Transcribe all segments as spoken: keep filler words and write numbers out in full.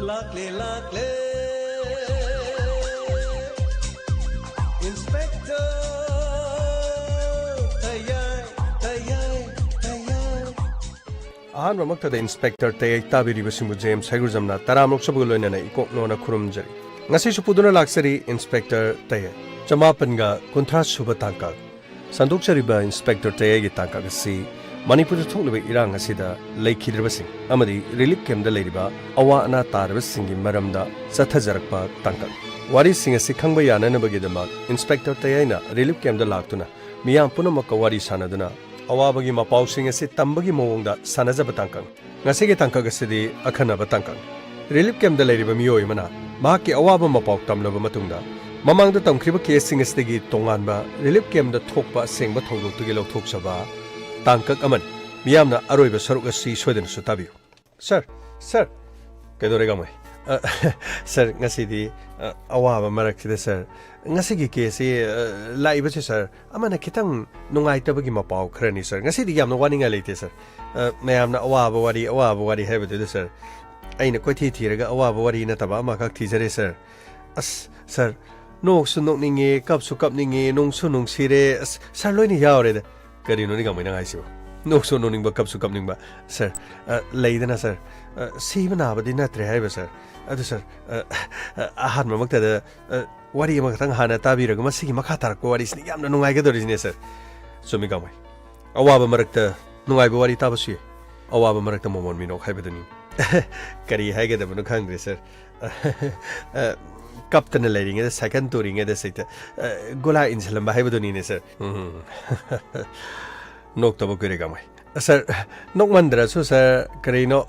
ꯂꯥꯛꯂꯦ, ꯂꯥꯛꯂꯦ, Inspector ꯇꯌꯥꯏ, ꯇꯌꯥꯏ, ꯇꯌꯥꯏ꯫ ꯑꯍꯥꯟꯕꯃꯛꯇꯗ Inspector ꯇꯌꯥꯏ ꯇꯥꯕꯤꯔꯤꯕꯁꯤꯡꯕꯨ ꯖꯦꯝꯁ ꯍꯩꯒ꯭ꯔꯨꯖꯝꯅ ꯇꯔꯥꯃꯔꯨꯛ ꯁꯨꯕꯒ ꯂꯣꯏꯅꯅ ꯏꯀꯣꯛ ꯅꯣꯟꯅ ꯈꯨꯔꯨꯝꯖꯔꯤ꯫ ꯉꯁꯤꯁꯨ ꯄꯨꯗꯨꯅ ꯂꯥꯛꯆꯔꯤ Inspector ꯇꯌꯥꯏ꯫ ꯆꯃꯥꯄꯟꯒ ꯀꯨꯟꯊ꯭ꯔꯥ ꯁꯨꯕ ꯇꯥꯡꯀꯛ꯫ ꯁꯟꯗꯣꯛꯆꯔꯤꯕ Inspector ꯇꯌꯥꯏꯒꯤ ꯇꯥꯡꯀꯛ ꯑꯁꯤ ꯃꯅꯤꯄꯨꯔꯗ ꯊꯣꯛꯂꯤꯕ ꯏꯔꯥꯡ ꯑꯁꯤꯗ ꯂꯩꯈꯤꯗ꯭ꯔꯕꯁꯤꯡ ꯑꯃꯗꯤ relief camp ꯗ ꯂꯩꯔꯤꯕ ꯑꯋꯥ ꯑꯅꯥ ꯇꯥꯔꯕꯁꯤꯡꯒꯤ ꯃꯔꯝꯗ ꯆꯠꯊꯖꯔꯛꯄ ꯇꯥꯡꯀꯛ꯫ ꯋꯥꯔꯤꯁꯤꯡ ꯑꯁꯤ ꯈꯪꯕ ꯌꯥꯅꯅꯕꯒꯤꯗꯃꯛ Inspector ꯇꯌꯥꯏꯅ relief camp ꯗ ꯂꯥꯛꯇꯨꯅ ꯃꯤꯌꯥꯝ ꯄꯨꯝꯅꯃꯛꯀ ꯋꯥꯔꯤ ꯁꯥꯟꯅꯗꯨꯅ ꯑꯋꯥꯕꯒꯤ ꯃꯄꯥꯎꯁꯤꯡ ꯑꯁꯤ ꯇꯝꯕꯒꯤ ꯃꯑꯣꯡꯗ ꯁꯥꯟꯅꯖꯕ ꯇꯥꯡꯀꯛꯅꯤ꯫ ꯉꯁꯤꯒꯤ ꯇꯥꯡꯀꯛ ꯑꯁꯤꯗꯤ ꯑꯈꯟꯅꯕ ꯇꯥꯡꯀꯛꯅꯤ꯫ Relief camp ꯗ ꯂꯩꯔꯤꯕ ꯃꯤꯑꯣꯏ ꯑꯃꯅ ꯃꯍꯥꯛꯀꯤ ꯑꯋꯥꯕ ꯃꯄꯥꯎ ꯇꯝꯂꯕ ꯃꯇꯨꯡꯗ, ꯃꯃꯥꯡꯗ ꯇꯝꯈ꯭ꯔꯤꯕ case ꯁꯤꯡ ꯑꯁꯤꯗꯒꯤ ꯇꯣꯉꯥꯟꯕ relief camp ꯗ ꯊꯣꯛꯄ ꯑꯁꯦꯡꯕ ꯊꯧꯗꯣꯛꯇꯒꯤ ꯂꯧꯊꯣꯛꯆꯕ ꯇꯥꯡꯀꯛ ꯑꯃꯅꯤ꯫ ꯃꯤꯌꯥꯝꯅ ꯑꯔꯣꯏꯕ ꯁꯔꯨꯛ ꯑꯁꯤ ꯁꯣꯏꯗꯅꯁꯨ ꯇꯥꯕꯤꯌꯨ꯫ Sir, sir, ꯀꯩꯗꯧꯔꯦ, ꯒꯥꯡꯃꯩ? ꯑ, sir, ꯉꯁꯤꯗꯤ, ꯑ, ꯑꯋꯥꯕ ꯃꯔꯛꯁꯤꯗ, sir, ꯉꯁꯤꯒꯤ case ꯁꯤ, ꯑ, ꯂꯥꯛꯏꯕꯁꯦ, sir, ꯑꯃꯅ ꯈꯤꯇꯪ ꯅꯨꯡꯉꯥꯏꯇꯕꯒꯤ ꯃꯄꯥꯎ ꯈꯔꯅꯤ, sir꯫ ꯉꯁꯤꯗꯤ ꯌꯥꯝꯅ ꯋꯥꯅꯤꯡꯉꯥꯏ ꯂꯩꯇꯦ, sir꯫ ꯑ, ꯃꯌꯥꯝꯅ ꯑꯋꯥꯕ ꯋꯥꯔꯤ, ꯑꯋꯥꯕ ꯋꯥꯔꯤ ꯍꯥꯏꯕꯗꯨꯗ, sir, ꯑꯩꯅ ꯀꯣꯏꯊꯤ ꯊꯤꯔꯒ ꯑꯋꯥꯕ ꯋꯥꯔꯤ ꯅꯠꯇꯕ ꯑꯃꯈꯛ ꯊꯤꯖꯔꯦ, sir꯫ ꯑꯁ, sir, ꯅꯣꯛꯁꯨ ꯅꯣꯛꯅꯤꯡꯉꯦ, ꯀꯞꯁꯨ ꯀꯞꯅꯤꯡꯉꯦ, ꯅꯨꯡꯁꯨ ꯅꯨꯡꯁꯤꯔꯦ, ꯑꯁ, sir, ꯂꯣꯏꯅ ꯌꯥꯎꯔꯦꯗ꯫ ꯀꯔꯤꯅꯣꯅꯦ, ꯒꯥꯡꯃꯩ, ꯅꯪ ꯍꯥꯏꯁꯤꯕꯣ? ꯅꯣꯛꯁꯨ ꯅꯣꯛꯅꯤꯡꯕ, ꯀꯞꯁꯨ ꯀꯞꯅꯤꯡꯕ꯫ Sir, ꯑ, ꯂꯩꯗꯅ, sir, ꯑ, ꯁꯤꯕ ꯅꯥꯕꯗꯤ ꯅꯠꯇ꯭ꯔꯦ ꯍꯥꯏꯕ, sir꯫ ꯑꯗꯨ, sir, ꯑ, ꯑ, ꯑꯍꯥꯟꯕꯃꯛꯇꯗ, ꯑ, ꯋꯥꯔꯤ ꯑꯃꯈꯛꯇꯪ ꯍꯥꯟꯅ ꯇꯥꯕꯤꯔꯒ ꯃꯁꯤꯒꯤ ꯃꯈꯥ ꯇꯥꯔꯛꯄ ꯋꯥꯔꯤꯁꯤꯅ ꯌꯥꯝꯅ ꯅꯨꯡꯉꯥꯏꯒꯗꯧꯔꯤꯁꯤꯅꯦ, sir꯫ ꯆꯨꯝꯃꯤ, ꯒꯥꯡꯃꯩ꯫ ꯑꯋꯥꯕ ꯃꯔꯛꯇ ꯅꯨꯡꯉꯥꯏꯕ ꯋꯥꯔꯤ ꯇꯥꯕꯁꯨ ꯌꯥꯏ꯫ ꯑꯋꯥꯕ ꯃꯔꯛꯇ ꯃꯣꯃꯣꯟ ꯃꯤꯅꯣꯛ ꯍꯥꯏꯕꯗꯨꯅꯤ꯫ ꯀꯔꯤ ꯍꯥꯏꯒꯗꯕꯅꯣ ꯈꯪꯗ꯭ꯔꯦ, sir꯫ ꯑ, ꯀꯞꯇꯅ ꯂꯩꯔꯤꯉꯩꯗ, ꯁꯥꯏꯀꯜ ꯇꯨꯔꯤꯉꯩꯗ ꯁꯤꯗ, ꯑ, ꯒꯣꯂꯥ ꯏꯟꯁꯤꯜꯂꯝꯕ ꯍꯥꯏꯕꯗꯨꯅꯤꯅꯦ, sir꯫ ꯎꯝ꯫ ꯅꯣꯛꯇꯕ ꯀꯨꯏꯔꯦ, ꯒꯥꯡꯃꯩ꯫ Sir, ꯅꯣꯛꯃꯟꯗ꯭ꯔꯁꯨ, sir, ꯀꯔꯤꯅꯣ,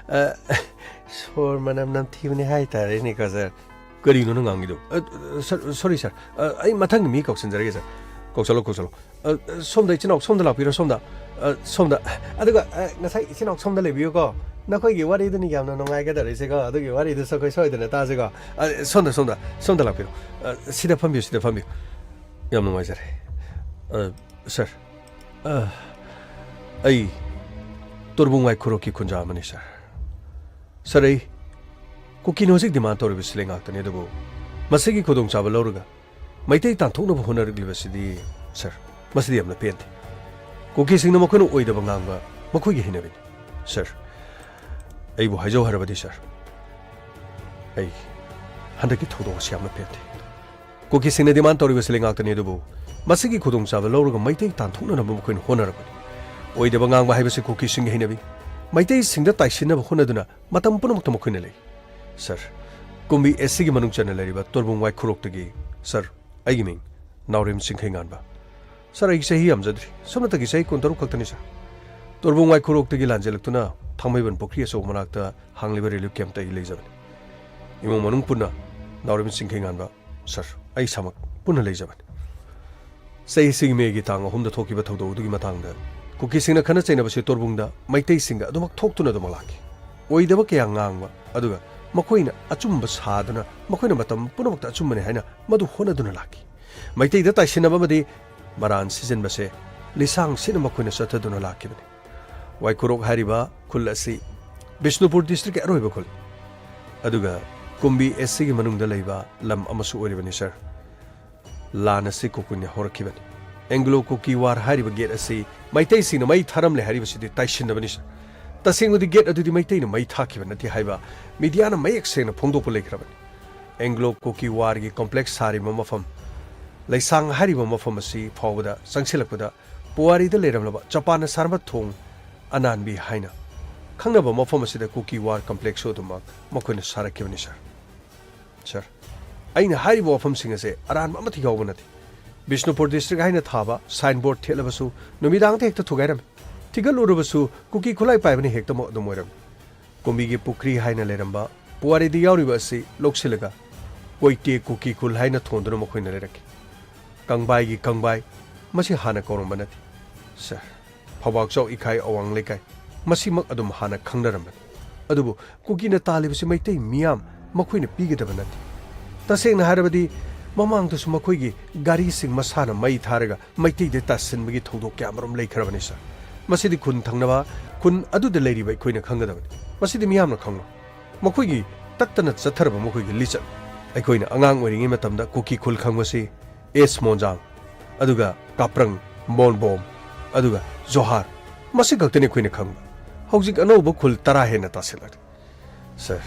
ꯑ, ꯁꯣꯔ ꯃꯅꯝ ꯅꯝꯊꯤꯕꯅꯦ ꯍꯥꯏꯇꯥꯔꯦꯅꯦꯀꯣ, sir꯫ ꯀꯔꯤꯅꯣ ꯅꯪ ꯉꯥꯡꯉꯤꯗꯣ? ꯑ, sir, sorry, sir꯫ ꯑ, ꯑꯩ ꯃꯊꯪꯒꯤ ꯃꯤ ꯀꯧꯁꯤꯟꯖꯔꯒꯦ, sir꯫ ꯀꯧꯁꯜꯂꯣ, ꯀꯧꯁꯜꯂꯣ꯫ ꯑ, ꯁꯣꯝꯗ, ꯏꯆꯤꯟ ꯏꯅꯥꯎ, ꯁꯣꯝꯗ ꯂꯥꯛꯄꯤꯔꯣ, ꯁꯣꯝꯗ꯫ ꯑ, ꯁꯣꯝꯗ꯫ ꯑꯗꯨꯒ, ꯑ, ꯉꯁꯥꯏ ꯏꯆꯤꯟ ꯏꯅꯥꯎ ꯁꯣꯝꯗ ꯂꯩꯕꯤꯌꯨꯀꯣ꯫ ꯅꯈꯣꯏꯒꯤ ꯋꯥꯔꯤꯗꯨꯅꯤ ꯌꯥꯝꯅ ꯅꯨꯡꯉꯥꯏꯒꯗꯧꯔꯤꯁꯦꯀꯣ꯫ ꯑꯗꯨꯒꯤ ꯋꯥꯔꯤꯗꯨꯁꯨ ꯑꯩꯈꯣꯏ ꯁꯣꯏꯗꯅ ꯇꯥꯁꯤꯀꯣ꯫ ꯑ, ꯁꯣꯝꯗ, ꯁꯣꯝꯗ, ꯁꯣꯝꯗ ꯂꯥꯛꯄꯤꯔꯣ꯫ ꯑ, ꯁꯤꯗ ꯐꯝꯕꯤꯌꯨ, ꯁꯤꯗ ꯐꯝꯕꯤꯌꯨ꯫ ꯌꯥꯝ ꯅꯨꯡꯉꯥꯏꯖꯔꯦ꯫ ꯑ, sir, ꯑ, ꯑꯩ ꯇꯣꯔꯕꯨꯡ ꯋꯥꯏꯈꯨꯔꯣꯛꯀꯤ ꯈꯨꯟꯖꯥ ꯑꯃꯅꯤ, sir꯫ Sir, ꯑꯩ ꯀꯨꯀꯤꯅ ꯍꯧꯖꯤꯛ ꯗꯤꯃꯥꯟ ꯇꯧꯔꯤꯕꯁꯤ ꯂꯩꯉꯥꯛꯇꯅꯤ, ꯑꯗꯨꯕꯨ ꯃꯁꯤꯒꯤ ꯈꯨꯗꯣꯡꯆꯥꯕ ꯂꯧꯔꯒ ꯃꯩꯇꯩ ꯇꯥꯟꯊꯣꯛꯅꯕ ꯍꯣꯠꯅꯔꯛꯂꯤꯕꯁꯤꯗꯤ, ꯁꯔ, ꯃꯁꯤꯗꯤ ꯌꯥꯝꯅ ꯄꯦꯟꯗꯦ꯫ ꯀꯨꯀꯤꯁꯤꯡꯅ ꯃꯈꯣꯏꯅ ꯑꯣꯏꯗꯕ ꯉꯥꯡꯕ ꯃꯈꯣꯏꯒꯤ ꯍꯩꯅꯕꯤꯅꯤ꯫ ꯁꯔ, ꯑꯩꯕꯨ ꯍꯥꯏꯖꯧ ꯍꯥꯏꯔꯕꯗꯤ, ꯁꯔ, ꯑꯩ ꯍꯟꯗꯛꯀꯤ ꯊꯧꯗꯣꯛ ꯑꯁꯤ ꯌꯥꯝꯅ ꯄꯦꯟꯗꯦ꯫ ꯀꯨꯀꯤꯁꯤꯡꯅ ꯗꯤꯃꯥꯟ ꯇꯧꯔꯤꯕꯁꯤ ꯂꯩꯉꯥꯛꯇꯅꯤ, ꯑꯗꯨꯕꯨ ꯃꯁꯤꯒꯤ ꯈꯨꯗꯣꯡꯆꯥꯕ ꯂꯧꯔꯒ ꯃꯩꯇꯩ ꯇꯥꯟꯊꯣꯛꯅꯅꯕ ꯃꯈꯣꯏꯅ ꯍꯣꯠꯅꯔꯛꯄꯅꯤ꯫ ꯑꯣꯏꯗꯕ ꯉꯥꯡꯕ ꯍꯥꯏꯕꯁꯤ ꯀꯨꯀꯤꯁꯤꯡꯒꯤ ꯍꯩꯅꯕꯤ꯫ ꯃꯩꯇꯩꯁꯤꯡꯗ ꯇꯥꯏꯁꯤꯟꯅꯕ ꯍꯣꯠꯅꯗꯨꯅ ꯃꯇꯝ ꯄꯨꯝꯅꯃꯛꯇ ꯃꯈꯣꯏꯅ ꯂꯩ꯫ ꯁꯔ, ꯀꯨꯝꯕꯤ ꯑꯦꯁ ꯁꯤꯒꯤ ꯃꯅꯨꯡ ꯆꯟꯅ ꯂꯩꯔꯤꯕ ꯇꯣꯔꯕꯨꯡ ꯋꯥꯏꯈꯨꯔꯣꯛꯇꯒꯤ, ꯁꯔ, ꯑꯩꯒꯤ ꯃꯤꯡ ꯅꯥꯎꯔꯦꯝ ꯆꯤꯡꯈꯩꯉꯥꯟꯕ꯫ ꯁꯔ, ꯑꯩ ꯆꯍꯤ ꯌꯥꯝꯖꯗ꯭ꯔꯤ, ꯁꯨꯞꯅꯇꯒꯤ ꯆꯍꯤ ꯀꯨꯟꯇꯔꯨꯛ ꯈꯛꯇꯅꯤ, ꯁꯔ꯫ ꯇꯣꯔꯕꯨꯡ ꯋꯥꯏꯈꯨꯔꯣꯛꯇꯒꯤ ꯂꯥꯟꯖꯦꯜꯂꯛꯇꯨꯅ ꯊꯥꯡꯃꯩꯕꯟ ꯄꯨꯈ꯭ꯔꯤ ꯑꯆꯧꯕ ꯃꯅꯥꯛꯇ ꯍꯥꯡꯂꯤꯕ ꯔꯤꯂꯤꯐ ꯀꯦꯝꯞꯇ ꯑꯩ ꯂꯩꯖꯕꯅꯤ꯫ ꯏꯃꯨꯡ ꯃꯅꯨꯡ ꯄꯨꯟꯅ ꯅꯥꯎꯔꯦꯝ ꯆꯤꯡꯈꯩꯉꯥꯟꯕ, ꯁꯔ, ꯑꯩ ꯏꯁꯥꯃꯛ ꯄꯨꯟꯅ ꯂꯩꯖꯕꯅꯤ꯫ ꯆꯍꯤꯁꯤꯒꯤ ꯃꯦꯒꯤ ꯇꯥꯡ ꯑꯍꯨꯝꯗ ꯊꯣꯛꯈꯤꯕ ꯊꯧꯗꯣꯛ ꯑꯗꯨꯒꯤ ꯃꯇꯥꯡꯗ ꯀꯨꯀꯤꯁꯤꯡꯅ ꯈꯠꯅ ꯆꯩꯅꯕꯁꯤ ꯇꯣꯔꯕꯨꯡꯗ ꯃꯩꯇꯩꯁꯤꯡꯒ ꯑꯗꯨꯃꯛ ꯊꯣꯛꯇꯨꯅ ꯑꯗꯨꯃꯛ ꯂꯥꯛꯈꯤ꯫ ꯑꯣꯏꯗꯕ ꯀꯌꯥ ꯉꯥꯡꯕ, ꯑꯗꯨꯒ ꯃꯈꯣꯏꯅ ꯑꯆꯨꯝꯕ ꯁꯥꯗꯨꯅ ꯃꯈꯣꯏꯅ ꯃꯇꯝ ꯄꯨꯝꯅꯃꯛꯇ ꯑꯆꯨꯝꯕꯅꯤ ꯍꯥꯏꯅ ꯃꯗꯨ ꯍꯣꯠꯅꯗꯨꯅ ꯂꯥꯛꯈꯤ꯫ ꯃꯩꯇꯩꯗ ꯇꯥꯏꯁꯤꯟꯅꯕ ꯑꯃꯗꯤ ꯃꯔꯥꯟ ꯁꯤꯖꯤꯟꯕꯁꯦ ꯂꯤꯁꯥꯡ ꯁꯤꯠꯅ ꯃꯈꯣꯏꯅ ꯆꯠꯊꯗꯨꯅ ꯂꯥꯛꯈꯤꯕꯅꯤ꯫ ꯋꯥꯏꯈꯨꯔꯣꯛ ꯍꯥꯏꯔꯤꯕ ꯈꯨꯜ ꯑꯁꯤ ꯕꯤꯁꯅꯨꯄꯨꯔ ꯗꯤꯁꯇ꯭ꯔꯤꯛꯀꯤ ꯑꯔꯣꯏꯕ ꯈꯨꯜ, ꯑꯗꯨꯒ ꯀꯨꯝꯕꯤ ꯑꯦꯁ ꯁꯤꯒꯤ ꯃꯅꯨꯡꯗ ꯂꯩꯕ ꯂꯝ ꯑꯃꯁꯨ ꯑꯣꯏꯔꯤꯕꯅꯤ, ꯁꯔ꯫ ꯂꯥꯟ ꯑꯁꯤ ꯀꯨꯀꯤꯅ ꯍꯧꯔꯛꯈꯤꯕꯅꯤ꯫ ꯑꯦꯡꯒ꯭ꯂꯣ ꯀꯨꯀꯤ ꯋꯥꯔ ꯍꯥꯏꯔꯤꯕ ꯒꯦꯠ ꯑꯁꯤ ꯃꯩꯇꯩꯁꯤꯡꯅ ꯃꯩ ꯊꯥꯔꯝꯂꯦ ꯍꯥꯏꯔꯤꯕꯁꯤꯗꯤ ꯇꯥꯏꯁꯤꯟꯅꯕꯅꯤ, ꯁꯔ꯫ ꯇꯁꯦꯡꯕꯗꯤ ꯒꯦꯠ ꯑꯗꯨꯗꯤ ꯃꯩꯇꯩꯅ ꯃꯩ ꯊꯥꯈꯤꯕ ꯅꯠꯇꯦ ꯍꯥꯏꯕ ꯃꯤꯗꯤꯌꯥꯅ ꯃꯌꯦꯛ ꯁꯦꯡꯅ ꯐꯣꯡꯗꯣꯛꯄ ꯂꯩꯈ꯭ꯔꯕꯅꯤ꯫ ꯑꯦꯡꯒ꯭ꯂꯣ ꯀꯨꯀꯤ ꯋꯥꯔꯒꯤ ꯀꯣꯝꯄ꯭ꯂꯦꯛꯁ ꯁꯥꯔꯤꯕ ꯃꯐꯝ, ꯂꯩꯁꯥꯡ ꯍꯥꯏꯔꯤꯕ ꯃꯐꯝ ꯑꯁꯤ ꯐꯥꯎꯕꯗ ꯆꯪꯁꯤꯜꯂꯛꯄꯗ ꯄꯨꯋꯥꯔꯤꯗ ꯂꯩꯔꯝꯂꯕ ꯖꯄꯥꯟꯅ ꯁꯥꯔꯝꯕ ꯊꯣꯡ ꯑꯅꯥꯟꯕꯤ ꯍꯥꯏꯅ ꯈꯪꯅꯕ ꯃꯐꯝ ꯑꯁꯤꯗ ꯀꯨꯀꯤ ꯋꯥꯔ ꯀꯝꯄ꯭ꯂꯦꯛꯁꯁꯨ ꯑꯗꯨꯃꯛ ꯃꯈꯣꯏꯅ ꯁꯥꯔꯛꯈꯤꯕꯅꯤ, ꯁꯔ꯫ ꯁꯔ, ꯑꯩꯅ ꯍꯥꯏꯔꯤꯕ ꯋꯥꯐꯝꯁꯤꯡ ꯑꯁꯦ ꯑꯔꯥꯟꯕ ꯑꯃꯠꯇ ꯌꯥꯎꯕ ꯅꯠꯇꯦ꯫ ꯕꯤꯁꯅꯨꯄꯨꯔ ꯗꯤꯁꯇ꯭ꯔꯤꯛ ꯍꯥꯏꯅ ꯊꯥꯕ ꯁꯥꯏꯟ ꯕꯣꯔꯗ ꯊꯦꯠꯂꯕꯁꯨ ꯅꯨꯃꯤꯗꯥꯡꯗ ꯍꯦꯛꯇ ꯊꯨꯒꯥꯏꯔꯝꯃꯤ꯫ ꯊꯤꯒꯠꯂꯨꯔꯕꯁꯨ ꯀꯨꯀꯤ ꯈꯨꯠꯂꯥꯏ ꯄꯥꯏꯕꯅ ꯍꯦꯛꯇꯃꯛ ꯑꯗꯨꯝ ꯑꯣꯏꯔꯝꯃꯤ꯫ ꯀꯨꯝꯕꯤꯒꯤ ꯄꯨꯈ꯭ꯔꯤ ꯍꯥꯏꯅ ꯂꯩꯔꯝꯕ ꯄꯨꯋꯥꯔꯤꯗ ꯌꯥꯎꯔꯤꯕ ꯑꯁꯤ ꯂꯧꯁꯤꯜꯂꯒ ꯀꯣꯏꯇꯦ ꯀꯨꯀꯤ ꯈꯨꯜ ꯍꯥꯏꯅ ꯊꯣꯟꯗꯨꯅ ꯃꯈꯣꯏꯅ ꯂꯩꯔꯛꯈꯤ꯫ ꯀꯪꯕꯥꯏꯒꯤ ꯀꯪꯕꯥꯏ, ꯃꯁꯤ ꯍꯥꯟꯅ ꯀꯧꯔꯝꯕ ꯅꯠꯇꯦ꯫ ꯁꯔ, ꯐꯧꯕꯥꯛꯆꯥꯎ ꯏꯈꯥꯏ ꯑꯋꯥꯡ ꯂꯩꯀꯥꯏ, ꯃꯁꯤꯃꯛ ꯑꯗꯨꯝ ꯍꯥꯟꯅ ꯈꯪꯅꯔꯝꯕꯅꯤ꯫ ꯑꯗꯨꯕꯨ ꯀꯨꯀꯤꯅ ꯇꯥꯜꯂꯤꯕꯁꯤ ꯃꯩꯇꯩ ꯃꯤꯌꯥꯝ ꯃꯈꯣꯏꯅ ꯄꯤꯒꯗꯕ ꯅꯠꯇꯦ꯫ ꯇꯁꯦꯡꯅ ꯍꯥꯏꯔꯕꯗꯤ ꯃꯃꯥꯡꯗꯁꯨ ꯃꯈꯣꯏꯒꯤ ꯒꯥꯔꯤꯁꯤꯡ ꯃꯁꯥꯅ ꯃꯩ ꯊꯥꯔꯒ ꯃꯩꯇꯩꯗ ꯇꯥꯁꯤꯟꯕꯒꯤ ꯊꯧꯗꯣꯛ ꯀꯌꯥꯃꯔꯨꯝ ꯂꯩꯈ꯭ꯔꯕꯅꯤ, ꯁꯔ꯫ ꯃꯁꯤꯗꯤ ꯈꯨꯟ ꯊꯪꯅꯕ ꯈꯨꯟ ꯑꯗꯨꯗ ꯂꯩꯔꯤꯕ ꯑꯩꯈꯣꯏꯅ ꯈꯪꯒꯗꯕꯅꯤ꯫ ꯃꯁꯤꯗꯤ ꯃꯤꯌꯥꯝꯅ ꯈꯪꯂꯣꯏ꯫ ꯃꯈꯣꯏꯒꯤ ꯇꯠꯇꯅ ꯆꯠꯊꯔꯕ ꯃꯈꯣꯏꯒꯤ ꯂꯤꯆꯠ꯫ ꯑꯩꯈꯣꯏꯅ ꯑꯉꯥꯡ ꯑꯣꯏꯔꯤꯉꯩ ꯃꯇꯝꯗ ꯀꯨꯀꯤ ꯈꯨꯜ ꯈꯪꯕꯁꯤ ꯑꯦꯁ ꯃꯣꯟꯖꯥꯡ, ꯑꯗꯨꯒ ꯀꯥꯄ꯭ꯔꯪ, ꯃꯣꯟꯕꯣꯝ, ꯑꯗꯨꯒ ꯖꯣꯍꯥꯔ, ꯃꯁꯤ ꯈꯛꯇꯅꯤ ꯑꯩꯈꯣꯏꯅ ꯈꯪꯕ꯫ ꯍꯧꯖꯤꯛ ꯑꯅꯧꯕ ꯈꯨꯜ ꯇꯔꯥ ꯍꯦꯟꯅ ꯇꯥꯁꯤꯜꯂꯛꯂꯦ꯫ ꯁꯔ,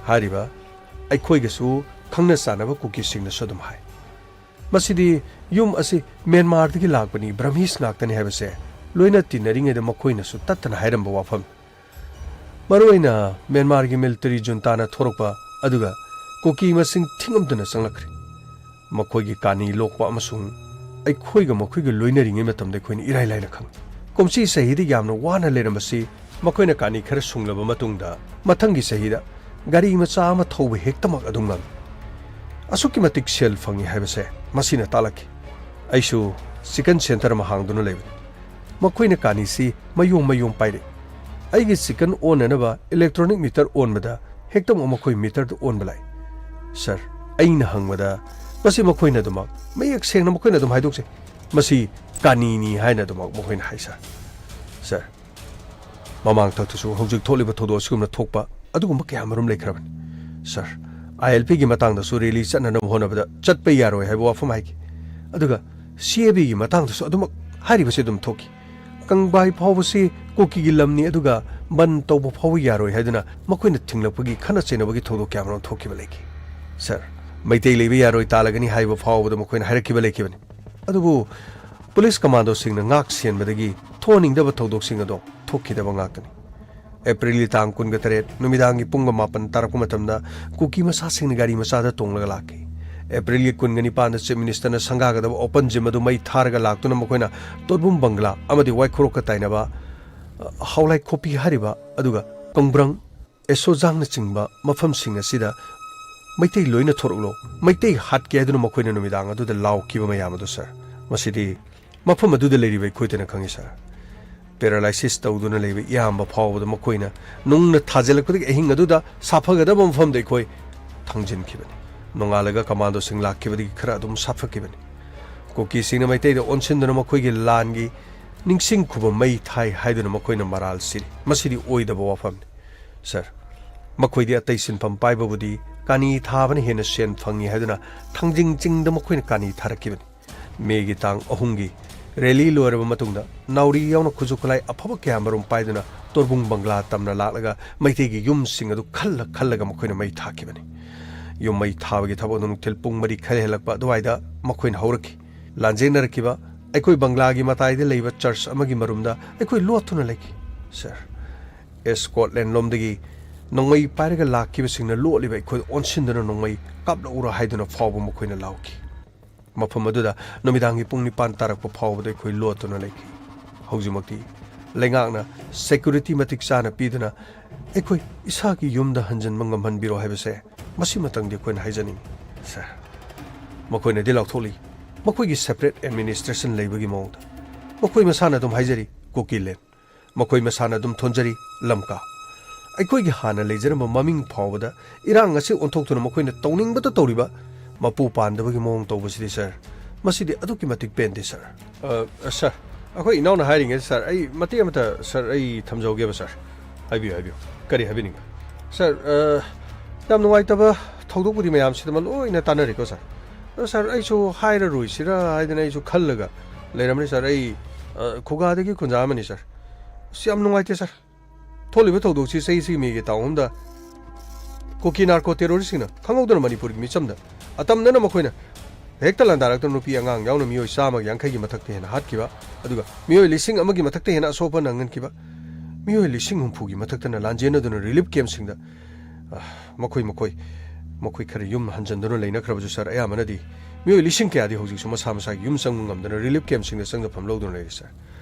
ꯍꯥꯏꯔꯤꯕ ꯑꯩꯈꯣꯏꯒꯁꯨ ꯈꯪꯅ ꯆꯥꯟꯅꯕ ꯀꯨꯀꯤꯁꯤꯡꯅꯁꯨ ꯑꯗꯨꯝ ꯍꯥꯏ, ꯃꯁꯤꯗꯤ ꯌꯨꯝ ꯑꯁꯤ ꯃ꯭ꯌꯥꯟꯃꯥꯔꯗꯒꯤ ꯂꯥꯛꯄꯅꯤ, ꯕ꯭ꯔꯍꯃꯤꯁ ꯉꯥꯛꯇꯅꯤ ꯍꯥꯏꯕꯁꯦ ꯂꯣꯏꯅ ꯇꯤꯟꯅꯔꯤꯉꯩꯗ ꯃꯈꯣꯏꯅꯁꯨ ꯇꯠꯇꯅ ꯍꯥꯏꯔꯝꯕ ꯋꯥꯐꯝ꯫ ꯃꯔꯨꯑꯣꯏꯅ ꯃ꯭ꯌꯥꯟꯃꯥꯔꯒꯤ ꯃꯤꯂꯤꯇꯔꯤ ꯖꯨꯟꯇꯥꯅ ꯊꯣꯔꯛꯄ ꯑꯗꯨꯒ ꯀꯨꯀꯤ ꯃꯁꯤꯡ ꯊꯤꯉꯝꯗꯅ ꯆꯪꯂꯛꯈ꯭ꯔꯦ꯫ ꯃꯈꯣꯏꯒꯤ ꯀꯥꯅꯤ ꯂꯣꯛꯄ ꯑꯃꯁꯨꯡ ꯑꯩꯈꯣꯏꯒ ꯃꯈꯣꯏꯒ ꯂꯣꯏꯅꯔꯤꯉꯩ ꯃꯇꯝꯗ ꯑꯩꯈꯣꯏꯅ ꯏꯔꯥꯏ ꯂꯥꯏꯅ ꯈꯪꯏ꯫ ꯀꯨꯝꯁꯤ ꯆꯍꯤꯗ ꯌꯥꯝꯅ ꯋꯥꯅ ꯂꯩꯔꯝꯕꯁꯤ ꯃꯈꯣꯏꯅ ꯀꯥꯅꯤ ꯈꯔ ꯁꯨꯡꯂꯕ ꯃꯇꯨꯡꯗ ꯃꯊꯪꯒꯤ ꯆꯍꯤꯗ ꯒꯥꯔꯤ ꯃꯆꯥ ꯑꯃ ꯊꯧꯕ ꯍꯦꯛꯇꯃꯛ ꯑꯗꯨꯝ ꯉꯝꯃꯤ꯫ ꯑꯁꯨꯛꯀꯤ ꯃꯇꯤꯛ ꯁꯦꯜ ꯐꯪꯏ ꯍꯥꯏꯕꯁꯦ ꯃꯁꯤꯅ ꯇꯥꯛꯂꯛꯈꯤ꯫ ꯑꯩꯁꯨ ꯆꯤꯀꯟ ꯁꯦꯟꯇꯔ ꯑꯃ ꯍꯥꯡꯗꯨꯅ ꯂꯩꯕꯅꯤ꯫ ꯃꯈꯣꯏꯅ ꯀꯥꯅꯤꯁꯤ ꯃꯌꯣꯝ ꯃꯌꯣꯝ ꯄꯥꯏꯔꯛꯏ꯫ ꯑꯩꯒꯤ ꯆꯤꯀꯟ ꯑꯣꯟꯅꯅꯕ ꯏꯂꯦꯛꯇ꯭ꯔꯣꯅꯤꯛ ꯃꯤꯇꯔ ꯑꯣꯟꯕꯗ ꯍꯦꯛꯇꯃꯛ ꯃꯈꯣꯏ ꯃꯤꯇꯔꯗꯨ ꯑꯣꯟꯕ ꯂꯥꯛꯏ꯫ ꯁꯔ, ꯑꯩꯅ ꯍꯪꯕꯗ ꯃꯁꯤ ꯃꯈꯣꯏꯅ ꯑꯗꯨꯃꯛ ꯃꯌꯦꯛ ꯁꯦꯡꯅ ꯃꯈꯣꯏꯅ ꯑꯗꯨꯝ ꯍꯥꯏꯗꯣꯛꯆꯩ, "ꯃꯁꯤ ꯀꯥꯅꯤꯅꯤ" ꯍꯥꯏꯅ ꯑꯗꯨꯃꯛ ꯃꯈꯣꯏꯅ ꯍꯥꯏ, ꯁꯔ꯫ ꯁꯔ, ꯃꯃꯥꯡ ꯊꯛꯇꯁꯨ ꯍꯧꯖꯤꯛ ꯊꯣꯛꯂꯤꯕ ꯊꯧꯗꯣꯛ ꯑꯁꯤꯒꯨꯝꯅ ꯊꯣꯛꯄ ꯑꯗꯨꯒꯨꯝꯕ ꯀꯌꯥ ꯑꯃꯔꯣꯝ ꯂꯩꯈ꯭ꯔꯕꯅꯤ꯫ ꯁꯔ, ꯑꯥꯏ ꯑꯦꯜ ꯄꯤꯒꯤ ꯃꯇꯥꯡꯗꯁꯨ ꯔꯦꯂꯤ ꯆꯠꯅꯅꯕ ꯍꯣꯠꯅꯕꯗ ꯆꯠꯄ ꯌꯥꯔꯣꯏ ꯍꯥꯏꯕ ꯋꯥꯐꯝ ꯍꯥꯏꯈꯤ꯫ ꯑꯗꯨꯒ ꯁꯤ ꯑꯦ ꯕꯤꯒꯤ ꯃꯇꯥꯡꯗꯁꯨ ꯑꯗꯨꯃꯛ ꯍꯥꯏꯔꯤꯕꯁꯤ ꯑꯗꯨꯝ ꯊꯣꯛꯈꯤ꯫ ꯀꯪꯕꯥꯏ ꯐꯥꯎꯕꯁꯤ ꯀꯨꯀꯤꯒꯤ ꯂꯝꯅꯤ, ꯑꯗꯨꯒ ꯕꯟ ꯇꯧꯕ ꯐꯥꯎꯕ ꯌꯥꯔꯣꯏ ꯍꯥꯏꯗꯨꯅ ꯃꯈꯣꯏꯅ ꯊꯤꯡꯂꯛꯄꯒꯤ ꯈꯠꯅ ꯆꯩꯅꯕꯒꯤ ꯊꯧꯗꯣꯛ ꯀꯌꯥꯃꯔꯨꯝ ꯊꯣꯛꯈꯤꯕ ꯂꯩꯈꯤ꯫ ꯁꯔ, ꯃꯩꯇꯩ ꯂꯩꯕ ꯌꯥꯔꯣꯏ, ꯇꯥꯜꯂꯒꯅꯤ ꯍꯥꯏꯕ ꯐꯥꯎꯕꯗ ꯃꯈꯣꯏꯅ ꯍꯥꯏꯔꯛꯈꯤꯕ ꯂꯩꯈꯤꯕꯅꯤ꯫ ꯑꯗꯨꯕꯨ ꯄꯨꯂꯤꯁ ꯀꯃꯥꯟꯗꯣꯁꯤꯡꯅ ꯉꯥꯛ ꯁꯦꯟꯕꯗꯒꯤ ꯊꯣꯛꯍꯟꯅꯤꯡꯗꯕ ꯊꯧꯗꯣꯛꯁꯤꯡ ꯑꯗꯣ ꯊꯣꯛꯈꯤꯗꯕ ꯉꯥꯛꯇꯅꯤ꯫ ꯑꯦꯄ꯭ꯔꯤꯜꯒꯤ ꯇꯥꯡ ꯀꯨꯟꯒ ꯇꯔꯦꯠ ꯅꯨꯃꯤꯗꯥꯡꯒꯤ ꯄꯨꯡ ꯃꯥꯄꯟ ꯇꯥꯔꯛꯄ ꯃꯇꯝꯗ ꯀꯨꯀꯤ ꯃꯆꯥꯁꯤꯡꯅ ꯒꯥꯔꯤ ꯃꯆꯥꯗ ꯇꯣꯡꯂꯒ ꯂꯥꯛꯈꯤ꯫ ꯑꯦꯄ꯭ꯔꯤꯜꯒꯤ ꯀꯨꯟꯒ ꯅꯤꯄꯥꯟꯗ ꯆꯤꯐ ꯃꯤꯅꯤꯁꯇꯔꯅ ꯁꯪꯒꯥꯒꯗꯕ ꯑꯣꯄꯟ ꯖꯤꯝ ꯑꯗꯨ ꯃꯩ ꯊꯥꯔꯒ ꯂꯥꯛꯇꯨꯅ ꯃꯈꯣꯏꯅ ꯇꯣꯔꯕꯨꯝ ꯕꯪꯒꯂꯥ ꯑꯃꯗꯤ ꯋꯥꯏꯈꯣꯔꯣꯛꯀ ꯇꯥꯏꯅꯕ, ꯑ, ꯍꯥꯎꯂꯥꯏ ꯈꯣꯄꯤ ꯍꯥꯏꯔꯤꯕ, ꯑꯗꯨꯒ ꯀꯪꯕ꯭ꯔꯪ, ꯑꯦꯁꯣꯖꯥꯡꯅꯆꯤꯡꯕ ꯃꯐꯝꯁꯤꯡ ꯑꯁꯤꯗ "ꯃꯩꯇꯩ ꯂꯣꯏꯅ ꯊꯣꯔꯛꯂꯣ, ꯃꯩꯇꯩ ꯍꯥꯠꯀꯦ" ꯍꯥꯏꯗꯨꯅ ꯃꯈꯣꯏꯅ ꯅꯨꯃꯤꯗꯥꯡ ꯑꯗꯨꯗ ꯂꯥꯎꯈꯤꯕ ꯃꯌꯥꯝ ꯑꯗꯨ, ꯁꯔ, ꯃꯁꯤꯗꯤ ꯃꯐꯝ ꯑꯗꯨꯗ ꯂꯩꯔꯤꯕ ꯑꯩꯈꯣꯏꯗꯅ ꯈꯪꯏ, ꯁꯔ꯫ ꯄꯦꯔꯥꯂꯥꯏꯁꯤꯁ ꯇꯧꯗꯨꯅ ꯂꯩꯕ ꯏꯌꯥꯝꯕ ꯐꯥꯎꯕꯗ ꯃꯈꯣꯏꯅ ꯅꯨꯡꯅ ꯊꯥꯖꯤꯜꯂꯛꯄꯗꯒꯤ ꯑꯍꯤꯡ ꯑꯗꯨꯗ ꯁꯥꯐꯒꯗꯕ ꯃꯐꯝꯗ ꯑꯩꯈꯣꯏ ꯊꯝꯖꯤꯟꯈꯤꯕꯅꯤ꯫ ꯅꯣꯡꯉꯥꯜꯂꯒ ꯀꯃꯥꯟꯗꯣꯁꯤꯡ ꯂꯥꯛꯈꯤꯕꯗꯒꯤ ꯈꯔ ꯑꯗꯨꯝ ꯁꯥꯐꯈꯤꯕꯅꯤ꯫ ꯀꯨꯀꯤꯁꯤꯡꯅ ꯃꯩꯇꯩꯗ ꯑꯣꯟꯁꯤꯟꯗꯨꯅ ꯃꯈꯣꯏꯒꯤ ꯂꯥꯟꯒꯤ ꯅꯤꯡꯁꯤꯡ ꯈꯨꯕꯝ ꯃꯩ ꯊꯥꯏ ꯍꯥꯏꯗꯨꯅ ꯃꯈꯣꯏꯅ ꯃꯔꯥꯜ ꯁꯤꯔꯤ꯫ ꯃꯁꯤꯗꯤ ꯑꯣꯏꯗꯕ ꯋꯥꯐꯝꯅꯤ, ꯁꯔ꯫ ꯃꯈꯣꯏꯗꯤ ꯑꯇꯩ ꯁꯤꯟꯐꯝ ꯄꯥꯏꯕꯕꯨꯗꯤ ꯀꯥꯅꯤ ꯊꯥꯕꯅ ꯍꯦꯟꯅ ꯁꯦꯟ ꯐꯪꯏ ꯍꯥꯏꯗꯨꯅ ꯊꯥꯡꯖꯤꯡ ꯆꯤꯡꯗ ꯃꯈꯣꯏꯅ ꯀꯥꯅꯤ ꯊꯥꯔꯛꯈꯤꯕꯅꯤ꯫ ꯃꯦꯒꯤ ꯇꯥꯡ ꯑꯍꯨꯝꯒꯤ ꯔꯦꯂꯤ ꯂꯣꯏꯔꯕ ꯃꯇꯨꯡꯗ ꯅꯥꯎꯔꯤ ꯌꯥꯎꯅ ꯈꯨꯠꯁꯨ ꯈꯨꯠꯂꯥꯏ ꯑꯐꯕ ꯀꯌꯥ ꯃꯔꯨꯝ ꯄꯥꯏꯗꯨꯅ ꯇꯣꯔꯕꯨꯡ ꯕꯪꯒ꯭ꯂꯥ ꯇꯝꯅ ꯂꯥꯛꯂꯒ ꯃꯩꯇꯩꯒꯤ ꯌꯨꯝꯁꯤꯡ ꯑꯗꯨ ꯈꯜꯂ ꯈꯜꯂꯒ ꯃꯈꯣꯏꯅ ꯃꯩ ꯊꯥꯈꯤꯕꯅꯤ꯫ ꯌꯨꯝ ꯃꯩ ꯊꯥꯕꯒꯤ ꯊꯕꯛ ꯑꯗꯨ ꯅꯨꯡꯊꯤꯜ ꯄꯨꯡ ꯃꯔꯤ ꯈꯔ ꯍꯦꯜꯂꯛꯄ ꯑꯗꯨꯋꯥꯏꯗ ꯃꯈꯣꯏꯅ ꯍꯧꯔꯛꯈꯤ꯫ ꯂꯥꯟꯖꯦꯟꯅꯔꯛꯈꯤꯕ ꯑꯩꯈꯣꯏ ꯕꯪꯒ꯭ꯂꯥꯒꯤ ꯃꯇꯥꯏꯗ ꯂꯩꯕ ꯆꯔꯆ ꯑꯃꯒꯤ ꯃꯔꯨꯝꯗ ꯑꯩꯈꯣꯏ ꯂꯣꯠꯇꯨꯅ ꯂꯩꯈꯤ꯫ ꯁꯥꯔ, ꯁ꯭ꯀꯣꯠꯂꯦꯟ ꯂꯣꯝꯗꯒꯤ ꯅꯣꯡꯃꯩ ꯄꯥꯏꯔꯒ ꯂꯥꯛꯈꯤꯕꯁꯤꯡꯅ ꯂꯣꯠꯂꯤꯕ ꯑꯩꯈꯣꯏꯗ ꯑꯣꯟꯁꯤꯟꯗꯨꯅ ꯅꯣꯡꯃꯩ ꯀꯥꯞꯂꯛꯎꯔꯥ ꯍꯥꯏꯗꯨꯅ ꯐꯥꯎꯕ ꯃꯈꯣꯏꯅ ꯂꯥꯎꯈꯤ꯫ ꯃꯐꯝ ꯑꯗꯨꯗ ꯅꯨꯃꯤꯗꯥꯡꯒꯤ ꯄꯨꯡ ꯅꯤꯄꯥꯟ ꯇꯥꯔꯛꯄ ꯐꯥꯎꯕꯗ ꯑꯩꯈꯣꯏ ꯂꯣꯠꯇꯨꯅ ꯂꯩꯈꯤ꯫ ꯍꯧꯖꯤꯛꯃꯛꯇꯤ ꯂꯩꯉꯥꯛꯅ ꯁꯦꯀ꯭ꯌꯨꯔꯤꯇꯤ ꯃꯇꯤꯛ ꯆꯥꯅ ꯄꯤꯗꯨꯅ ꯑꯩꯈꯣꯏ ꯏꯁꯥꯒꯤ ꯌꯨꯝꯗ ꯍꯟꯖꯤꯟꯕ ꯉꯝꯍꯟꯕꯤꯔꯣ ꯍꯥꯏꯕꯁꯦ ꯃꯁꯤꯃꯇꯪꯗꯤ ꯑꯩꯈꯣꯏꯅ ꯍꯥꯏꯖꯅꯤꯡꯏ, ꯁꯥꯔ꯫ ꯃꯈꯣꯏꯅꯗꯤ ꯂꯥꯎꯊꯣꯛꯂꯤ, ꯃꯈꯣꯏꯒꯤ ꯁꯦꯄꯔꯦꯠ ꯑꯦꯗꯃꯤꯅꯤꯁꯇ꯭ꯔꯦꯁꯟ ꯂꯩꯕꯒꯤ ꯃꯑꯣꯡꯗ꯫ ꯃꯈꯣꯏ ꯃꯁꯥꯅ ꯑꯗꯨꯝ ꯍꯥꯏꯖꯔꯤ, ꯀꯨꯀꯤꯂꯦꯟ꯫ ꯃꯈꯣꯏ ꯃꯁꯥꯅ ꯑꯗꯨꯝ ꯊꯣꯟꯖꯔꯤ, ꯂꯝꯀꯥ꯫ ꯑꯩꯈꯣꯏꯒꯤ ꯍꯥꯟꯅ ꯂꯩꯖꯔꯝꯕ ꯃꯃꯤꯡ ꯐꯥꯎꯕꯗ ꯏꯔꯥꯡ ꯑꯁꯤ ꯑꯣꯟꯊꯣꯛꯇꯨꯅ ꯃꯈꯣꯏꯅ ꯇꯧꯅꯤꯡꯕꯇ ꯇꯧꯔꯤꯕ, ꯃꯄꯨ ꯄꯥꯟꯗꯕꯒꯤ ꯃꯑꯣꯡ ꯇꯧꯕꯁꯤꯗꯤ, ꯁꯥꯔ, ꯃꯁꯤꯗꯤ ꯑꯗꯨꯛꯀꯤ ꯃꯇꯤꯛ ꯄꯦꯟꯗꯦ, ꯁꯥꯔ꯫ ꯑ, ꯁꯥꯔ, ꯑꯩꯈꯣꯏ ꯏꯅꯥꯎꯅ ꯍꯥꯏꯔꯤꯉꯩꯗ, ꯁꯥꯔ, ꯑꯩ ꯃꯇꯦꯛ ꯑꯃꯇ, ꯁꯥꯔ, ꯑꯩ ꯊꯝꯖꯍꯧꯒꯦꯕ, ꯁꯥꯔ꯫ ꯍꯥꯏꯕꯤꯌꯨ, ꯍꯥꯏꯕꯤꯌꯨ꯫ ꯀꯔꯤ ꯍꯥꯏꯕꯤꯅꯤꯡꯕ? ꯁꯥꯔ, ꯑ, ꯌꯥꯝ ꯅꯨꯡꯉꯥꯏꯇꯕ ꯊꯧꯗꯣꯛꯄꯨꯗꯤ ꯃꯌꯥꯝꯁꯤꯗꯃꯛ ꯂꯣꯏꯅ ꯇꯥꯟꯅꯔꯦꯀꯣ, ꯁꯥꯔ꯫ ꯑꯗꯣ, ꯁꯥꯔ, ꯑꯩꯁꯨ ꯍꯥꯏꯔꯔꯣꯏꯁꯤꯔꯥ ꯍꯥꯏꯗꯅ ꯑꯩꯁꯨ ꯈꯜꯂꯒ ꯂꯩꯔꯝꯕꯅꯤ, ꯁꯥꯔ꯫ ꯑꯩ, ꯑ, ꯈꯨꯒꯥꯗꯒꯤ ꯈꯨꯟꯖꯥ ꯑꯃꯅꯤ, ꯁꯥꯔ꯫ ꯑꯁ, ꯌꯥꯝ ꯅꯨꯡꯉꯥꯏꯇꯦ, ꯁꯥꯔ꯫ ꯊꯣꯛꯂꯤꯕ ꯊꯧꯗꯣꯛꯁꯤ ꯆꯍꯤꯁꯤꯒꯤ ꯃꯦꯒꯤ ꯇꯥꯡ ꯑꯍꯨꯝꯗ ꯀꯨꯀꯤ ꯅꯥꯔꯀꯣ ꯇꯦꯔꯣꯔꯤꯁꯁꯤꯡꯅ ꯈꯪꯍꯧꯗꯅ ꯃꯅꯤꯄꯨꯔꯒꯤ ꯃꯤꯆꯝꯗ ꯑꯇꯝꯅꯅ ꯃꯈꯣꯏꯅ ꯍꯦꯛꯇ ꯂꯥꯟꯗꯥꯔꯛꯇꯨꯅ ꯅꯨꯄꯤ ꯑꯉꯥꯡ ꯌꯥꯎꯅ ꯃꯤꯑꯣꯏ ꯆꯥꯝꯃꯒꯤ ꯌꯥꯡꯈꯩꯒꯤ ꯃꯊꯛꯇ ꯍꯦꯟꯅ ꯍꯥꯠꯈꯤꯕ, ꯑꯗꯨꯒ ꯃꯤꯑꯣꯏ ꯂꯤꯁꯤꯡ ꯑꯃꯒꯤ ꯃꯊꯛꯇ ꯍꯦꯟꯅ ꯑꯁꯣꯛ ꯑꯄꯟ ꯅꯪꯍꯟꯈꯤꯕ, ꯃꯤꯑꯣꯏ ꯂꯤꯁꯤꯡ ꯍꯨꯝꯐꯨꯒꯤ ꯃꯊꯛꯇꯅ ꯂꯥꯟꯖꯦꯟꯅꯗꯨꯅ ꯔꯤꯂꯤꯐ ꯀꯦꯝꯞꯁꯤꯡꯗ, ꯑ, ꯃꯈꯣꯏ, ꯃꯈꯣꯏ, ꯃꯈꯣꯏ ꯈꯔ ꯌꯨꯝ ꯍꯟꯖꯤꯟꯗꯨꯅ ꯂꯩꯅꯈ꯭ꯔꯕꯁꯨ, ꯁꯥꯔ, ꯑꯌꯥꯝꯕꯅꯗꯤ ꯃꯤꯑꯣꯏ ꯂꯤꯁꯤꯡ ꯀꯌꯥꯗꯤ ꯍꯧꯖꯤꯛꯁꯨ ꯃꯁꯥ ꯃꯁꯥꯒꯤ ꯌꯨꯝ ꯆꯪꯕ ꯉꯝꯗꯅ ꯔꯤꯂꯤꯐ ꯀꯦꯝꯞꯁꯤꯡꯗ ꯆꯪꯖꯐꯝ ꯂꯧꯗꯨꯅ ꯂꯩꯔꯤ, ꯁꯥꯔ꯫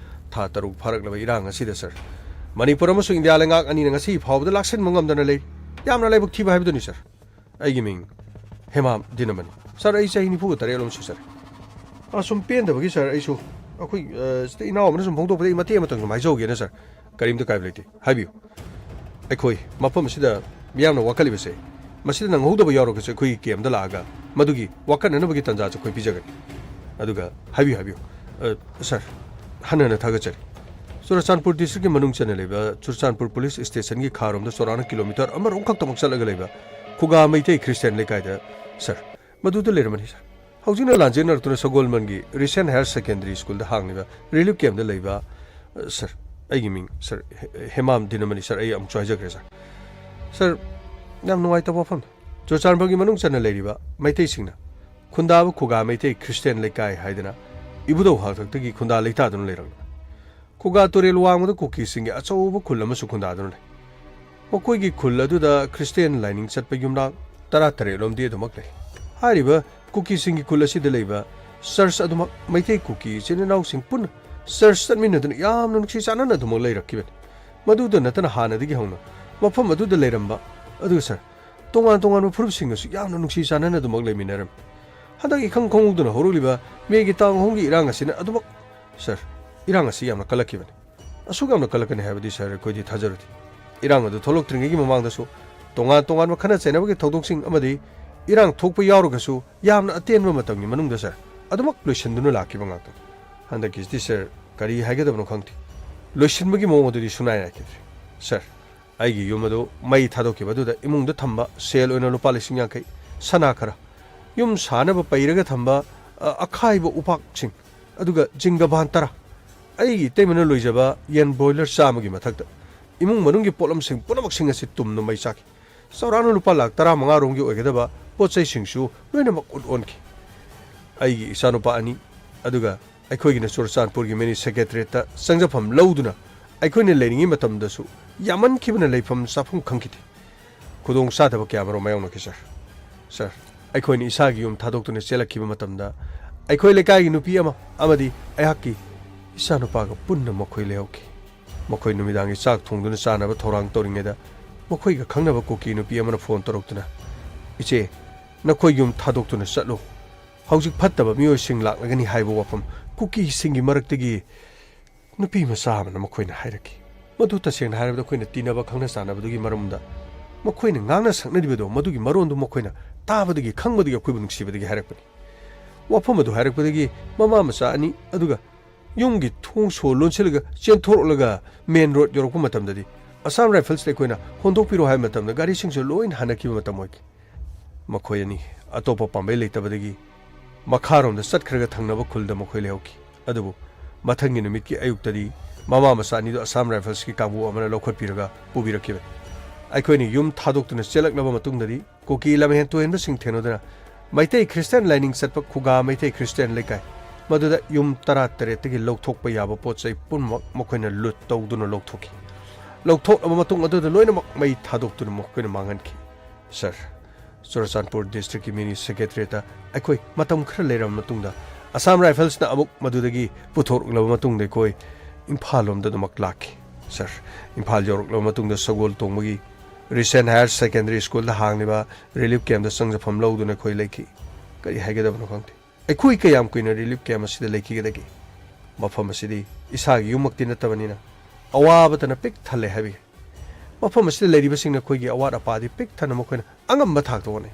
ꯊꯥ ꯇꯔꯨꯛ ꯐꯥꯔꯛꯂꯕ ꯏꯔꯥꯡ ꯑꯁꯤꯗ, ꯁꯥꯔ, ꯃꯅꯤꯄꯨꯔ ꯑꯃꯁꯨꯡ ꯏꯟꯗꯤꯌꯥ ꯂꯩꯉꯥꯛ ꯑꯅꯤꯅ ꯉꯁꯤ ꯐꯥꯎꯕꯗ ꯂꯥꯛꯁꯤꯟꯕ ꯉꯝꯗꯅ ꯂꯩ꯫ ꯌꯥꯝꯅ ꯂꯥꯏꯕꯛ ꯊꯤꯕ ꯍꯥꯏꯕꯗꯨꯅꯤ, ꯁꯥꯔ꯫ ꯑꯩꯒꯤ ꯃꯤꯡ ꯍꯦꯃꯥꯝ ꯗꯤꯅꯃꯅꯤ꯫ ꯁꯥꯔ, ꯑꯩ ꯆꯍꯤ ꯅꯤꯐꯨꯒ ꯇꯔꯦꯠ ꯂꯣꯝ ꯁꯨꯖꯔꯦ꯫ ꯑ, ꯁꯨꯝ ꯄꯦꯟꯗꯕꯒꯤ, ꯁꯥꯔ, ꯑꯩꯁꯨ ꯑꯩꯈꯣꯏ, ꯑ, ꯁꯤꯗ ꯏꯅꯥꯎ ꯑꯃꯅ ꯁꯨꯝ ꯐꯣꯡꯗꯣꯛꯄꯗ ꯑꯩ ꯃꯇꯦꯛ ꯑꯃꯇꯪ ꯁꯨꯝ ꯍꯥꯏꯖꯍꯧꯒꯦꯅ, ꯁꯥꯔ꯫ ꯀꯔꯤꯝꯇ ꯀꯥꯏꯕ ꯂꯩꯇꯦ, ꯍꯥꯏꯕꯤꯌꯨ꯫ ꯑꯩꯈꯣꯏ ꯃꯐꯝ ꯑꯁꯤꯗ ꯃꯤꯌꯥꯝꯅ ꯋꯥꯀꯠꯂꯤꯕꯁꯦ, ꯃꯁꯤꯗ ꯅꯪꯍꯧꯗꯕ ꯌꯥꯎꯔꯒꯁꯨ ꯑꯩꯈꯣꯏꯒꯤ ꯀꯦꯝꯗ ꯂꯥꯛꯑꯒ ꯃꯗꯨꯒꯤ ꯋꯥꯀꯠꯅꯅꯕꯒꯤ ꯇꯥꯟꯖꯥꯁꯨ ꯑꯩꯈꯣꯏ ꯄꯤꯖꯒꯅꯤ꯫ ꯑꯗꯨꯒ ꯍꯥꯏꯕꯤꯌꯨ, ꯍꯥꯏꯕꯤꯌꯨ꯫ ꯑ, ꯁꯥꯔ, ꯍꯟꯅ ꯍꯟꯅ ꯊꯥꯒꯠꯆꯔꯤ꯫ ꯆꯨꯔꯆꯥꯟꯄꯨꯔ ꯗꯤꯁꯇ꯭ꯔꯤꯛꯀꯤ ꯃꯅꯨꯡ ꯆꯟꯅ ꯂꯩꯕ ꯆꯨꯔꯆꯥꯟꯄꯨꯔ ꯄꯨꯂꯤꯁ ꯁ꯭ꯇꯦꯁꯟꯒꯤ ꯈꯥꯔꯣꯝꯗ ꯆꯥꯎꯔꯥꯛꯅ ꯀꯤꯂꯣꯃꯤꯇꯔ ꯑꯃꯔꯣꯝ ꯈꯛꯇꯃꯛ ꯆꯠꯂꯒ ꯂꯩꯕ ꯈꯨꯒꯥ ꯃꯩꯇꯩ ꯈ꯭ꯔꯤꯁꯇꯤꯌꯥꯟ ꯂꯩꯀꯥꯏꯗ, ꯁꯥꯔ, ꯃꯗꯨꯗ ꯂꯩꯔꯝꯕꯅꯤ, ꯁꯥꯔ꯫ ꯍꯧꯖꯤꯛꯅ ꯂꯥꯟꯖꯦꯟꯅꯔꯛꯇꯨꯅ ꯁꯒꯣꯜꯕꯟꯒꯤ ꯔꯤꯁꯦꯟ ꯍꯥꯌꯔ ꯁꯦꯀꯦꯟꯗꯔꯤ ꯁ꯭ꯀꯨꯜꯗ ꯍꯥꯡꯂꯤꯕ ꯔꯤꯂꯤꯐ ꯀꯦꯝꯞꯇ ꯂꯩꯕ, ꯑ, ꯁꯥꯔ, ꯑꯩꯒꯤ ꯃꯤꯡ, ꯁꯥꯔ, ꯍꯦ-, ꯍꯦꯃꯥꯝ ꯗꯤꯅꯃꯅꯤ, ꯁꯥꯔ, ꯑꯩ ꯑꯃꯨꯛꯁꯨ ꯍꯥꯏꯖꯈ꯭ꯔꯦ, ꯁꯥꯔ꯫ ꯁꯥꯔ, ꯌꯥꯝ ꯅꯨꯡꯉꯥꯏꯇꯕ ꯋꯥꯐꯝꯅꯤ꯫ ꯆꯨꯔꯆꯥꯟꯄꯨꯔꯒꯤ ꯃꯅꯨꯡ ꯆꯟꯅ ꯂꯩꯔꯤꯕ ꯃꯩꯇꯩꯁꯤꯡꯅ ꯈꯨꯟꯗꯥꯕ ꯈꯨꯒꯥ ꯃꯩꯇꯩ ꯈ꯭ꯔꯤꯁꯇꯤꯌꯥꯟ ꯂꯩꯀꯥꯏ ꯍꯥꯏꯗꯅ ꯏꯕꯨꯙꯧ ꯍꯥꯛꯇꯛꯇꯒꯤ ꯈꯨꯟꯗꯥ ꯂꯩꯇꯥꯗꯨꯅ ꯂꯩꯔꯛꯂꯤ꯫ ꯈꯨꯒꯥ ꯇꯨꯔꯦꯜ ꯋꯥꯡꯃꯗ ꯀꯨꯀꯤꯁꯤꯡꯒꯤ ꯑꯆꯧꯕ ꯈꯨꯜ ꯑꯃꯁꯨ ꯈꯨꯟꯗꯥꯗꯨꯅ ꯂꯩ꯫ ꯃꯈꯣꯏꯒꯤ ꯈꯨꯜ ꯑꯗꯨꯗ ꯈ꯭ꯔꯤꯁꯇꯤꯌꯥꯟ ꯂꯥꯏꯅꯤꯡ ꯆꯠꯄ ꯌꯨꯝꯅꯥꯛ ꯇꯔꯥꯇꯔꯦꯠ ꯂꯣꯝꯗꯤ ꯑꯗꯨꯃꯛ ꯂꯩ꯫ ꯍꯥꯏꯔꯤꯕ ꯀꯨꯀꯤꯁꯤꯡꯒꯤ ꯈꯨꯜ ꯑꯁꯤꯗ ꯂꯩꯕ ꯆꯔꯆ ꯑꯗꯨꯃꯛ ꯃꯩꯇꯩ ꯀꯨꯀꯤ ꯏꯆꯤꯟ ꯏꯅꯥꯎꯁꯤꯡ ꯄꯨꯟꯅ ꯆꯔꯆ ꯆꯠꯃꯤꯟꯅꯗꯨꯅ ꯌꯥꯝꯅ ꯅꯨꯡꯁꯤ ꯆꯥꯟꯅꯅ ꯑꯗꯨꯃꯛ ꯂꯩꯔꯛꯈꯤꯕꯅꯤ꯫ ꯃꯗꯨꯗ ꯅꯠꯇꯅ ꯍꯥꯟꯅꯗꯒꯤ ꯍꯧꯅ ꯃꯐꯝ ꯑꯗꯨꯗ ꯂꯩꯔꯝꯕ, ꯑꯗꯨꯒ ꯁꯥꯔ, ꯇꯣꯉꯥꯟ ꯇꯣꯉꯥꯟꯕ ꯐꯨꯔꯨꯞꯁꯤꯡꯒꯁꯨ ꯌꯥꯝꯅ ꯅꯨꯡꯁꯤ ꯆꯥꯟꯅꯅ ꯑꯗꯨꯃꯛ ꯂꯩꯃꯤꯟꯅꯔꯝꯃꯤ꯫ ꯍꯟꯗꯛ ꯏꯈꯪ ꯈꯪꯍꯧꯗꯅ ꯍꯧꯔꯛꯂꯤꯕ ꯃꯦꯒꯤ ꯇꯥꯡ ꯑꯍꯨꯝꯒꯤ ꯏꯔꯥꯡ ꯑꯁꯤꯅ ꯑꯗꯨꯃꯛ, ꯁꯥꯔ, ꯏꯔꯥꯡ ꯑꯁꯤ ꯌꯥꯝꯅ ꯀꯜꯂꯛꯈꯤꯕꯅꯤ꯫ ꯑꯁꯨꯛ ꯌꯥꯝꯅ ꯀꯜꯂꯛꯀꯅꯤ ꯍꯥꯏꯕꯗꯤ, ꯁꯥꯔ, ꯑꯩꯈꯣꯏꯗꯤ ꯊꯥꯖꯔꯨꯗꯦ꯫ ꯏꯔꯥꯡ ꯑꯗꯨ ꯊꯣꯛꯂꯛꯇ꯭ꯔꯤꯉꯩꯒꯤ ꯃꯃꯥꯡꯗꯁꯨ ꯇꯣꯉꯥꯟ ꯇꯣꯉꯥꯟꯕ ꯈꯠꯅ ꯆꯩꯅꯕꯒꯤ ꯊꯧꯗꯣꯛꯁꯤꯡ ꯑꯃꯗꯤ ꯏꯔꯥꯡ ꯊꯣꯛꯄ ꯌꯥꯎꯔꯒꯁꯨ ꯌꯥꯝꯅ ꯑꯇꯦꯟꯕ ꯃꯇꯝꯒꯤ ꯃꯅꯨꯡꯗ, ꯁꯥꯔ, ꯑꯗꯨꯃꯛ ꯂꯣꯏꯁꯤꯟꯗꯨꯅ ꯂꯥꯛꯈꯤꯕ ꯉꯥꯛꯇꯅꯤ꯫ ꯍꯟꯗꯛꯀꯤꯁꯤꯗꯤ, ꯁꯥꯔ, ꯀꯔꯤ ꯍꯥꯏꯒꯗꯕꯅꯣ ꯈꯪꯗꯦ꯫ ꯂꯣꯏꯁꯤꯟꯕꯒꯤ ꯃꯑꯣꯡ ꯑꯗꯨꯗꯤ ꯁꯨꯡꯅꯥꯏ ꯅꯥꯏꯈꯤꯗ꯭ꯔꯦ꯫ ꯁꯥꯔ, ꯑꯩꯒꯤ ꯌꯨꯝ ꯑꯗꯨ ꯃꯩ ꯊꯥꯗꯣꯛꯈꯤꯕ ꯑꯗꯨꯗ ꯏꯃꯨꯡꯗ ꯊꯝꯕ ꯁꯦꯜ ꯑꯣꯏꯅ ꯂꯨꯄꯥ ꯂꯤꯁꯤꯡ ꯌꯥꯡꯈꯩ, ꯁꯅꯥ ꯈꯔ, ꯌꯨꯝ ꯁꯥꯅꯕ ꯄꯩꯔꯒ ꯊꯝꯕ, ꯑ, ꯑꯈꯥꯏꯕ ꯎꯄꯥꯛꯁꯤꯡ, ꯑꯗꯨꯒ ꯖꯤꯡꯒ ꯚꯥꯟ ꯇꯔꯥ, ꯑꯩꯒꯤ ꯏꯇꯩꯃꯅ ꯂꯣꯏꯖꯕ ꯌꯦꯟ ꯕ꯭ꯔꯣꯏꯂꯔ ꯆꯥꯝꯃꯒꯤ ꯃꯊꯛꯇ ꯏꯃꯨꯡ ꯃꯅꯨꯡꯒꯤ ꯄꯣꯠꯂꯝꯁꯤꯡ ꯄꯨꯝꯅꯃꯛꯁꯤꯡ ꯑꯁꯤ ꯇꯨꯝꯅ ꯃꯩ ꯆꯥꯛꯈꯤ꯫ ꯆꯥꯎꯔꯥꯛꯅ ꯂꯨꯄꯥ ꯂꯥꯈ ꯇꯔꯥꯃꯉꯥ ꯔꯣꯝꯒꯤ ꯑꯣꯏꯒꯗꯕ ꯄꯣꯠ ꯆꯩꯁꯤꯡꯁꯨ ꯂꯣꯏꯅꯃꯛ ꯎꯠ ꯑꯣꯟꯈꯤ꯫ ꯑꯩꯒꯤ ꯏꯆꯥꯅꯨꯄꯥ ꯑꯅꯤ, ꯑꯗꯨꯒ ꯑꯩꯈꯣꯏꯒꯤꯅ ꯆꯨꯔꯆꯥꯟꯄꯨꯔꯒꯤ ꯃꯤꯅꯤ ꯁꯦꯀ꯭ꯔꯦꯇꯔꯤꯌꯦꯠꯇ ꯆꯪꯖꯐꯝ ꯂꯧꯗꯨꯅ ꯑꯩꯈꯣꯏꯅ ꯂꯩꯔꯤꯉꯩ ꯃꯇꯝꯗꯁꯨ ꯌꯥꯝꯃꯟꯈꯤꯕꯅ ꯂꯩꯐꯝ ꯆꯥꯐꯝ ꯈꯪꯈꯤꯗꯦ꯫ ꯈꯨꯗꯣꯡ ꯆꯥꯗꯕ ꯀꯌꯥ ꯃꯔꯨꯝ ꯃꯥꯌꯣꯛꯅꯈꯤ, ꯁꯥꯔ꯫ ꯁꯥꯔ, ꯑꯩꯈꯣꯏꯅ ꯏꯁꯥꯒꯤ ꯌꯨꯝ ꯊꯥꯗꯣꯛꯇꯨꯅ ꯆꯦꯜꯂꯛꯈꯤꯕ ꯃꯇꯝꯗ ꯑꯩꯈꯣꯏ ꯂꯩꯀꯥꯏꯒꯤ ꯅꯨꯄꯤ ꯑꯃ ꯑꯃꯗꯤ ꯑꯩꯍꯥꯛꯀꯤ ꯏꯆꯥꯅꯨꯄꯥꯒ ꯄꯨꯟꯅ ꯃꯈꯣꯏ ꯂꯩꯍꯧꯈꯤ꯫ ꯃꯈꯣꯏ ꯅꯨꯃꯤꯗꯥꯡꯒꯤ ꯆꯥꯛ ꯊꯣꯡꯗꯨꯅ ꯆꯥꯅꯕ ꯊꯧꯔꯥꯡ ꯇꯧꯔꯤꯉꯩꯗ ꯃꯈꯣꯏꯒ ꯈꯪꯅꯕ ꯀꯨꯀꯤ ꯅꯨꯄꯤ ꯑꯃꯅ ꯐꯣꯟ ꯇꯧꯔꯛꯇꯨꯅ, "ꯏꯆꯦ, ꯅꯈꯣꯏ ꯌꯨꯝ ꯊꯥꯗꯣꯛꯇꯨꯅ ꯆꯠꯂꯨ꯫ ꯍꯧꯖꯤꯛ ꯐꯠꯇꯕ ꯃꯤꯑꯣꯏꯁꯤꯡ ꯂꯥꯛꯂꯒꯅꯤ" ꯍꯥꯏꯕ ꯋꯥꯐꯝ ꯀꯨꯀꯤꯁꯤꯡꯒꯤ ꯃꯔꯛꯇꯒꯤ ꯅꯨꯄꯤ ꯃꯆꯥ ꯑꯃꯅ ꯃꯈꯣꯏꯅ ꯍꯥꯏꯔꯛꯈꯤ꯫ ꯃꯗꯨ ꯇꯁꯦꯡꯅ ꯍꯥꯏꯔꯕꯗ ꯑꯩꯈꯣꯏꯅ ꯇꯤꯟꯅꯕ ꯈꯪꯅ ꯆꯥꯟꯅꯕꯗꯨꯒꯤ ꯃꯔꯝꯗ ꯃꯈꯣꯏꯅ ꯉꯥꯡꯅ ꯁꯛꯅꯔꯤꯕꯗꯣ, ꯃꯗꯨꯒꯤ ꯃꯔꯣꯟꯗꯨ ꯃꯈꯣꯏꯅ ꯇꯥꯕꯗꯒꯤ, ꯈꯪꯕꯗꯒꯤ, ꯑꯩꯈꯣꯏꯕꯨ ꯅꯨꯡꯁꯤꯕꯗꯒꯤ ꯍꯥꯏꯔꯛꯄꯅꯤ꯫ ꯋꯥꯐꯝ ꯑꯗꯨ ꯍꯥꯏꯔꯛꯄꯗꯒꯤ ꯃꯃꯥ ꯃꯆꯥ ꯑꯅꯤ ꯑꯗꯨꯒ ꯌꯨꯝꯒꯤ ꯊꯣꯡ ꯁꯣ ꯂꯣꯟꯁꯤꯜꯂꯒ ꯆꯦꯟꯊꯣꯔꯛꯂꯒ ꯃꯦꯟ ꯔꯣꯗ ꯌꯧꯔꯛꯄ ꯃꯇꯝꯗꯗꯤ ꯑꯁꯥꯝ ꯔꯥꯏꯐꯜꯁꯇ ꯑꯩꯈꯣꯏꯅ ꯍꯣꯟꯗꯣꯛꯄꯤꯔꯣ ꯍꯥꯏꯕ ꯃꯇꯝꯗ ꯒꯥꯔꯤꯁꯤꯡꯁꯨ ꯂꯣꯏꯅ ꯍꯟꯅꯈꯤꯕ ꯃꯇꯝ ꯑꯣꯏꯈꯤ꯫ ꯃꯈꯣꯏ ꯑꯅꯤ ꯑꯇꯣꯞꯄ ꯄꯥꯝꯕꯩ ꯂꯩꯇꯕꯗꯒꯤ ꯃꯈꯥꯔꯣꯝꯗ ꯆꯠꯈ꯭ꯔꯒ ꯊꯪꯅꯕ ꯈꯨꯜꯗ ꯃꯈꯣꯏ ꯂꯩꯍꯧꯈꯤ꯫ ꯑꯗꯨꯕꯨ ꯃꯊꯪꯒꯤ ꯅꯨꯃꯤꯠꯀꯤ ꯑꯌꯨꯛꯇꯗꯤ ꯃꯃꯥ ꯃꯆꯥ ꯑꯅꯤꯗꯨ ꯑꯁꯥꯝ ꯔꯥꯏꯐꯜꯁꯀꯤ ꯀꯥꯡꯕꯨ ꯑꯃꯅ ꯂꯧꯈꯠꯄꯤꯔꯒ ꯄꯨꯕꯤꯔꯛꯈꯤꯕꯅꯤ꯫ ꯑꯩꯈꯣꯏꯅ ꯌꯨꯝ ꯊꯥꯗꯣꯛꯇꯨꯅ ꯆꯦꯜꯂꯛꯂꯕ ꯃꯇꯨꯡꯗꯗꯤ ꯀꯨꯀꯤ ꯂꯝꯍꯦꯟ ꯇꯨꯍꯦꯟꯕꯁꯤꯡ ꯊꯦꯡꯅꯗꯨꯅ ꯃꯩꯇꯩ ꯈ꯭ꯔꯤꯁꯇꯤꯌꯥꯟ ꯂꯥꯏꯅꯤꯡ ꯆꯠꯄ ꯈꯨꯒꯥ ꯃꯩꯇꯩ ꯈ꯭ꯔꯤꯁꯇꯤꯌꯥꯟ ꯂꯩꯀꯥꯏ, ꯃꯗꯨꯗ ꯌꯨꯝ ꯇꯔꯥ ꯇꯔꯦꯠꯇꯒꯤ ꯂꯧꯊꯣꯛꯄ ꯌꯥꯕ ꯄꯣꯠ ꯆꯩ ꯄꯨꯝꯅꯃꯛ ꯃꯈꯣꯏꯅ ꯂꯨꯠ ꯇꯧꯗꯨꯅ ꯂꯧꯊꯣꯛꯈꯤ꯫ ꯂꯧꯊꯣꯛꯂꯕ ꯃꯇꯨꯡ ꯑꯗꯨꯗ ꯂꯣꯏꯅꯃꯛ ꯃꯩ ꯊꯥꯗꯣꯛꯇꯨꯅ ꯃꯈꯣꯏꯅ ꯃꯥꯡꯍꯟꯈꯤ꯫ ꯁꯥꯔ, ꯆꯨꯔꯆꯥꯟꯄꯨꯔ ꯗꯤꯁꯇ꯭ꯔꯤꯛꯀꯤ ꯃꯤꯅꯤ ꯁꯦꯀ꯭ꯔꯦꯇꯔꯤꯌꯦꯠꯇ ꯑꯩꯈꯣꯏ ꯃꯇꯝ ꯈꯔ ꯂꯩꯔꯕ ꯃꯇꯨꯡꯗ ꯑꯁꯥꯝ ꯔꯥꯏꯐꯜꯁꯅ ꯑꯃꯨꯛ ꯃꯗꯨꯗꯒꯤ ꯄꯨꯊꯣꯔꯛꯂꯕ ꯃꯇꯨꯡꯗ ꯑꯩꯈꯣꯏ ꯏꯝꯐꯥꯜ ꯂꯣꯝꯗ ꯑꯗꯨꯃꯛ ꯂꯥꯛꯈꯤ꯫ ꯁꯥꯔ, ꯏꯝꯐꯥꯜ ꯌꯧꯔꯛꯂꯕ ꯃꯇꯨꯡꯗ ꯁꯒꯣꯜ ꯇꯣꯡꯕꯒꯤ ꯔꯤꯁꯦꯟ ꯍꯥꯌꯔ ꯁꯦꯀꯦꯟꯗꯔꯤ ꯁ꯭ꯀꯨꯜꯗ ꯍꯥꯡꯂꯤꯕ ꯔꯤꯂꯤꯐ ꯀꯦꯝꯞꯇ ꯆꯪꯖꯐꯝ ꯂꯧꯗꯨꯅ ꯑꯩꯈꯣꯏ ꯂꯩꯈꯤ꯫ ꯀꯔꯤ ꯍꯥꯏꯒꯗꯕꯅꯣ ꯈꯪꯗꯦ꯫ ꯑꯩꯈꯣꯏ ꯀꯌꯥꯝ ꯀꯨꯏꯅ ꯔꯤꯂꯤꯐ ꯀꯦꯝꯞ ꯑꯁꯤꯗ ꯂꯩꯈꯤꯒꯗꯒꯦ? ꯃꯐꯝ ꯑꯁꯤꯗꯤ ꯏꯁꯥꯒꯤ ꯌꯨꯝꯃꯛꯇꯤ ꯅꯠꯇꯕꯅꯤꯅ ꯑꯋꯥꯕꯇꯅ ꯄꯤꯛ ꯊꯜꯂꯦ ꯍꯥꯏꯕ ꯌꯥꯏ꯫ ꯃꯐꯝ ꯑꯁꯤꯗ ꯂꯩꯔꯤꯕꯁꯤꯡꯅ ꯑꯩꯈꯣꯏꯒꯤ ꯑꯋꯥꯠ ꯑꯄꯥꯗꯤ ꯄꯤꯛ ꯊꯟꯅ ꯃꯈꯣꯏꯅ ꯑꯉꯝꯕ ꯊꯥꯛꯇ ꯍꯣꯠꯅꯩ꯫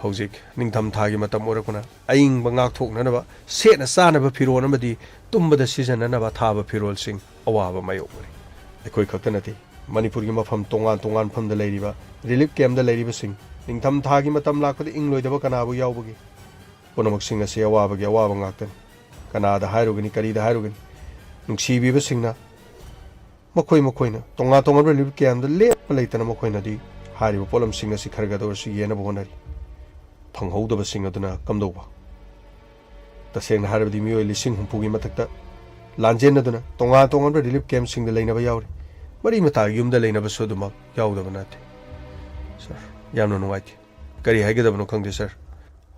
ꯍꯧꯖꯤꯛ ꯅꯤꯡꯊꯝꯊꯥꯒꯤ ꯃꯇꯝ ꯑꯣꯏꯔꯛꯄꯅ ꯑꯏꯪꯕ ꯉꯥꯛꯊꯣꯛꯅꯅꯕ ꯁꯦꯠꯅ ꯆꯥꯅꯕ ꯐꯤꯔꯣꯜ ꯑꯃꯗꯤ ꯇꯨꯝꯕꯗ ꯁꯤꯖꯤꯟꯅꯅꯕ ꯑꯊꯥꯕ ꯐꯤꯔꯣꯜꯁꯤꯡ ꯑꯋꯥꯕ ꯃꯥꯌꯣꯛꯅꯔꯤ꯫ ꯑꯩꯈꯣꯏ ꯈꯛꯇ ꯅꯠꯇꯦ, ꯃꯅꯤꯄꯨꯔꯒꯤ ꯃꯐꯝ ꯇꯣꯉꯥꯟ ꯇꯣꯉꯥꯟ ꯃꯐꯝꯗ ꯂꯩꯔꯤꯕ ꯔꯤꯂꯤꯐ ꯀꯦꯝꯞꯇ ꯂꯩꯔꯤꯕꯁꯤꯡ, ꯅꯤꯡꯊꯝꯊꯥꯒꯤ ꯃꯇꯝ ꯂꯥꯛꯄꯗ ꯏꯪꯂꯣꯏꯗꯕ ꯀꯅꯥꯕꯨ ꯌꯥꯎꯕꯒꯦ? ꯄꯨꯝꯅꯃꯛꯁꯤꯡ ꯑꯁꯤ ꯑꯋꯥꯕꯒꯤ ꯑꯋꯥꯕ ꯉꯥꯛꯇꯅꯤ꯫ ꯀꯅꯥꯗ ꯍꯥꯏꯔꯨꯒꯅꯤ, ꯀꯔꯤꯗ ꯍꯥꯏꯔꯨꯒꯅꯤ? ꯅꯨꯡꯁꯤꯕꯤꯕꯁꯤꯡꯅ ꯃꯈꯣꯏ ꯃꯈꯣꯏꯅ ꯇꯣꯉꯥꯟ ꯇꯣꯉꯥꯟꯕ ꯔꯤꯂꯤꯐ ꯀꯦꯝꯞꯇ ꯂꯦꯞꯄ ꯂꯩꯇꯅ ꯃꯈꯣꯏꯅꯗꯤ ꯍꯥꯏꯔꯤꯕ ꯄꯣꯠꯂꯝꯁꯤꯡ ꯑꯁꯤ ꯈꯔꯒꯗ ꯑꯣꯏꯔꯁꯨ ꯌꯦꯟꯅꯕ ꯍꯣꯠꯅꯔꯤ꯫ ꯐꯪꯍꯧꯗꯕꯁꯤꯡ ꯑꯗꯨꯅ ꯀꯝꯗꯧꯕ? ꯇꯁꯦꯡꯅ ꯍꯥꯏꯔꯕꯗꯤ ꯃꯤꯑꯣꯏ ꯂꯤꯁꯤꯡ ꯍꯨꯝꯐꯨꯒꯤ ꯃꯊꯛꯇ ꯂꯥꯟꯖꯦꯟꯅꯗꯨꯅ ꯇꯣꯉꯥꯟ ꯇꯣꯉꯥꯟꯕ ꯔꯤꯂꯤꯐ ꯀꯦꯝꯞꯁꯤꯡꯗ ꯂꯩꯅꯕ ꯌꯥꯎꯔꯤ꯫ ꯃꯔꯤ ꯃꯇꯥꯒꯤ ꯌꯨꯝꯗ ꯂꯩꯅꯕꯁꯨ ꯑꯗꯨꯃꯛ ꯌꯥꯎꯗꯕ ꯅꯠꯇꯦ꯫ ꯁꯥꯔ, ꯌꯥꯝꯅ ꯅꯨꯡꯉꯥꯏꯇꯦ꯫ ꯀꯔꯤ ꯍꯥꯏꯒꯗꯕꯅꯣ ꯈꯪꯗꯦ ꯁꯥꯔ꯫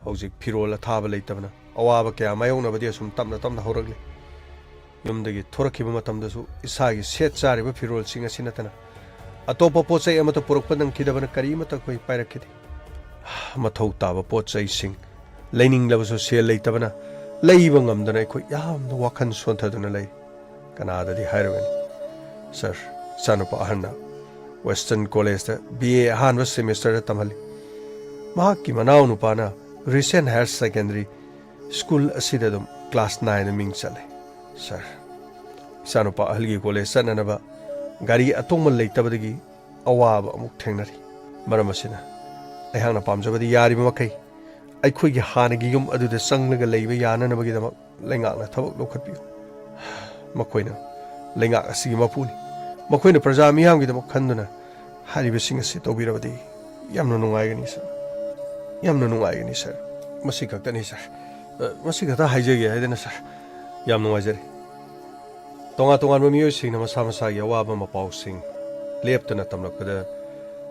ꯍꯧꯖꯤꯛ ꯐꯤꯔꯣꯜ ꯑꯊꯥꯕ ꯂꯩꯇꯕꯅ ꯑꯋꯥꯕ ꯀꯌꯥ ꯃꯥꯌꯣꯛꯅꯕꯗꯤ ꯑꯁꯨꯝ ꯇꯞꯅ ꯇꯞꯅ ꯍꯧꯔꯛꯂꯤ꯫ ꯌꯨꯝꯗꯒꯤ ꯊꯣꯔꯛꯈꯤꯕ ꯃꯇꯝꯗꯁꯨ ꯏꯁꯥꯒꯤ ꯁꯦꯠ ꯆꯥꯔꯤꯕ ꯐꯤꯔꯣꯜꯁꯤꯡ ꯑꯁꯤ ꯅꯠꯇꯅ ꯑꯇꯣꯞꯄ ꯄꯣꯠ ꯆꯩ ꯑꯃꯠꯇ ꯄꯨꯔꯛꯄ ꯅꯪꯈꯤꯗꯕꯅ ꯀꯔꯤꯃꯠꯇ ꯑꯩꯈꯣꯏ ꯄꯥꯏꯔꯛꯈꯤꯗꯦ꯫ ꯃꯊꯧ ꯇꯥꯕ ꯄꯣꯠ ꯆꯩꯁꯤꯡ ꯂꯩꯅꯤꯡꯂꯕꯁꯨ ꯁꯦꯜ ꯂꯩꯇꯕꯅ ꯂꯩꯕ ꯉꯝꯗꯅ ꯑꯩꯈꯣꯏ ꯌꯥꯝꯅ ꯋꯥꯈꯜ ꯁꯣꯟꯊꯗꯨꯅ ꯂꯩ꯫ ꯀꯅꯥꯗꯗꯤ ꯍꯥꯏꯔꯨꯒꯅꯤ? ꯁꯥꯔ, ꯏꯆꯥꯅꯨꯄꯥ ꯑꯍꯟꯅ ꯋꯦꯁꯇꯔꯟ ꯀꯣꯂꯦꯖꯇ ꯕꯤ ꯑꯦ ꯑꯍꯥꯟꯕ ꯁꯦꯃꯤꯁꯇꯔꯗ ꯇꯝꯍꯜꯂꯤ꯫ ꯃꯍꯥꯛꯀꯤ ꯃꯅꯥꯎꯅꯨꯄꯥꯅ ꯔꯤꯁꯦꯟ ꯍꯥꯌꯔ ꯁꯦꯀꯦꯟꯗꯔꯤ ꯁ꯭ꯀꯨꯜ ꯑꯁꯤꯗ ꯑꯗꯨꯝ ꯀ꯭ꯂꯥꯁ ꯅꯥꯏꯟꯗ ꯃꯤꯡ ꯆꯜꯂꯦ꯫ ꯁꯥꯔ, ꯏꯆꯥꯅꯨꯄꯥ ꯑꯍꯜꯒꯤ ꯀꯣꯂꯦꯖ ꯆꯠꯅꯅꯕ ꯒꯥꯔꯤ ꯑꯇꯣꯡꯕ ꯂꯩꯇꯕꯗꯒꯤ ꯑꯋꯥꯕ ꯑꯃꯨꯛ ꯊꯦꯡꯅꯔꯤ꯫ ꯃꯔꯝ ꯑꯁꯤꯅ, ꯑꯩꯍꯥꯛꯅ ꯄꯥꯝꯖꯕꯗꯤ ꯌꯥꯔꯤꯕ ꯃꯈꯩ ꯑꯩꯈꯣꯏꯒꯤ ꯍꯥꯟꯅꯒꯤ ꯌꯨꯝ ꯑꯗꯨꯗ ꯆꯪꯂꯒ ꯂꯩꯕ ꯌꯥꯅꯅꯕꯒꯤꯗꯃꯛ ꯂꯩꯉꯥꯛꯅ ꯊꯕꯛ ꯂꯧꯈꯠꯄꯤꯌꯨ꯫ ꯃꯈꯣꯏꯅ ꯂꯩꯉꯥꯛ ꯑꯁꯤꯒꯤ ꯃꯄꯨꯅꯤ꯫ ꯃꯈꯣꯏꯅ ꯄ꯭ꯔꯖꯥ ꯃꯤꯌꯥꯝꯒꯤꯗꯃꯛ ꯈꯟꯗꯨꯅ ꯍꯥꯏꯔꯤꯕꯁꯤꯡ ꯑꯁꯤ ꯇꯧꯕꯤꯔꯕꯗꯤ ꯌꯥꯝꯅ ꯅꯨꯡꯉꯥꯏꯒꯅꯤ, ꯁꯥꯔ꯫ ꯌꯥꯝꯅ ꯅꯨꯡꯉꯥꯏꯒꯅꯤ, ꯁꯥꯔ꯫ ꯃꯁꯤ ꯈꯛꯇꯅꯤ, ꯁꯥꯔ꯫ ꯑ, ꯃꯁꯤ ꯈꯛꯇ ꯍꯥꯏꯖꯒꯦ ꯍꯥꯏꯗꯅ, ꯁꯥꯔ꯫ ꯌꯥꯝ ꯅꯨꯡꯉꯥꯏꯖꯔꯦ꯫ ꯇꯣꯉꯥꯟ ꯇꯣꯉꯥꯟꯕ ꯃꯤꯑꯣꯏꯁꯤꯡꯅ ꯃꯁꯥ ꯃꯁꯥꯒꯤ ꯑꯋꯥꯕ ꯃꯄꯥꯎꯁꯤꯡ ꯂꯦꯞꯇꯅ ꯇꯝꯂꯛꯄꯗ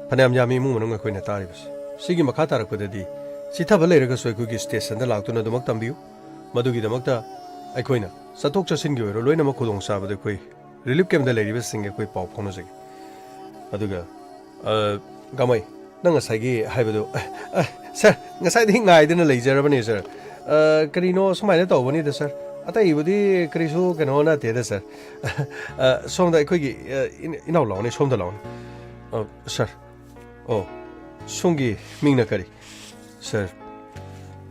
ꯐꯅꯌꯥꯝ ꯌꯥꯝꯃꯤ ꯏꯃꯨꯡ ꯃꯅꯨꯡ ꯑꯩꯈꯣꯏꯅ ꯇꯥꯔꯤꯕꯁꯤ꯫ ꯁꯤꯒꯤ ꯃꯈꯥ ꯇꯥꯔꯛꯄꯗꯗꯤ ꯆꯤꯊꯕ ꯂꯩꯔꯒꯁꯨ ꯑꯩꯈꯣꯏꯒꯤ ꯁ꯭ꯇꯦꯁꯟꯗ ꯂꯥꯛꯇꯨꯅ ꯑꯗꯨꯃꯛ ꯇꯝꯕꯤꯌꯨ꯫ ꯃꯗꯨꯒꯤꯗꯃꯛꯇ ꯑꯩꯈꯣꯏꯅ ꯆꯠꯊꯣꯛ ꯆꯠꯁꯤꯟꯒꯤ ꯑꯣꯏꯔꯣ ꯂꯣꯏꯅꯃꯛ ꯈꯨꯗꯣꯡꯆꯥꯕꯗ ꯑꯩꯈꯣꯏ ꯔꯤꯂꯤꯐ ꯀꯦꯝꯞꯇ ꯂꯩꯔꯤꯕꯁꯤꯡꯒ ꯑꯩꯈꯣꯏ ꯄꯥꯎ ꯐꯥꯎꯅꯖꯒꯦ꯫ ꯑꯗꯨꯒ, ꯑ, ꯒꯥꯃꯩ, ꯅꯪ ꯉꯁꯥꯏꯒꯤ ꯍꯥꯏꯕꯗꯨ, ꯑ, ꯑ, ꯁꯥꯔ, ꯉꯁꯥꯏꯗꯒꯤ ꯉꯥꯏꯗꯅ ꯂꯩꯖꯔꯕꯅꯦ, ꯁꯥꯔ꯫ ꯑ, ꯀꯔꯤꯅꯣ ꯁꯨꯃꯥꯏꯅ ꯇꯧꯕꯅꯤꯗ, ꯁꯥꯔ꯫ ꯑꯇꯩꯕꯨꯗꯤ ꯀꯔꯤꯁꯨ ꯀꯩꯅꯣ ꯅꯠꯇꯦꯗ, ꯁꯥꯔ꯫ ꯑ, ꯁꯣꯝꯗ ꯑꯩꯈꯣꯏꯒꯤ, ꯑ, ꯏꯟ-, ꯏꯅꯥꯎ ꯂꯥꯎꯅꯦ, ꯁꯣꯝꯗ ꯂꯥꯎꯅꯦ꯫ ꯑ, ꯁꯥꯔ꯫ ꯑꯣ, ꯁꯣꯝꯒꯤ ꯃꯤꯡꯅ ꯀꯔꯤ? ꯁꯥꯔ,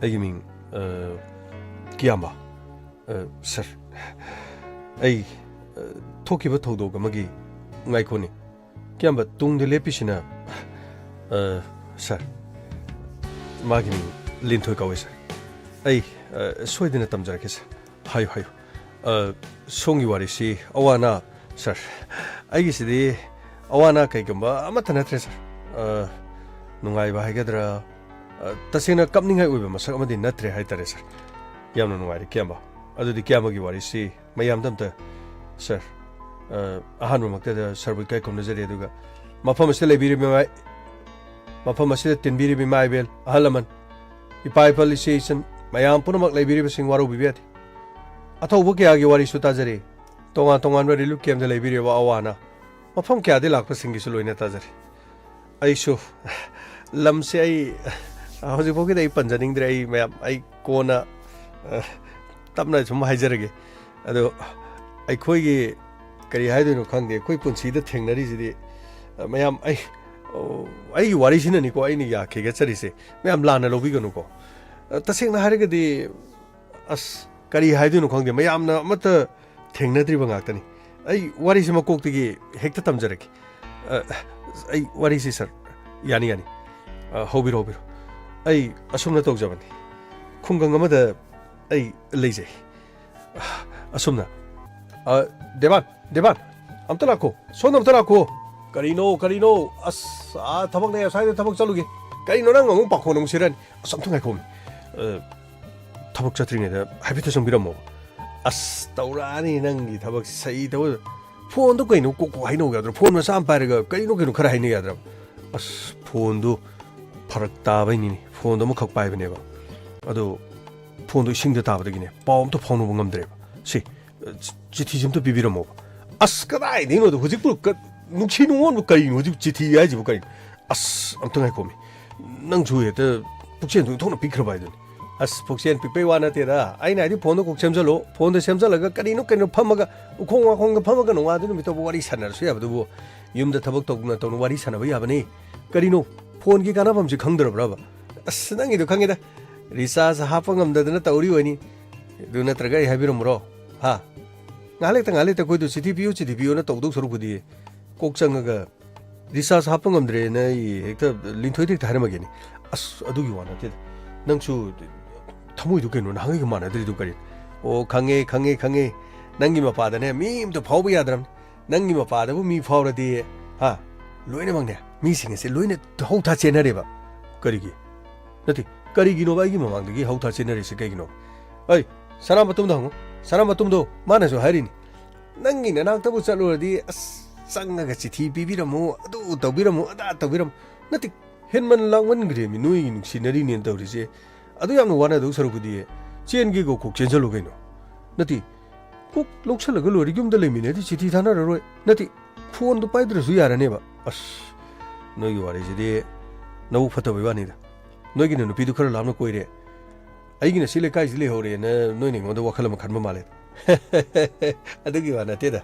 ꯑꯩꯒꯤ ꯃꯤꯡ, ꯑ, ꯀꯤꯌꯥꯝꯕ꯫ ꯑ, ꯁꯥꯔ, ꯑꯩ, ꯑ, ꯊꯣꯛꯈꯤꯕ ꯊꯧꯗꯣꯛ ꯑꯃꯒꯤ ꯉꯥꯏꯈꯣꯅꯤ꯫ ꯀꯤꯌꯥꯝꯕ ꯇꯨꯡꯗ ꯂꯦꯞꯄꯤꯁꯤꯅ, ꯑ, ꯁꯥꯔ, ꯃꯥꯒꯤ ꯃꯤꯡ ꯂꯤꯟꯊꯣꯏ ꯀꯧꯏ, ꯁꯥꯔ꯫ ꯑꯩ, ꯑ, ꯁꯣꯏꯗꯅ ꯇꯝꯖꯔꯛꯀꯦ, ꯁꯥꯔ꯫ ꯍꯥꯏꯌꯨ, ꯍꯥꯏꯌꯨ꯫ ꯑ, ꯁꯣꯝꯒꯤ ꯋꯥꯔꯤꯁꯤ ꯑꯋꯥ ꯑꯅꯥ, ꯁꯥꯔ, ꯑꯩꯒꯤꯁꯤꯗꯤ ꯑꯋꯥ ꯑꯅꯥ ꯀꯩꯒꯨꯝꯕ ꯑꯃꯠꯇ ꯅꯠꯇ꯭ꯔꯦ, ꯁꯥꯔ꯫ ꯑ, ꯅꯨꯡꯉꯥꯏꯕ ꯍꯥꯏꯒꯗ꯭ꯔꯥ, ꯑ, ꯇꯁꯦꯡꯅ ꯀꯞꯅꯤꯡꯉꯥꯏ ꯑꯣꯏꯕ ꯃꯁꯛ ꯑꯃꯗꯤ ꯅꯠꯇ꯭ꯔꯦ ꯍꯥꯏꯇꯥꯔꯦ, ꯁꯥꯔ꯫ ꯌꯥꯝꯅ ꯅꯨꯡꯉꯥꯏꯔꯦ, ꯀꯤꯌꯥꯝꯕ꯫ ꯑꯗꯨꯗꯤ ꯀꯤꯌꯥꯝꯕꯒꯤ ꯋꯥꯔꯤꯁꯤ ꯃꯌꯥꯝꯗ ꯑꯝꯇ, ꯁꯥꯔ, ꯑ, ꯑꯍꯥꯟꯕꯃꯛꯇꯗ ꯁꯥꯔꯕꯨ ꯏꯀꯥꯏ ꯈꯨꯝꯅꯖꯔꯤ, ꯑꯗꯨꯒ ꯃꯐꯝ ꯑꯁꯤꯗ ꯂꯩꯕꯤꯔꯤꯕ ꯏꯃꯥ-, ꯃꯐꯝ ꯑꯁꯤꯗ ꯇꯤꯟꯕꯤꯔꯤꯕ ꯏꯃꯥ ꯏꯕꯦꯜ, ꯑꯍꯜ ꯂꯃꯟ, ꯏꯄꯥ ꯏꯄꯜ, ꯏꯆꯦ ꯏꯆꯟ ꯃꯌꯥꯝ ꯄꯨꯝꯅꯃꯛ ꯂꯩꯕꯤꯔꯤꯕꯁꯤꯡ ꯋꯥꯔꯧꯕꯤꯕ ꯌꯥꯗꯦ꯫ ꯑꯊꯧꯕ ꯀꯌꯥꯒꯤ ꯋꯥꯔꯤꯁꯨ ꯇꯥꯖꯔꯦ꯫ ꯇꯣꯉꯥꯟ ꯇꯣꯉꯥꯟꯕ ꯔꯤꯂꯤꯐ ꯀꯦꯝꯞꯇ ꯂꯩꯕꯤꯔꯤꯕ ꯑꯋꯥ ꯑꯅꯥ, ꯃꯐꯝ ꯀꯌꯥꯗꯒꯤ ꯂꯥꯛꯄꯁꯤꯡꯒꯤꯁꯨ ꯂꯣꯏꯅ ꯇꯥꯖꯔꯦ꯫ ꯑꯩꯁꯨ ꯂꯝꯁꯦ ꯑꯩ ꯍꯧꯖꯤꯛꯐꯥꯎꯒꯤꯗꯤ ꯑꯩ ꯄꯟꯖꯅꯤꯡꯗ꯭ꯔꯦ꯫ ꯑꯩ ꯃꯌꯥꯝ, ꯑꯩ ꯀꯣꯟꯅ, ꯑ, ꯇꯞꯅ ꯁꯨꯝ ꯍꯥꯏꯖꯔꯒꯦ꯫ ꯑꯗꯣ ꯑꯩꯈꯣꯏꯒꯤ ꯀꯔꯤ ꯍꯥꯏꯗꯣꯏꯅꯣ ꯈꯪꯗꯦ, ꯑꯩꯈꯣꯏ ꯄꯨꯟꯁꯤꯗ ꯊꯦꯡꯅꯔꯤꯁꯤꯗꯤ, ꯑ, ꯃꯌꯥꯝ, ꯑꯩ, ꯑꯣ, ꯑꯩꯒꯤ ꯋꯥꯔꯤꯁꯤꯅꯅꯤꯀꯣ ꯑꯩꯅ ꯌꯥꯈꯤꯒ ꯆꯠꯂꯤꯁꯦ꯫ ꯃꯌꯥꯝ ꯂꯥꯟꯅ ꯂꯧꯕꯤꯒꯅꯨꯀꯣ꯫ ꯑ, ꯇꯁꯦꯡꯅ ꯍꯥꯏꯔꯒꯗꯤ, ꯑꯁ, ꯀꯔꯤ ꯍꯥꯏꯗꯣꯏꯅꯣ ꯈꯪꯗꯦ, ꯃꯌꯥꯝꯅ ꯑꯃꯠꯇ ꯊꯦꯡꯅꯗ꯭ꯔꯤꯕ ꯉꯥꯛꯇꯅꯤ꯫ ꯑꯩ ꯋꯥꯔꯤꯁꯤ ꯃꯀꯣꯛꯇꯒꯤ ꯍꯦꯛꯇ ꯇꯝꯖꯔꯛꯀꯦ꯫ ꯑ, ꯑꯩ ꯋꯥꯔꯤꯁꯤ, ꯁꯥꯔ, ꯌꯥꯅꯤ, ꯌꯥꯅꯤ꯫ ꯑ, ꯍꯧꯕꯤꯔꯣ, ꯍꯧꯕꯤꯔꯣ꯫ ꯑꯩ ꯑꯁꯨꯝꯅ ꯇꯧꯖꯕꯅꯤ꯫ ꯈꯨꯡꯒꯪ ꯑꯃꯗ ꯑꯩ ꯂꯩꯖꯩ꯫ ꯑꯁꯨꯝꯅ, "ꯑ, ꯗꯦꯕꯥꯟ, ꯗꯦꯕꯥꯟ, ꯑꯝꯇ ꯂꯥꯛꯈꯣ, ꯁꯣꯝꯗ ꯑꯝꯇ ꯂꯥꯛꯈꯣ꯫" "ꯀꯔꯤꯅꯣ, ꯀꯔꯤꯅꯣ?" "ꯑꯁ, ꯑꯥ, ꯊꯕꯛꯅꯦ, ꯑꯁ꯭ꯋꯥꯏꯗ ꯊꯕꯛ ꯆꯠꯂꯨꯒꯦ꯫" "ꯀꯔꯤꯅꯣ, ꯅꯪ ꯑꯃꯨꯛ ꯄꯥꯈꯣꯟ ꯑꯃꯨꯛ ꯁꯤꯔꯅꯤ꯫" "ꯑꯁ, ꯑꯝꯇ ꯉꯥꯏꯈꯣꯃꯤ꯫ ꯑ, ꯊꯕꯛ ꯆꯠꯇ꯭ꯔꯤꯉꯩꯗ ꯍꯥꯏꯐꯦꯠꯇ ꯆꯪꯕꯤꯔꯝꯃꯣ꯫" "ꯑꯁ, ꯇꯧꯔꯛꯑꯅꯤ ꯅꯪꯒꯤ ꯊꯕꯛꯁꯤ, ꯁꯩ ꯇꯧ꯫ ꯐꯣꯟꯗꯣ ꯀꯩꯅꯣ ꯀꯣꯛ ꯀꯣꯛ ꯍꯥꯏꯅꯧ ꯌꯥꯗ꯭ꯔꯣ? ꯐꯣꯟ ꯃꯆꯥ ꯑꯃ ꯄꯥꯏꯔꯒ ꯀꯔꯤꯅꯣ ꯀꯩꯅꯣ ꯈꯔ ꯍꯥꯏꯅ ꯌꯥꯗ꯭ꯔꯕ?" "ꯑꯁ, ꯐꯣꯟꯗꯨ ꯐꯔꯛ ꯇꯥꯕꯩꯅꯤꯅꯦ, ꯐꯣꯟꯗꯣ ꯑꯃꯈꯛ ꯄꯥꯏꯕꯅꯦꯕ꯫ ꯑꯗꯣ ꯐꯣꯟꯗꯣ ꯏꯁꯤꯡꯗ ꯇꯥꯕꯗꯒꯤꯅꯦ, ꯄꯥꯎ ꯑꯝꯇ ꯐꯥꯎꯅꯕ ꯉꯝꯗ꯭ꯔꯦꯕ꯫ ꯁꯤ, ꯑ, ꯆꯤ-, ꯆꯤꯊꯤꯁꯤ ꯑꯝꯇ ꯄꯤꯕꯤꯔꯝꯃꯣꯕ꯫" "ꯑꯁ, ꯀꯗꯥꯏꯗꯩꯅꯣꯗ, ꯍꯧꯖꯤꯛꯄꯨ ꯀ-, ꯅꯨꯡꯁꯤ ꯅꯨꯡꯉꯣꯟꯕꯨ ꯀꯔꯤꯅꯣ ꯍꯧꯖꯤꯛ ꯆꯤꯊꯤ ꯍꯥꯏꯁꯤꯕꯨ ꯀꯔꯤꯅꯣ? ꯑꯁ, ꯑꯝꯇ ꯉꯥꯏꯈꯣꯃꯤ꯫ ꯅꯪꯁꯨ ꯍꯦꯛꯇ ꯄꯨꯛꯆꯦꯟꯗꯣ ꯏꯟꯊꯣꯛꯅ ꯄꯤꯛꯈ꯭ꯔꯕ ꯍꯥꯏꯗꯨꯅꯤ꯫" "ꯑꯁ, ꯄꯨꯛꯆꯦꯟ ꯄꯤꯛꯄꯩ ꯋꯥ ꯅꯠꯇꯦꯗ꯫ ꯑꯩꯅ ꯍꯥꯏꯗꯤ ꯐꯣꯟꯗꯣ ꯀꯣꯛ ꯁꯦꯝꯖꯜꯂꯣ꯫ ꯐꯣꯟꯗꯣ ꯁꯦꯝꯖꯜꯂꯒ ꯀꯔꯤꯅꯣ ꯀꯩꯅꯣ ꯐꯝꯃꯒ, ꯎꯈꯣꯡ ꯋꯥꯈꯣꯡꯗ ꯐꯝꯃꯒ ꯅꯣꯡꯉꯥꯟꯗ ꯅꯨꯃꯤꯠ ꯇꯧꯕ ꯋꯥꯔꯤ ꯁꯥꯟꯅꯔꯁꯨ ꯌꯥꯕꯗꯨꯕꯨ, ꯌꯨꯝꯗ ꯊꯕꯛ ꯇꯧꯅ ꯇꯧꯅ ꯋꯥꯔꯤ ꯁꯥꯟꯅꯕ ꯌꯥꯕꯅꯤ꯫ ꯀꯔꯤꯅꯣ? ꯐꯣꯟꯒꯤ ꯀꯥꯟꯅꯐꯝꯁꯤ ꯈꯪꯗ꯭ꯔꯕ꯭ꯔꯕ?" "ꯑꯁ, ꯅꯪꯒꯤꯗꯣ ꯈꯪꯉꯦꯗ꯫ ꯔꯤꯆꯥꯔꯖ ꯍꯥꯞꯄ ꯉꯝꯗꯗꯅ ꯇꯧꯔꯤ ꯑꯣꯏꯅꯤ꯫ ꯑꯗꯨ ꯅꯠꯇ꯭ꯔꯒ ꯑꯩ ꯍꯥꯏꯕꯤꯔꯝꯃꯨꯔꯣ? ꯍꯥ? ꯉꯥꯏꯍꯥꯛ ꯂꯩꯇ, ꯉꯥꯏꯍꯥꯛ ꯂꯩꯇ ꯑꯩꯈꯣꯏꯗꯣ ꯆꯤꯊꯤ ꯄꯤꯌꯨ, ꯆꯤꯊꯤ ꯄꯤꯌꯨꯅ ꯇꯧꯗꯧ ꯁꯔꯨꯛꯄꯨꯗꯤ, ꯀꯣꯛ ꯆꯪꯉꯒ ꯔꯤꯆꯥꯔꯖ ꯍꯥꯞꯄ ꯉꯝꯗ꯭ꯔꯦꯅ ꯑꯩ ꯍꯦꯛꯇ ꯂꯤꯟꯊꯣꯏꯗ ꯍꯦꯛꯇ ꯍꯥꯏꯔꯝꯃꯒꯦꯅꯦ꯫" "ꯑꯁ, ꯑꯗꯨꯒꯤ ꯋꯥ ꯅꯠꯇꯦꯗ꯫ ꯅꯪꯁꯨ ꯊꯃꯣꯏꯗꯨ ꯀꯩꯅꯣ, ꯅꯍꯥꯟꯒꯩꯒ ꯃꯥꯟꯅꯗ꯭ꯔꯤꯗꯨ ꯀꯔꯤꯅꯣ?" "ꯑꯣ, ꯈꯪꯉꯦ, ꯈꯪꯉꯦ, ꯈꯪꯉꯦ꯫ ꯅꯪꯒꯤ ꯃꯄꯥꯗꯅꯦ ꯃꯤ ꯑꯝꯇ ꯐꯥꯎꯕ ꯌꯥꯗ꯭ꯔꯕꯅꯤ꯫ ꯅꯪꯒꯤ ꯃꯄꯥꯗꯕꯨ ꯃꯤ ꯐꯥꯎꯔꯗꯤ, ꯍꯥ, ꯂꯣꯏꯅꯃꯛꯅꯦ, ꯃꯤꯁꯤꯡ ꯑꯁꯦ ꯂꯣꯏꯅ ꯍꯧ ꯊꯥ ꯆꯦꯟꯅꯔꯦꯕ꯫" "ꯀꯔꯤꯒꯤ? ꯅꯠꯇꯦ, ꯀꯔꯤꯒꯤꯅꯣꯕ ꯑꯩꯒꯤ ꯃꯃꯥꯡꯗꯒꯤ ꯍꯧ ꯊꯥ ꯆꯦꯟꯅꯔꯤꯁꯦ ꯀꯩꯒꯤꯅꯣ? ꯑꯩ, ꯁꯅꯥ ꯃꯇꯨꯝꯗꯣ ꯍꯪꯉꯨ, ꯁꯅꯥ ꯃꯇꯨꯝꯗꯣ, ꯃꯥꯅꯁꯨ ꯍꯥꯏꯔꯤꯅꯤ꯫ ꯅꯪꯒꯤ ꯅꯅꯥꯛꯇꯕꯨ ꯆꯠꯂꯨꯔꯗꯤ, ꯑꯁ, ꯆꯪꯉꯒ ꯆꯤꯊꯤ ꯄꯤꯕꯤꯔꯝꯃꯨ, ꯑꯗꯨ ꯇꯧꯕꯤꯔꯝꯃꯨ, ꯑꯗꯥ ꯇꯧꯕꯤꯔꯝꯃꯨ꯫ ꯅꯠꯇꯦ, ꯍꯦꯟꯃꯟ ꯂꯥꯡꯃꯟꯈ꯭ꯔꯦꯃꯤ ꯅꯣꯏꯒꯤ ꯅꯨꯡꯁꯤꯅꯔꯤꯅꯦꯅ ꯇꯧꯔꯤꯁꯦ꯫ ꯑꯗꯨ ꯌꯥꯝꯅ ꯋꯥꯅꯗꯧ ꯁꯔꯨꯛꯄꯨꯗꯤ ꯆꯦꯟꯒꯦꯒꯣ ꯀꯣꯛ ꯆꯦꯟꯁꯤꯜꯂꯨ ꯀꯩꯅꯣ꯫ ꯅꯠꯇꯦ, ꯀꯣꯛ ꯂꯧꯁꯜꯂꯒ ꯂꯣꯏꯔꯦ, ꯌꯨꯝꯗ ꯂꯩꯃꯤꯟꯅꯗꯤ ꯆꯤꯊꯤ ꯊꯥꯅꯔꯔꯣꯏ꯫ ꯅꯠꯇꯦ, ꯐꯣꯟꯗꯨ ꯄꯥꯏꯗ꯭ꯔꯁꯨ ꯌꯥꯔꯅꯦꯕ꯫" ꯑꯁ, ꯅꯣꯏꯒꯤ ꯋꯥꯔꯤꯁꯤꯗꯤ ꯅꯕꯨꯛ ꯐꯠꯇꯕꯩ ꯋꯥꯅꯤꯗ꯫ ꯅꯣꯏꯒꯤꯅ ꯅꯨꯄꯤꯗꯨ ꯈꯔ ꯂꯥꯞꯅ ꯀꯣꯏꯔꯦ, ꯑꯩꯒꯤꯅ ꯁꯤ ꯂꯩꯀꯥꯏꯁꯤ ꯂꯩꯍꯧꯔꯦꯅ ꯅꯣꯏꯅ ꯑꯩꯉꯣꯟꯗ ꯋꯥꯈꯜ ꯑꯃ ꯈꯟꯕ ꯃꯥꯜꯂꯦ꯫ ꯑꯗꯨꯒꯤ ꯋꯥ ꯅꯠꯇꯦꯗ꯫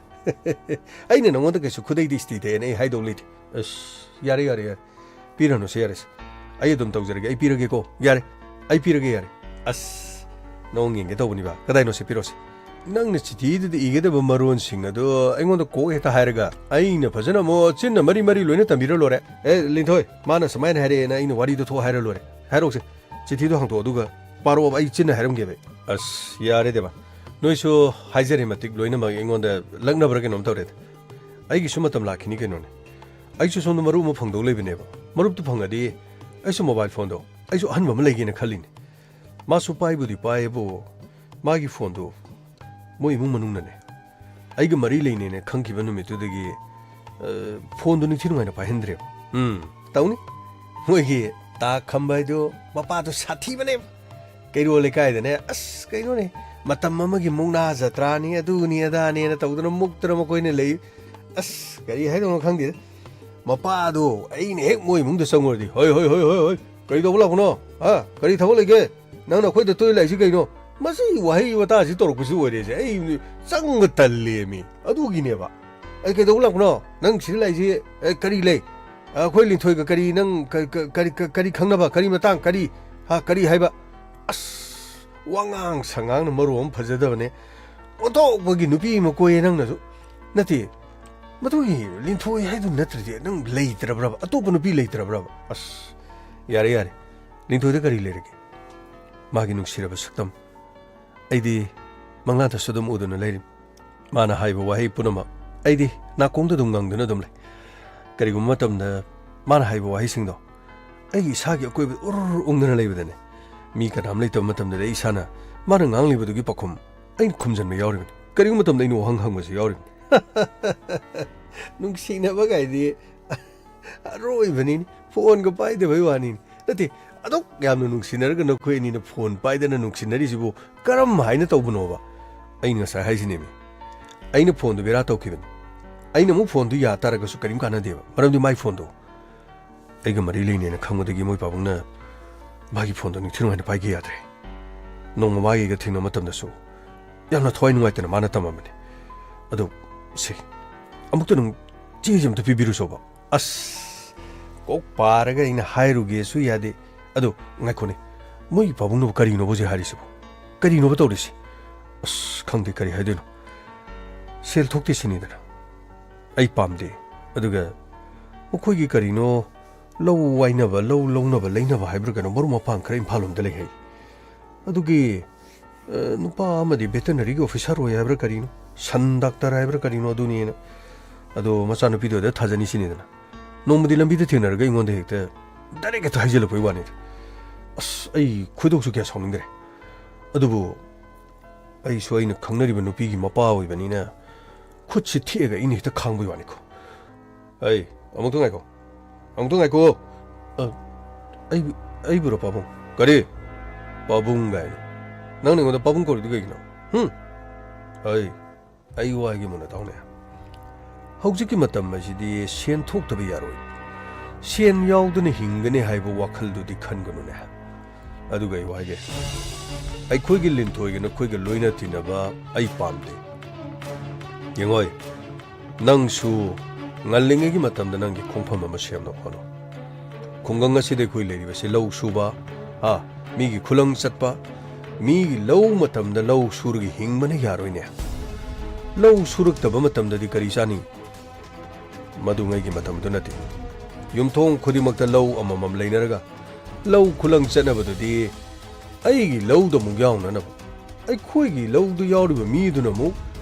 ꯑꯩꯅ ꯅꯉꯣꯟꯗ ꯀꯩꯁꯨ ꯈꯨꯗꯩꯗ ꯏꯁꯇꯤ ꯇꯛꯑꯦꯅ ꯑꯩ ꯍꯥꯏꯗꯧ ꯂꯩꯇꯦ꯫ ꯑꯁ, ꯌꯥꯔꯦ, ꯌꯥꯔꯦ, ꯌꯥꯔꯦ꯫ ꯄꯤꯔꯅꯨꯁꯦ, ꯌꯥꯔꯦꯁꯦ꯫ ꯑꯩ ꯑꯗꯨꯝ ꯇꯧꯖꯔꯒꯦ, ꯑꯩ ꯄꯤꯔꯒꯦꯀꯣ꯫ ꯌꯥꯔꯦ, ꯑꯩ ꯄꯤꯔꯒꯦ, ꯌꯥꯔꯦ꯫ ꯑꯁ, ꯅꯉꯣꯟ ꯌꯦꯡꯒꯦ ꯇꯧꯕꯅꯤꯕ꯫ ꯀꯗꯥꯏꯅꯣ ꯁꯦ? ꯄꯤꯔꯛꯑꯣꯁꯦ꯫ ꯅꯪꯅ ꯆꯤꯊꯤꯗꯨꯗ ꯏꯒꯗꯕ ꯃꯔꯣꯟꯁꯤꯡ ꯑꯗꯣ ꯑꯩꯉꯣꯟꯗ ꯀꯣꯛ ꯍꯦꯛꯇ ꯍꯥꯏꯔꯒ ꯑꯩꯅ ꯐꯖꯅ ꯑꯃꯨꯛ ꯆꯤꯟꯅ ꯃꯔꯤ ꯃꯔꯤ ꯂꯣꯏꯅ ꯇꯝꯕꯤꯔ ꯂꯣꯏꯔꯦ꯫ "ꯑꯦ, ꯂꯤꯟꯊꯣꯏ, ꯃꯥꯅ ꯁꯨꯃꯥꯏꯅ ꯍꯥꯏꯔꯛꯑꯦꯅ ꯑꯩꯅ ꯋꯥꯔꯤꯗꯣ ꯊꯣꯛ ꯍꯥꯏꯔ ꯂꯣꯏꯔꯦ꯫ ꯍꯥꯏꯔꯛꯑꯣꯁꯦ, ꯆꯤꯊꯤꯗꯣ ꯍꯥꯡꯇꯣꯛꯑꯣ ꯑꯗꯨꯒ ꯄꯥꯔꯛꯑꯣꯕ, ꯑꯩ ꯆꯤꯟꯅ ꯍꯥꯏꯔꯝꯒꯦꯕ ꯑꯩ꯫" ꯑꯁ, ꯌꯥꯔꯦꯗꯕ꯫ ꯅꯣꯏꯁꯨ ꯍꯥꯏꯖꯔꯦ ꯃꯇꯤꯛ ꯂꯣꯏꯅꯃꯛ ꯑꯩꯉꯣꯟꯗ ꯂꯛꯅꯕ꯭ꯔꯥ ꯀꯩꯅꯣꯝ ꯇꯧꯔꯦꯗ꯫ ꯑꯩꯒꯤꯁꯨ ꯃꯇꯝ ꯂꯥꯛꯈꯤꯅꯤ ꯀꯩꯅꯣꯅꯦ꯫ ꯑꯩꯁꯨ ꯁꯣꯝꯗ ꯃꯔꯨꯞ ꯑꯃ ꯐꯪꯗꯧ ꯂꯩꯕꯅꯦꯕ꯫ ꯃꯔꯨꯞꯇꯨ ꯐꯪꯉꯗꯤ ꯑꯩꯁꯨ ꯃꯣꯕꯥꯏꯜ ꯐꯣꯟꯗꯣ ꯑꯩꯁꯨ ꯑꯍꯟꯕ ꯑꯃ ꯂꯩꯒꯦꯅ ꯈꯜꯂꯤꯅꯦ꯫ ꯃꯥꯁꯨ ꯄꯥꯏꯕꯨꯗꯤ ꯄꯥꯏꯌꯦꯕꯨ, ꯃꯥꯒꯤ ꯐꯣꯟꯗꯨ ꯃꯣꯏ ꯏꯃꯨꯡ ꯃꯅꯨꯡꯅꯅꯦ, ꯑꯩꯒ ꯃꯔꯤ ꯂꯩꯅꯩꯅ ꯈꯪꯈꯤꯕ ꯅꯨꯃꯤꯠꯇꯨꯗꯒꯤ, ꯑ, ꯐꯣꯟꯗꯨ ꯅꯤꯡꯊꯤ ꯅꯨꯡꯉꯥꯏꯅ ꯄꯥꯏꯍꯟꯗ꯭ꯔꯦꯕ꯫ ꯎꯝ, ꯇꯧꯅꯤ꯫ ꯃꯣꯏꯒꯤ ꯇꯥ ꯈꯝꯕ ꯍꯥꯏꯗꯣ ꯃꯄꯥꯗꯣ ꯁꯥꯊꯤꯕꯅꯦꯕ꯫ ꯀꯩꯔꯣꯜ ꯂꯩꯀꯥꯏꯗꯅꯦ, ꯑꯁ, ꯀꯩꯅꯣꯅꯦ, ꯃꯇꯝ ꯑꯃꯒꯤ ꯃꯨꯛꯅꯥ ꯖꯇ꯭ꯔꯥꯅꯤ, ꯑꯗꯨꯅꯤ ꯑꯗꯥꯅꯦꯅ ꯇꯧꯗꯅ ꯃꯨꯛꯇꯅ ꯃꯈꯣꯏꯅ ꯂꯩ꯫ ꯑꯁ, ꯀꯔꯤ ꯍꯥꯏꯗꯧꯅꯣ ꯈꯪꯗꯦꯗ꯫ ꯃꯄꯥꯗꯣ ꯑꯩꯅ ꯍꯦꯛ ꯃꯣꯏ ꯏꯃꯨꯡꯗ ꯆꯪꯉꯨꯔꯗꯤ, "ꯍꯣꯏ, ꯍꯣꯏ, ꯍꯣꯏ, ꯍꯣꯏ, ꯍꯣꯏ, ꯀꯔꯤ ꯇꯧꯕ ꯂꯥꯛꯄꯅꯣ? ꯍꯥ? ꯀꯔꯤ ꯊꯕꯛ ꯂꯩꯒꯦ? ꯅꯪꯅ ꯑꯩꯈꯣꯏꯗ ꯇꯣꯏ ꯂꯥꯛꯏꯁꯤ ꯀꯩꯅꯣ?" ꯃꯁꯤ ꯋꯥꯍꯩ ꯋꯥꯇꯥꯁꯤ ꯇꯧꯔꯛꯄꯁꯤ ꯑꯣꯏꯔꯦꯁꯦ꯫ ꯑꯩ ꯆꯪꯕ ꯇꯜꯂꯦꯃꯤ꯫ ꯑꯗꯨꯒꯤꯅꯦꯕ꯫ "ꯑꯩ ꯀꯩꯗꯧꯕ ꯂꯥꯛꯄꯅꯣ? ꯅꯪ ꯁꯤꯗ ꯂꯥꯛꯏꯁꯤ, ꯑꯦ, ꯀꯔꯤ ꯂꯩ? ꯑꯩꯈꯣꯏ ꯂꯤꯟꯊꯣꯏꯒ ꯀꯔꯤ ꯅꯪ ꯀ-, ꯀ-, ꯀꯔꯤ, ꯀ-, ꯀꯔꯤ ꯈꯪꯅꯕ? ꯀꯔꯤ ꯃꯇꯥꯡ? ꯀꯔꯤ? ꯍꯥ? ꯀꯔꯤ ꯍꯥꯏꯕ?" ꯑꯁ, ꯋꯥꯉꯥꯡ ꯁꯉꯥꯡꯅ ꯃꯔꯣꯜ ꯑꯃ ꯐꯖꯗꯕꯅꯦ꯫ ꯑꯣꯟꯊꯣꯛꯄꯒꯤ ꯅꯨꯄꯤ ꯑꯃ ꯀꯣꯏꯌꯦ ꯅꯪꯅꯁꯨ꯫ ꯅꯠꯇꯦ, ꯃꯗꯨꯒꯤ ꯂꯤꯟꯊꯣꯏ ꯍꯥꯏꯗꯨ ꯅꯠꯇ꯭ꯔꯗꯤ ꯅꯪ ꯂꯩꯇ꯭ꯔꯕ꯭ꯔꯕ? ꯑꯇꯣꯞꯄ ꯅꯨꯄꯤ ꯂꯩꯇ꯭ꯔꯕ꯭ꯔꯕ? ꯑꯁ, ꯌꯥꯔꯦ, ꯌꯥꯔꯦ꯫ ꯂꯤꯟꯊꯣꯏꯗ ꯀꯔꯤ ꯂꯩꯔꯒꯦ? ꯃꯥꯒꯤ ꯅꯨꯡꯁꯤꯔꯕ ꯁꯛꯇꯝ ꯑꯩꯗꯤ ꯃꯪꯂꯥꯟꯗꯁꯨ ꯑꯗꯨꯝ ꯎꯗꯨꯅ ꯂꯩꯔꯤ꯫ ꯃꯥꯅ ꯍꯥꯏꯕ ꯋꯥꯍꯩ ꯄꯨꯝꯅꯃꯛ ꯑꯩꯗꯤ ꯅꯥꯀꯣꯡꯗ ꯑꯗꯨꯝ ꯉꯪꯗꯨꯅ ꯑꯗꯨꯝ ꯂꯩ꯫ ꯀꯔꯤꯒꯨꯝꯕ ꯃꯇꯝꯗ ꯃꯥꯅ ꯍꯥꯏꯕ ꯋꯥꯍꯩꯁꯤꯡꯗꯣ ꯑꯩꯒꯤ ꯏꯁꯥꯒꯤ ꯑꯀꯣꯏꯕꯗ ꯎꯔꯨꯔ ꯎꯪꯗꯨꯅ ꯂꯩꯕꯗꯅꯦ, ꯃꯤ ꯀꯅꯥꯝ ꯂꯩꯇꯕ ꯃꯇꯝꯗꯗꯤ ꯑꯩ ꯏꯁꯥꯅ ꯃꯥꯅ ꯉꯥꯡꯂꯤꯕꯗꯨꯒꯤ ꯄꯥꯎꯈꯨꯝ ꯑꯩꯅ ꯈꯨꯝꯖꯤꯟꯕ ꯌꯥꯎꯔꯤꯕꯅꯤ꯫ ꯀꯔꯤꯒꯨꯝꯕ ꯃꯇꯝꯗ ꯑꯩꯅ ꯋꯥꯍꯪ ꯍꯪꯕꯁꯨ ꯌꯥꯎꯔꯤꯕꯅꯤ꯫ ꯅꯨꯡꯁꯤꯅꯕ ꯀꯥꯏꯗꯤ ꯑꯔꯣꯏꯕꯅꯤꯅꯤ, ꯐꯣꯟꯒ ꯄꯥꯏꯗꯕꯩ ꯋꯥꯅꯤꯅꯤ꯫ ꯅꯠꯇꯦ, ꯑꯗꯨꯛ ꯌꯥꯝꯅ ꯅꯨꯡꯁꯤꯅꯔꯒ ꯅꯈꯣꯏ ꯑꯅꯤꯅ ꯐꯣꯟ ꯄꯥꯏꯗꯅ ꯅꯨꯡꯁꯤꯅꯔꯤꯁꯤꯕꯨ ꯀꯔꯝ ꯍꯥꯏꯅ ꯇꯧꯕꯅꯣꯕ? ꯑꯩꯅ ꯉꯁꯥꯏ ꯍꯥꯏꯁꯤꯅꯦꯃꯤ, ꯑꯩꯅ ꯐꯣꯟꯗꯨ ꯕꯦꯔꯥ ꯇꯧꯈꯤꯕꯅꯤ꯫ ꯑꯩꯅ ꯑꯃꯨꯛ ꯐꯣꯟꯗꯨ ꯌꯥ ꯇꯥꯔꯒꯁꯨ ꯀꯔꯤꯝ ꯀꯥꯟꯅꯗꯦꯕ, ꯃꯔꯝꯗꯤ ꯃꯥꯏ ꯐꯣꯟꯗꯣ ꯑꯩꯒ ꯃꯔꯤ ꯂꯩꯅꯩꯅ ꯈꯪꯕꯗꯒꯤ ꯃꯣꯏ ꯄꯥꯕꯨꯡꯅ ꯃꯥꯒꯤ ꯐꯣꯟꯗꯣ ꯅꯤꯡꯊꯤ ꯅꯨꯡꯉꯥꯏꯅ ꯄꯥꯏꯒꯦ ꯌꯥꯗ꯭ꯔꯦ꯫ ꯅꯣꯡꯃ ꯃꯥꯒꯤꯒ ꯊꯦꯡꯅꯕ ꯃꯇꯝꯗꯁꯨ ꯌꯥꯝꯅ ꯊꯋꯥꯏ ꯅꯨꯡꯉꯥꯏꯇꯅ ꯃꯥꯅ ꯇꯝꯃꯝꯕꯅꯤ꯫ ꯑꯗꯣ ꯁꯦ, ꯑꯃꯨꯛꯇ ꯅꯪ ꯆꯦꯁꯦ ꯑꯝꯇ ꯄꯤꯕꯤꯔꯨꯁꯣꯕ꯫ ꯑꯁ, ꯀꯣꯛ ꯄꯥꯔꯒ ꯑꯩꯅ ꯍꯥꯏꯔꯨꯒꯦꯁꯨ ꯌꯥꯗꯦ꯫ ꯑꯗꯣ ꯉꯥꯏꯈꯣꯅꯦ, ꯃꯣꯏꯒꯤ ꯄꯥꯕꯨꯡꯅꯕꯨ ꯀꯔꯤꯅꯣꯕ ꯍꯧꯖꯤꯛ ꯍꯥꯏꯔꯤꯁꯤꯕꯣ? ꯀꯔꯤꯅꯣꯕ ꯇꯧꯔꯤꯁꯤ? ꯑꯁ, ꯈꯪꯗꯦ ꯀꯔꯤ ꯍꯥꯏꯗꯣꯏꯅꯣ꯫ ꯁꯦꯜ ꯊꯣꯛꯇꯦ ꯁꯤꯅꯤꯗꯅ꯫ ꯑꯩ ꯄꯥꯝꯗꯦ꯫ ꯑꯗꯨꯒ ꯃꯈꯣꯏꯒꯤ ꯀꯔꯤꯅꯣ ꯂꯧ ꯋꯥꯏꯅꯕ, ꯂꯧ ꯂꯧꯅꯕ ꯂꯩꯅꯕ ꯍꯥꯏꯕ꯭ꯔꯥ ꯀꯩꯅꯣ, ꯃꯔꯨꯞ ꯃꯄꯥꯡ ꯈꯔ ꯏꯝꯐꯥꯜ ꯂꯣꯝꯗ ꯂꯩ ꯍꯥꯏ꯫ ꯑꯗꯨꯒꯤ, ꯑ, ꯅꯨꯄꯥ ꯑꯃꯗꯤ ꯚꯦꯇꯅꯔꯤꯒꯤ ꯑꯣꯐꯤꯁꯥꯔ ꯑꯣꯏ ꯍꯥꯏꯕ꯭ꯔꯥ ꯀꯔꯤꯅꯣ, ꯁꯟ ꯗꯥꯛꯇꯔ ꯍꯥꯏꯕ꯭ꯔꯥ ꯀꯔꯤꯅꯣ, ꯑꯗꯨꯅꯦꯅ꯫ ꯑꯗꯣ ꯃꯆꯥꯅꯨꯄꯤꯗꯣ ꯑꯗ ꯊꯥꯖꯅꯤ ꯁꯤꯅꯤꯗꯅ꯫ ꯅꯣꯡꯃꯗꯤ ꯂꯝꯕꯤꯗ ꯊꯦꯡꯅꯔꯒ ꯑꯩꯉꯣꯟꯗ ꯍꯦꯛꯇ ꯗꯥꯏꯔꯦꯛ ꯍꯦꯛꯇ ꯍꯥꯏꯖꯤꯜꯂꯛꯄꯩ ꯋꯥꯅꯤꯗ꯫ ꯑꯁ, ꯑꯩ ꯈꯣꯏꯗꯧꯁꯨ ꯀꯌꯥ ꯁꯥꯎꯅꯤꯡꯗ꯭ꯔꯦ꯫ ꯑꯗꯨꯕꯨ ꯑꯩꯁꯨ ꯑꯩꯅ ꯈꯪꯅꯔꯤꯕ ꯅꯨꯄꯤꯒꯤ ꯃꯄꯥ ꯑꯣꯏꯕꯅꯤꯅ ꯈꯨꯠꯁꯤ ꯊꯦꯛꯑꯒ ꯑꯩꯅ ꯍꯦꯛꯇ ꯈꯥꯡꯕꯩ ꯋꯥꯅꯤꯀꯣ꯫ ꯑꯩ, ꯑꯃꯨꯛꯇ ꯉꯥꯏꯈꯣ꯫ ꯑꯃꯨꯛꯇ ꯉꯥꯏꯈꯣ꯫ ꯑ, ꯑꯩꯕꯨ, ꯑꯩꯕꯨꯔꯣ ꯄꯥꯕꯨꯡ? ꯀꯔꯤ? ꯄꯥꯕꯨꯡ ꯀꯥꯏꯅ꯫ ꯅꯪꯅ ꯑꯩꯉꯣꯟꯗ ꯄꯥꯕꯨꯡ ꯀꯧꯔꯤꯗꯨ ꯀꯩꯒꯤꯅꯣ? ꯍꯨꯝ? ꯑꯩ, ꯑꯩ ꯋꯥꯒꯤ ꯃꯨꯟꯅ ꯇꯥꯎꯅꯦ꯫ ꯍꯧꯖꯤꯛꯀꯤ ꯃꯇꯝ ꯑꯁꯤꯗꯤ ꯁꯦꯟ ꯊꯣꯛꯇꯕ ꯌꯥꯔꯣꯏ꯫ ꯁꯦꯟ ꯌꯥꯎꯗꯅ ꯍꯤꯡꯒꯅꯤ ꯍꯥꯏꯕ ꯋꯥꯈꯜꯗꯨꯗꯤ ꯈꯟꯒꯅꯨꯅꯦ꯫ ꯑꯗꯨꯒ ꯑꯩ ꯋꯥꯒꯦ꯫ ꯑꯩꯈꯣꯏꯒꯤ ꯂꯤꯟꯊꯣꯏꯒ ꯅꯈꯣꯏꯒ ꯂꯣꯏꯅ ꯇꯤꯟꯅꯕ ꯑꯩ ꯄꯥꯝꯗꯦ꯫ ꯌꯦꯡꯉꯣꯏ, ꯅꯪꯁꯨ ꯉꯜꯂꯤꯉꯩꯒꯤ ꯃꯇꯝꯗ ꯅꯪꯒꯤ ꯈꯣꯡꯐꯝ ꯑꯃ ꯁꯦꯝꯅꯕ ꯍꯣꯠꯅꯧ꯫ ꯈꯨꯡꯒꯪ ꯑꯁꯤꯗ ꯑꯩꯈꯣꯏ ꯂꯩꯔꯤꯕꯁꯤ ꯂꯧ ꯁꯨꯕ, ꯍꯥ, ꯃꯤꯒꯤ ꯈꯨꯂꯪ ꯆꯠꯄ, ꯃꯤꯒꯤ ꯂꯧ ꯃꯇꯝꯗ ꯂꯧ ꯁꯨꯔꯒ ꯍꯤꯡꯕꯅ ꯌꯥꯔꯣꯏꯅꯦ꯫ ꯂꯧ ꯁꯨꯔꯛꯇꯕ ꯃꯇꯝꯗꯗꯤ ꯀꯔꯤ ꯆꯥꯅꯤ? ꯃꯗꯨꯉꯩꯒꯤ ꯃꯇꯝꯗꯨ ꯅꯠꯇꯦ꯫ ꯌꯨꯝꯊꯣꯡ ꯈꯨꯗꯤꯡꯃꯛꯇ ꯂꯧ ꯑꯃꯃꯝ ꯂꯩꯅꯔꯒ ꯂꯧ ꯈꯨꯂꯪ ꯆꯠꯅꯕꯗꯨꯗꯤ ꯑꯩꯒꯤ ꯂꯧꯗ ꯑꯃꯨꯛ ꯌꯥꯎꯅꯅꯕ, ꯑꯩꯈꯣꯏꯒꯤ ꯂꯧꯗꯨ ꯌꯥꯎꯔꯤꯕ ꯃꯤꯗꯨꯅ ꯑꯃꯨꯛ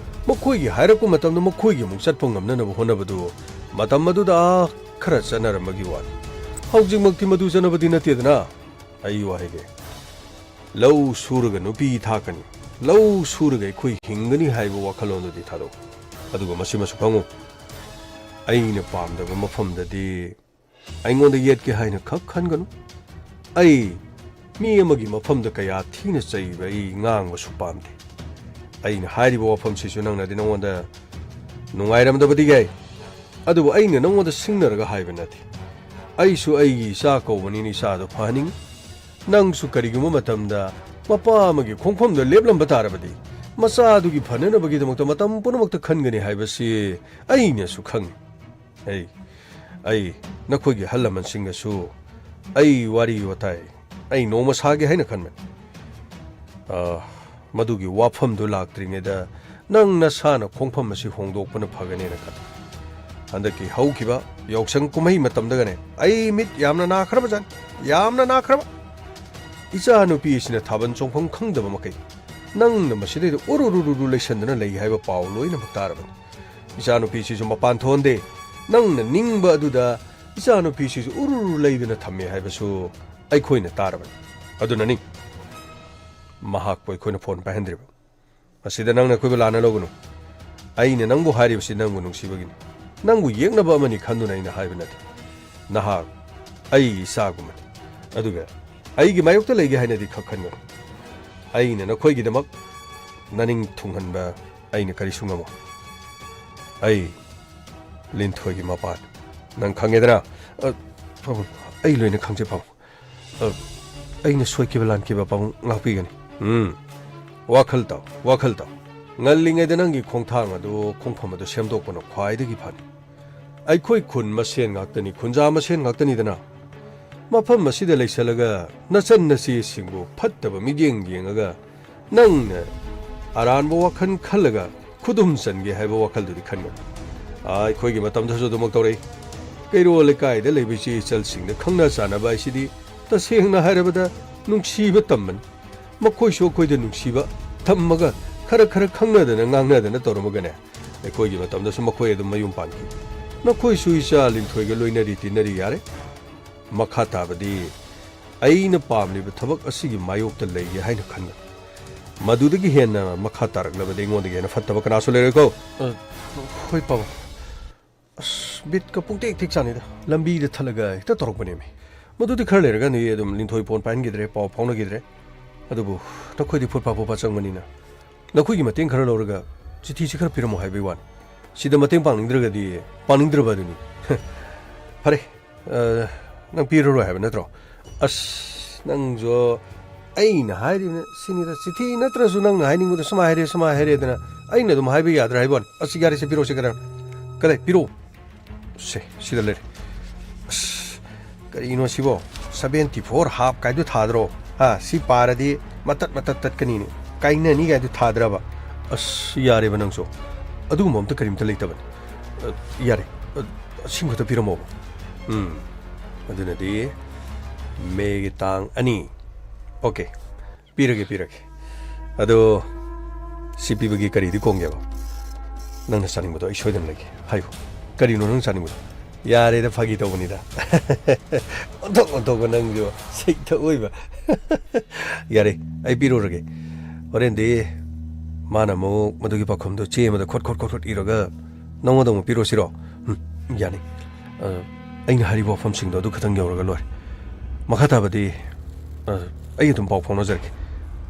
ꯃꯈꯣꯏꯒꯤ ꯍꯥꯏꯔꯛꯄ ꯃꯇꯝꯗ ꯃꯈꯣꯏꯒꯤ ꯑꯃꯨꯛ ꯆꯠꯄ ꯉꯝꯅꯅꯕ ꯍꯣꯠꯅꯕꯗꯨ ꯃꯇꯝ ꯑꯗꯨꯗ ꯈꯔ ꯆꯠꯅꯔꯝꯕꯒꯤ ꯋꯥꯅꯤ꯫ ꯍꯧꯖꯤꯛꯃꯛꯇꯤ ꯃꯗꯨ ꯆꯠꯅꯕꯗꯤ ꯅꯠꯇꯦꯗꯅ꯫ ꯑꯩ ꯋꯥꯍꯩꯒꯦ꯫ ꯂꯧ ꯁꯨꯔꯒ ꯅꯨꯄꯤ ꯊꯥꯛꯀꯅꯤ, ꯂꯧ ꯁꯨꯔꯒ ꯑꯩꯈꯣꯏ ꯍꯤꯡꯒꯅꯤ ꯍꯥꯏꯕ ꯋꯥꯈꯜꯂꯣꯟꯗꯨꯗꯤ ꯊꯥꯗꯣꯛꯎ꯫ ꯑꯗꯨꯒ ꯃꯁꯤꯃꯁꯨ ꯈꯪꯉꯨ, ꯑꯩꯅ ꯄꯥꯝꯗꯕ ꯃꯐꯝꯗꯗꯤ ꯑꯩꯉꯣꯟꯗ ꯌꯦꯠꯀꯦ ꯍꯥꯏꯅ ꯈꯛ ꯈꯟꯒꯅꯨ꯫ ꯑꯩ ꯃꯤ ꯑꯃꯒꯤ ꯃꯐꯝꯗ ꯀꯌꯥ ꯊꯤꯅ ꯆꯩꯕ ꯑꯩ ꯉꯥꯡꯕꯁꯨ ꯄꯥꯝꯗꯦ꯫ ꯑꯩꯅ ꯍꯥꯏꯔꯤꯕ ꯋꯥꯐꯝꯁꯤꯁꯨ ꯅꯪꯅꯗꯤ ꯅꯉꯣꯟꯗ ꯅꯨꯡꯉꯥꯏꯔꯝꯗꯕꯗꯤ ꯌꯥꯏ, ꯑꯗꯨꯕꯨ ꯑꯩꯅ ꯅꯉꯣꯟꯗ ꯁꯤꯡꯅꯔꯒ ꯍꯥꯏꯕ ꯅꯠꯇꯦ꯫ ꯑꯩꯁꯨ ꯑꯩꯒꯤ ꯏꯆꯥ ꯀꯧꯕꯅꯤꯅ ꯏꯆꯥꯗꯨ ꯐꯍꯟꯅꯤꯡꯏ꯫ ꯅꯪꯁꯨ ꯀꯔꯤꯒꯨꯝꯕ ꯃꯇꯝꯗ ꯃꯄꯥ ꯑꯃꯒꯤ ꯈꯣꯡꯐꯝꯗ ꯂꯦꯞꯂꯝꯕ ꯇꯥꯔꯕꯗꯤ, ꯃꯆꯥꯗꯨꯒꯤ ꯐꯅꯅꯕꯒꯤꯗꯃꯛꯇ ꯃꯇꯝ ꯄꯨꯝꯅꯃꯛꯇ ꯈꯟꯒꯅꯤ ꯍꯥꯏꯕꯁꯤ ꯑꯩꯅꯁꯨ ꯈꯪꯏ꯫ ꯑꯩ, ꯑꯩ ꯅꯈꯣꯏꯒꯤ ꯑꯍꯜ ꯂꯃꯟꯁꯤꯡꯒꯁꯨ ꯑꯩ ꯋꯥꯔꯤ ꯋꯥꯇꯥꯏ ꯑꯩ ꯅꯣꯡꯃ ꯁꯥꯒꯦ ꯍꯥꯏꯅ ꯈꯟꯕꯅꯤ꯫ ꯑ, ꯃꯗꯨꯒꯤ ꯋꯥꯐꯝꯗꯨ ꯂꯥꯛꯇ꯭ꯔꯤꯉꯩꯗ ꯅꯪ ꯅꯁꯥꯅ ꯈꯣꯡꯐꯝ ꯑꯁꯤ ꯍꯣꯡꯗꯣꯛꯄꯅ ꯐꯒꯅꯦꯅ ꯈꯜꯂꯤ꯫ ꯍꯟꯗꯛꯀꯤ ꯍꯧꯈꯤꯕ ꯌꯥꯎꯁꯪ ꯀꯨꯝꯍꯩ ꯃꯇꯝꯗꯒꯅꯦ, ꯑꯩ ꯃꯤꯠ ꯌꯥꯝꯅ ꯅꯥꯈ꯭ꯔꯕꯖꯥꯠꯅꯤ, ꯌꯥꯝꯅ ꯅꯥꯈ꯭ꯔꯕ꯫ ꯏꯆꯥꯅꯨꯄꯤ ꯑꯁꯤꯅ ꯊꯥꯕꯜ ꯆꯣꯡꯐꯝ ꯈꯪꯗꯕ ꯃꯈꯩ ꯅꯪꯅ ꯃꯁꯤꯗꯩꯗ ꯎꯔꯨꯔꯨꯔꯨꯔꯨ ꯂꯩꯁꯟꯗꯨꯅ ꯂꯩ ꯍꯥꯏꯕ ꯄꯥꯎ ꯂꯣꯏꯅꯃꯛ ꯇꯥꯔꯕꯅꯤ꯫ ꯏꯆꯥꯅꯨꯄꯤꯁꯤꯁꯨ ꯃꯄꯥꯟ ꯊꯣꯛꯍꯟꯗꯦ꯫ ꯅꯪꯅ ꯅꯤꯡꯕ ꯑꯗꯨꯗ ꯏꯆꯥꯅꯨꯄꯤꯁꯤꯁꯨ ꯎꯔꯨꯔꯨ ꯂꯩꯗꯨꯅ ꯊꯝꯃꯦ ꯍꯥꯏꯕꯁꯨ ꯑꯩꯈꯣꯏꯅ ꯇꯥꯔꯕꯅꯤ꯫ ꯑꯗꯨꯅꯅꯤ ꯃꯍꯥꯛꯄꯨ ꯑꯩꯈꯣꯏꯅ ꯐꯣꯟ ꯄꯥꯏꯍꯟꯗ꯭ꯔꯤꯕ꯫ ꯃꯁꯤꯗ ꯅꯪꯅ ꯑꯩꯈꯣꯏꯕꯨ ꯂꯥꯟꯅ ꯂꯧꯒꯅꯨ꯫ ꯑꯩꯅ ꯅꯪꯕꯨ ꯍꯥꯏꯔꯤꯕꯁꯤ ꯅꯪꯕꯨ ꯅꯨꯡꯁꯤꯕꯒꯤꯅꯤ꯫ ꯅꯪꯕꯨ ꯌꯦꯛꯅꯕ ꯑꯃꯅꯤ ꯈꯟꯗꯨꯅ ꯑꯩꯅ ꯍꯥꯏꯕ ꯅꯠꯇꯦ꯫ ꯅꯍꯥꯛ ꯑꯩꯒꯤ ꯏꯆꯥꯒꯨꯝꯕꯅꯤ꯫ ꯑꯗꯨꯒ ꯑꯩꯒꯤ ꯃꯥꯌꯣꯛꯇ ꯂꯩꯒꯦ ꯍꯥꯏꯅꯗꯤ ꯈꯛ ꯈꯟꯒꯅꯨ꯫ ꯑꯩꯅ ꯅꯈꯣꯏꯒꯤꯗꯃꯛ ꯅꯅꯤꯡ ꯊꯨꯡꯍꯟꯕ ꯑꯩꯅ ꯀꯔꯤꯁꯨ ꯉꯝꯃꯣꯏ꯫ ꯑꯩ ꯂꯤꯟꯊꯣꯏꯒꯤ ꯃꯄꯥꯅꯤ꯫ ꯅꯪ ꯈꯪꯉꯦꯗꯅ? ꯑ, ꯄꯥꯕꯨꯡ, ꯑꯩ ꯂꯣꯏꯅ ꯈꯪꯖꯩ, ꯄꯥꯕꯨꯡ꯫ ꯑ, ꯑꯩꯅ ꯁꯣꯏꯈꯤꯕ ꯂꯥꯟꯈꯤꯕ, ꯄꯥꯕꯨꯡ, ꯉꯥꯛꯄꯤꯒꯅꯤ꯫ ꯎꯝ, ꯋꯥꯈꯜ ꯇꯧ, ꯋꯥꯈꯜ ꯇꯧ꯫ ꯉꯜꯂꯤꯉꯩꯗ ꯅꯪꯒꯤ ꯈꯣꯡꯊꯥꯡ ꯑꯗꯨ, ꯈꯣꯡꯐꯝ ꯑꯗꯨ ꯁꯦꯝꯗꯣꯛꯄꯅ ꯈ꯭ꯋꯥꯏꯗꯒꯤ ꯐꯅꯤ꯫ ꯑꯩꯈꯣꯏ ꯈꯨꯟ ꯃꯁꯦꯟ ꯉꯥꯛꯇꯅꯤ, ꯈꯨꯟꯖꯥ ꯃꯁꯦꯟ ꯉꯥꯛꯇꯅꯤꯗꯅ꯫ ꯃꯐꯝ ꯑꯁꯤꯗ ꯂꯩꯁꯜꯂꯒ ꯅꯆꯟ ꯅꯆꯦꯁꯤꯡꯕꯨ ꯐꯠꯇꯕ ꯃꯤꯠꯌꯦꯡ ꯌꯦꯡꯉꯒ ꯅꯪꯅ ꯑꯔꯥꯟꯕ ꯋꯥꯈꯜ ꯈꯜꯂꯒ ꯈꯨꯗꯨꯝ ꯆꯟꯒꯦ ꯍꯥꯏꯕ ꯋꯥꯈꯜꯗꯨꯗꯤ ꯈꯟꯒꯅꯨ꯫ ꯑꯥ, ꯑꯩꯈꯣꯏꯒꯤ ꯃꯇꯝꯗꯁꯨ ꯑꯗꯨꯃꯛ ꯇꯧꯔꯛꯏ꯫ ꯀꯩꯔꯣꯜ ꯂꯩꯀꯥꯏꯗ ꯂꯩꯕ ꯏꯆꯦ ꯏꯆꯜꯁꯤꯡꯗ ꯈꯪꯅ ꯆꯥꯟꯅꯕ ꯍꯥꯏꯁꯤꯗꯤ ꯇꯁꯦꯡꯅ ꯍꯥꯏꯔꯕꯗ ꯅꯨꯡꯁꯤꯕ ꯇꯝꯕꯅꯤ꯫ ꯃꯈꯣꯏꯁꯨ ꯑꯩꯈꯣꯏꯗ ꯅꯨꯡꯁꯤꯕ ꯇꯝꯃꯒ ꯈꯔ ꯈꯔ ꯈꯪꯅꯗꯅ ꯉꯥꯡꯅꯗꯅ ꯇꯧꯔꯝꯃꯒꯅꯦ, ꯑꯩꯈꯣꯏꯒꯤ ꯃꯇꯝꯗꯁꯨ ꯃꯈꯣꯏ ꯑꯗꯨꯝ ꯃꯌꯨꯝ ꯄꯥꯟꯈꯤ꯫ ꯅꯈꯣꯏꯁꯨ ꯏꯆꯥ ꯂꯤꯟꯊꯣꯏꯒ ꯂꯣꯏꯅꯔꯤ ꯇꯤꯟꯅꯔꯤ ꯌꯥꯔꯦ꯫ ꯃꯈꯥ ꯇꯥꯕꯗꯤ ꯑꯩꯅ ꯄꯥꯝꯂꯤꯕ ꯊꯕꯛ ꯑꯁꯤꯒꯤ ꯃꯥꯌꯣꯛꯇ ꯂꯩꯒꯦ ꯍꯥꯏꯅ ꯈꯟꯒꯅꯨ꯫ ꯃꯗꯨꯗꯒꯤ ꯍꯦꯟꯅ ꯃꯈꯥ ꯇꯥꯔꯛꯂꯕꯗꯤ ꯑꯩꯉꯣꯟꯗꯒꯤ ꯍꯦꯟꯅ ꯐꯠꯇꯕ ꯀꯅꯥꯁꯨ ꯂꯩꯔꯣꯏꯀꯣ꯫ ꯑ, ꯍꯣꯏ, ꯄꯥꯕꯨꯡ꯫ ꯑꯁ, ꯕꯤꯠꯀ ꯄꯨꯡꯇꯦꯛ ꯇꯦꯛ ꯆꯥꯅꯤꯗ꯫ ꯂꯝꯕꯤꯗ ꯊꯠꯂꯒ ꯍꯦꯛꯇ ꯇꯧꯔꯛꯄꯅꯦꯃꯤ꯫ ꯃꯗꯨꯗꯤ ꯈꯔ ꯂꯩꯔꯒꯅꯤ ꯑꯗꯨꯝ ꯂꯤꯟꯊꯣꯏ ꯐꯣꯟ ꯄꯥꯏꯍꯟꯈꯤꯗ꯭ꯔꯦ, ꯄꯥꯎ ꯐꯥꯎꯅꯈꯤꯗ꯭ꯔꯦ꯫ ꯑꯗꯨꯕꯨ ꯅꯈꯣꯏꯗꯤ ꯐꯨꯠ ꯐꯥ ꯐꯨꯠ ꯐꯥ ꯆꯪꯕꯅꯤꯅ ꯅꯈꯣꯏꯒꯤ ꯃꯇꯦꯡ ꯈꯔ ꯂꯧꯔꯒ ꯆꯤꯊꯤꯁꯤ ꯈꯔ ꯄꯤꯔꯝꯃꯣ ꯍꯥꯏꯕꯒꯤ ꯋꯥꯅꯤ꯫ ꯁꯤꯗ ꯃꯇꯦꯡ ꯄꯥꯡꯅꯤꯡꯗ꯭ꯔꯒꯗꯤ ꯄꯥꯡꯅꯤꯡꯗ꯭ꯔꯕ ꯑꯗꯨꯅꯤ꯫ ꯐꯔꯦ, ꯑ, ꯅꯪ ꯄꯤꯔꯔꯣꯏ ꯍꯥꯏꯕ ꯅꯠꯇ꯭ꯔꯣ? ꯑꯁ, ꯅꯪꯁꯨ ꯑꯩꯅ ꯍꯥꯏꯔꯤꯕꯅꯤ ꯁꯤꯅꯤꯗ, ꯆꯤꯊꯤ ꯅꯠꯇ꯭ꯔꯁꯨ ꯅꯪꯅ ꯍꯥꯏꯅꯤꯡꯕꯗꯣ ꯁꯨꯃꯥꯏ ꯍꯥꯏꯔꯦ, ꯁꯨꯃꯥꯏ ꯍꯥꯏꯔꯦꯗꯅ ꯑꯩꯅ ꯑꯗꯨꯝ ꯍꯥꯏꯕ ꯌꯥꯗ꯭ꯔꯥ ꯍꯥꯏꯕ ꯋꯥꯅꯤ꯫ ꯑꯁ, ꯌꯥꯔꯦꯁꯦ, ꯄꯤꯔꯛꯑꯣꯁꯦ, ꯀꯗꯥꯏ? ꯀꯗꯥꯏ? ꯄꯤꯔꯛꯑꯣ꯫ ꯁꯦ, ꯁꯤꯗ ꯂꯩꯔꯦ꯫ ꯑꯁ, ꯀꯔꯤꯅꯣ ꯁꯤꯕꯣ? Seventy four half ꯀꯥꯏꯗꯨ ꯊꯥꯗ꯭ꯔꯣ? ꯍꯥ, ꯁꯤ ꯄꯥꯔꯗꯤ ꯃꯇꯠ ꯃꯇꯠ ꯇꯠꯀꯅꯤꯅꯦ, ꯀꯥꯏꯅꯅꯤ ꯀꯥꯏꯗꯨ ꯊꯥꯗ꯭ꯔꯕ? ꯑꯁ, ꯌꯥꯔꯦꯕ ꯅꯪꯁꯨ, ꯑꯗꯨꯒꯨꯝꯕ ꯑꯝꯇ ꯀꯔꯤꯝꯇ ꯂꯩꯇꯕꯅꯤ꯫ ꯑ, ꯌꯥꯔꯦ, ꯑ, ꯁꯤꯡ ꯈꯛꯇ ꯄꯤꯔꯝꯃꯣꯕ꯫ ꯎꯝ, ꯑꯗꯨꯅꯗꯤ ꯃꯦꯒꯤ ꯇꯥꯡ ꯑꯅꯤ꯫ ꯑꯣꯀꯦ, ꯄꯤꯔꯒꯦ, ꯄꯤꯔꯒꯦ꯫ ꯑꯗꯣ ꯁꯤ ꯄꯤꯕꯒꯤ ꯀꯔꯤꯗꯤ ꯀꯣꯡꯒꯦꯕ? ꯅꯪꯅ ꯆꯥꯅꯤꯡꯕꯗꯣ ꯑꯩ ꯁꯣꯏꯗꯅ ꯂꯩꯒꯦ꯫ ꯍꯥꯏꯌꯨ, ꯀꯔꯤꯅꯣ ꯅꯪ ꯆꯥꯅꯤꯡꯕꯗꯣ? ꯌꯥꯔꯦꯗ, ꯐꯥꯒꯤ ꯇꯧꯕꯅꯤꯗ꯫ ꯑꯣꯟꯊꯣꯛ ꯑꯣꯟꯊꯣꯛꯄ ꯅꯪꯁꯨ, ꯁꯩꯊ ꯑꯣꯏꯕ꯫ ꯌꯥꯔꯦ, ꯑꯩ ꯄꯤꯔꯨꯔꯒꯦ꯫ ꯍꯣꯔꯦꯟꯗꯤ ꯃꯥꯅ ꯑꯃꯨꯛ ꯃꯗꯨꯒꯤ ꯄꯥꯎꯈꯨꯝꯗꯣ ꯆꯦ ꯑꯃꯗ ꯈꯣꯠ ꯈꯣꯠ ꯈꯣꯠ ꯈꯣꯠ ꯏꯔꯒ ꯅꯉꯣꯟꯗ ꯑꯃꯨꯛ ꯄꯤꯔꯣꯁꯤꯔꯣ? ꯎꯝ, ꯌꯥꯅꯤ꯫ ꯑ, ꯑꯩꯅ ꯍꯥꯏꯔꯤꯕ ꯋꯥꯐꯝꯁꯤꯡꯗꯣ ꯑꯗꯨ ꯈꯛꯇꯪ ꯌꯧꯔꯒ ꯂꯣꯏꯔꯦ꯫ ꯃꯈꯥ ꯇꯥꯕꯗꯤ, ꯑ, ꯑꯩ ꯑꯗꯨꯝ ꯄꯥꯎ ꯐꯥꯎꯅꯖꯔꯛꯀꯦ꯫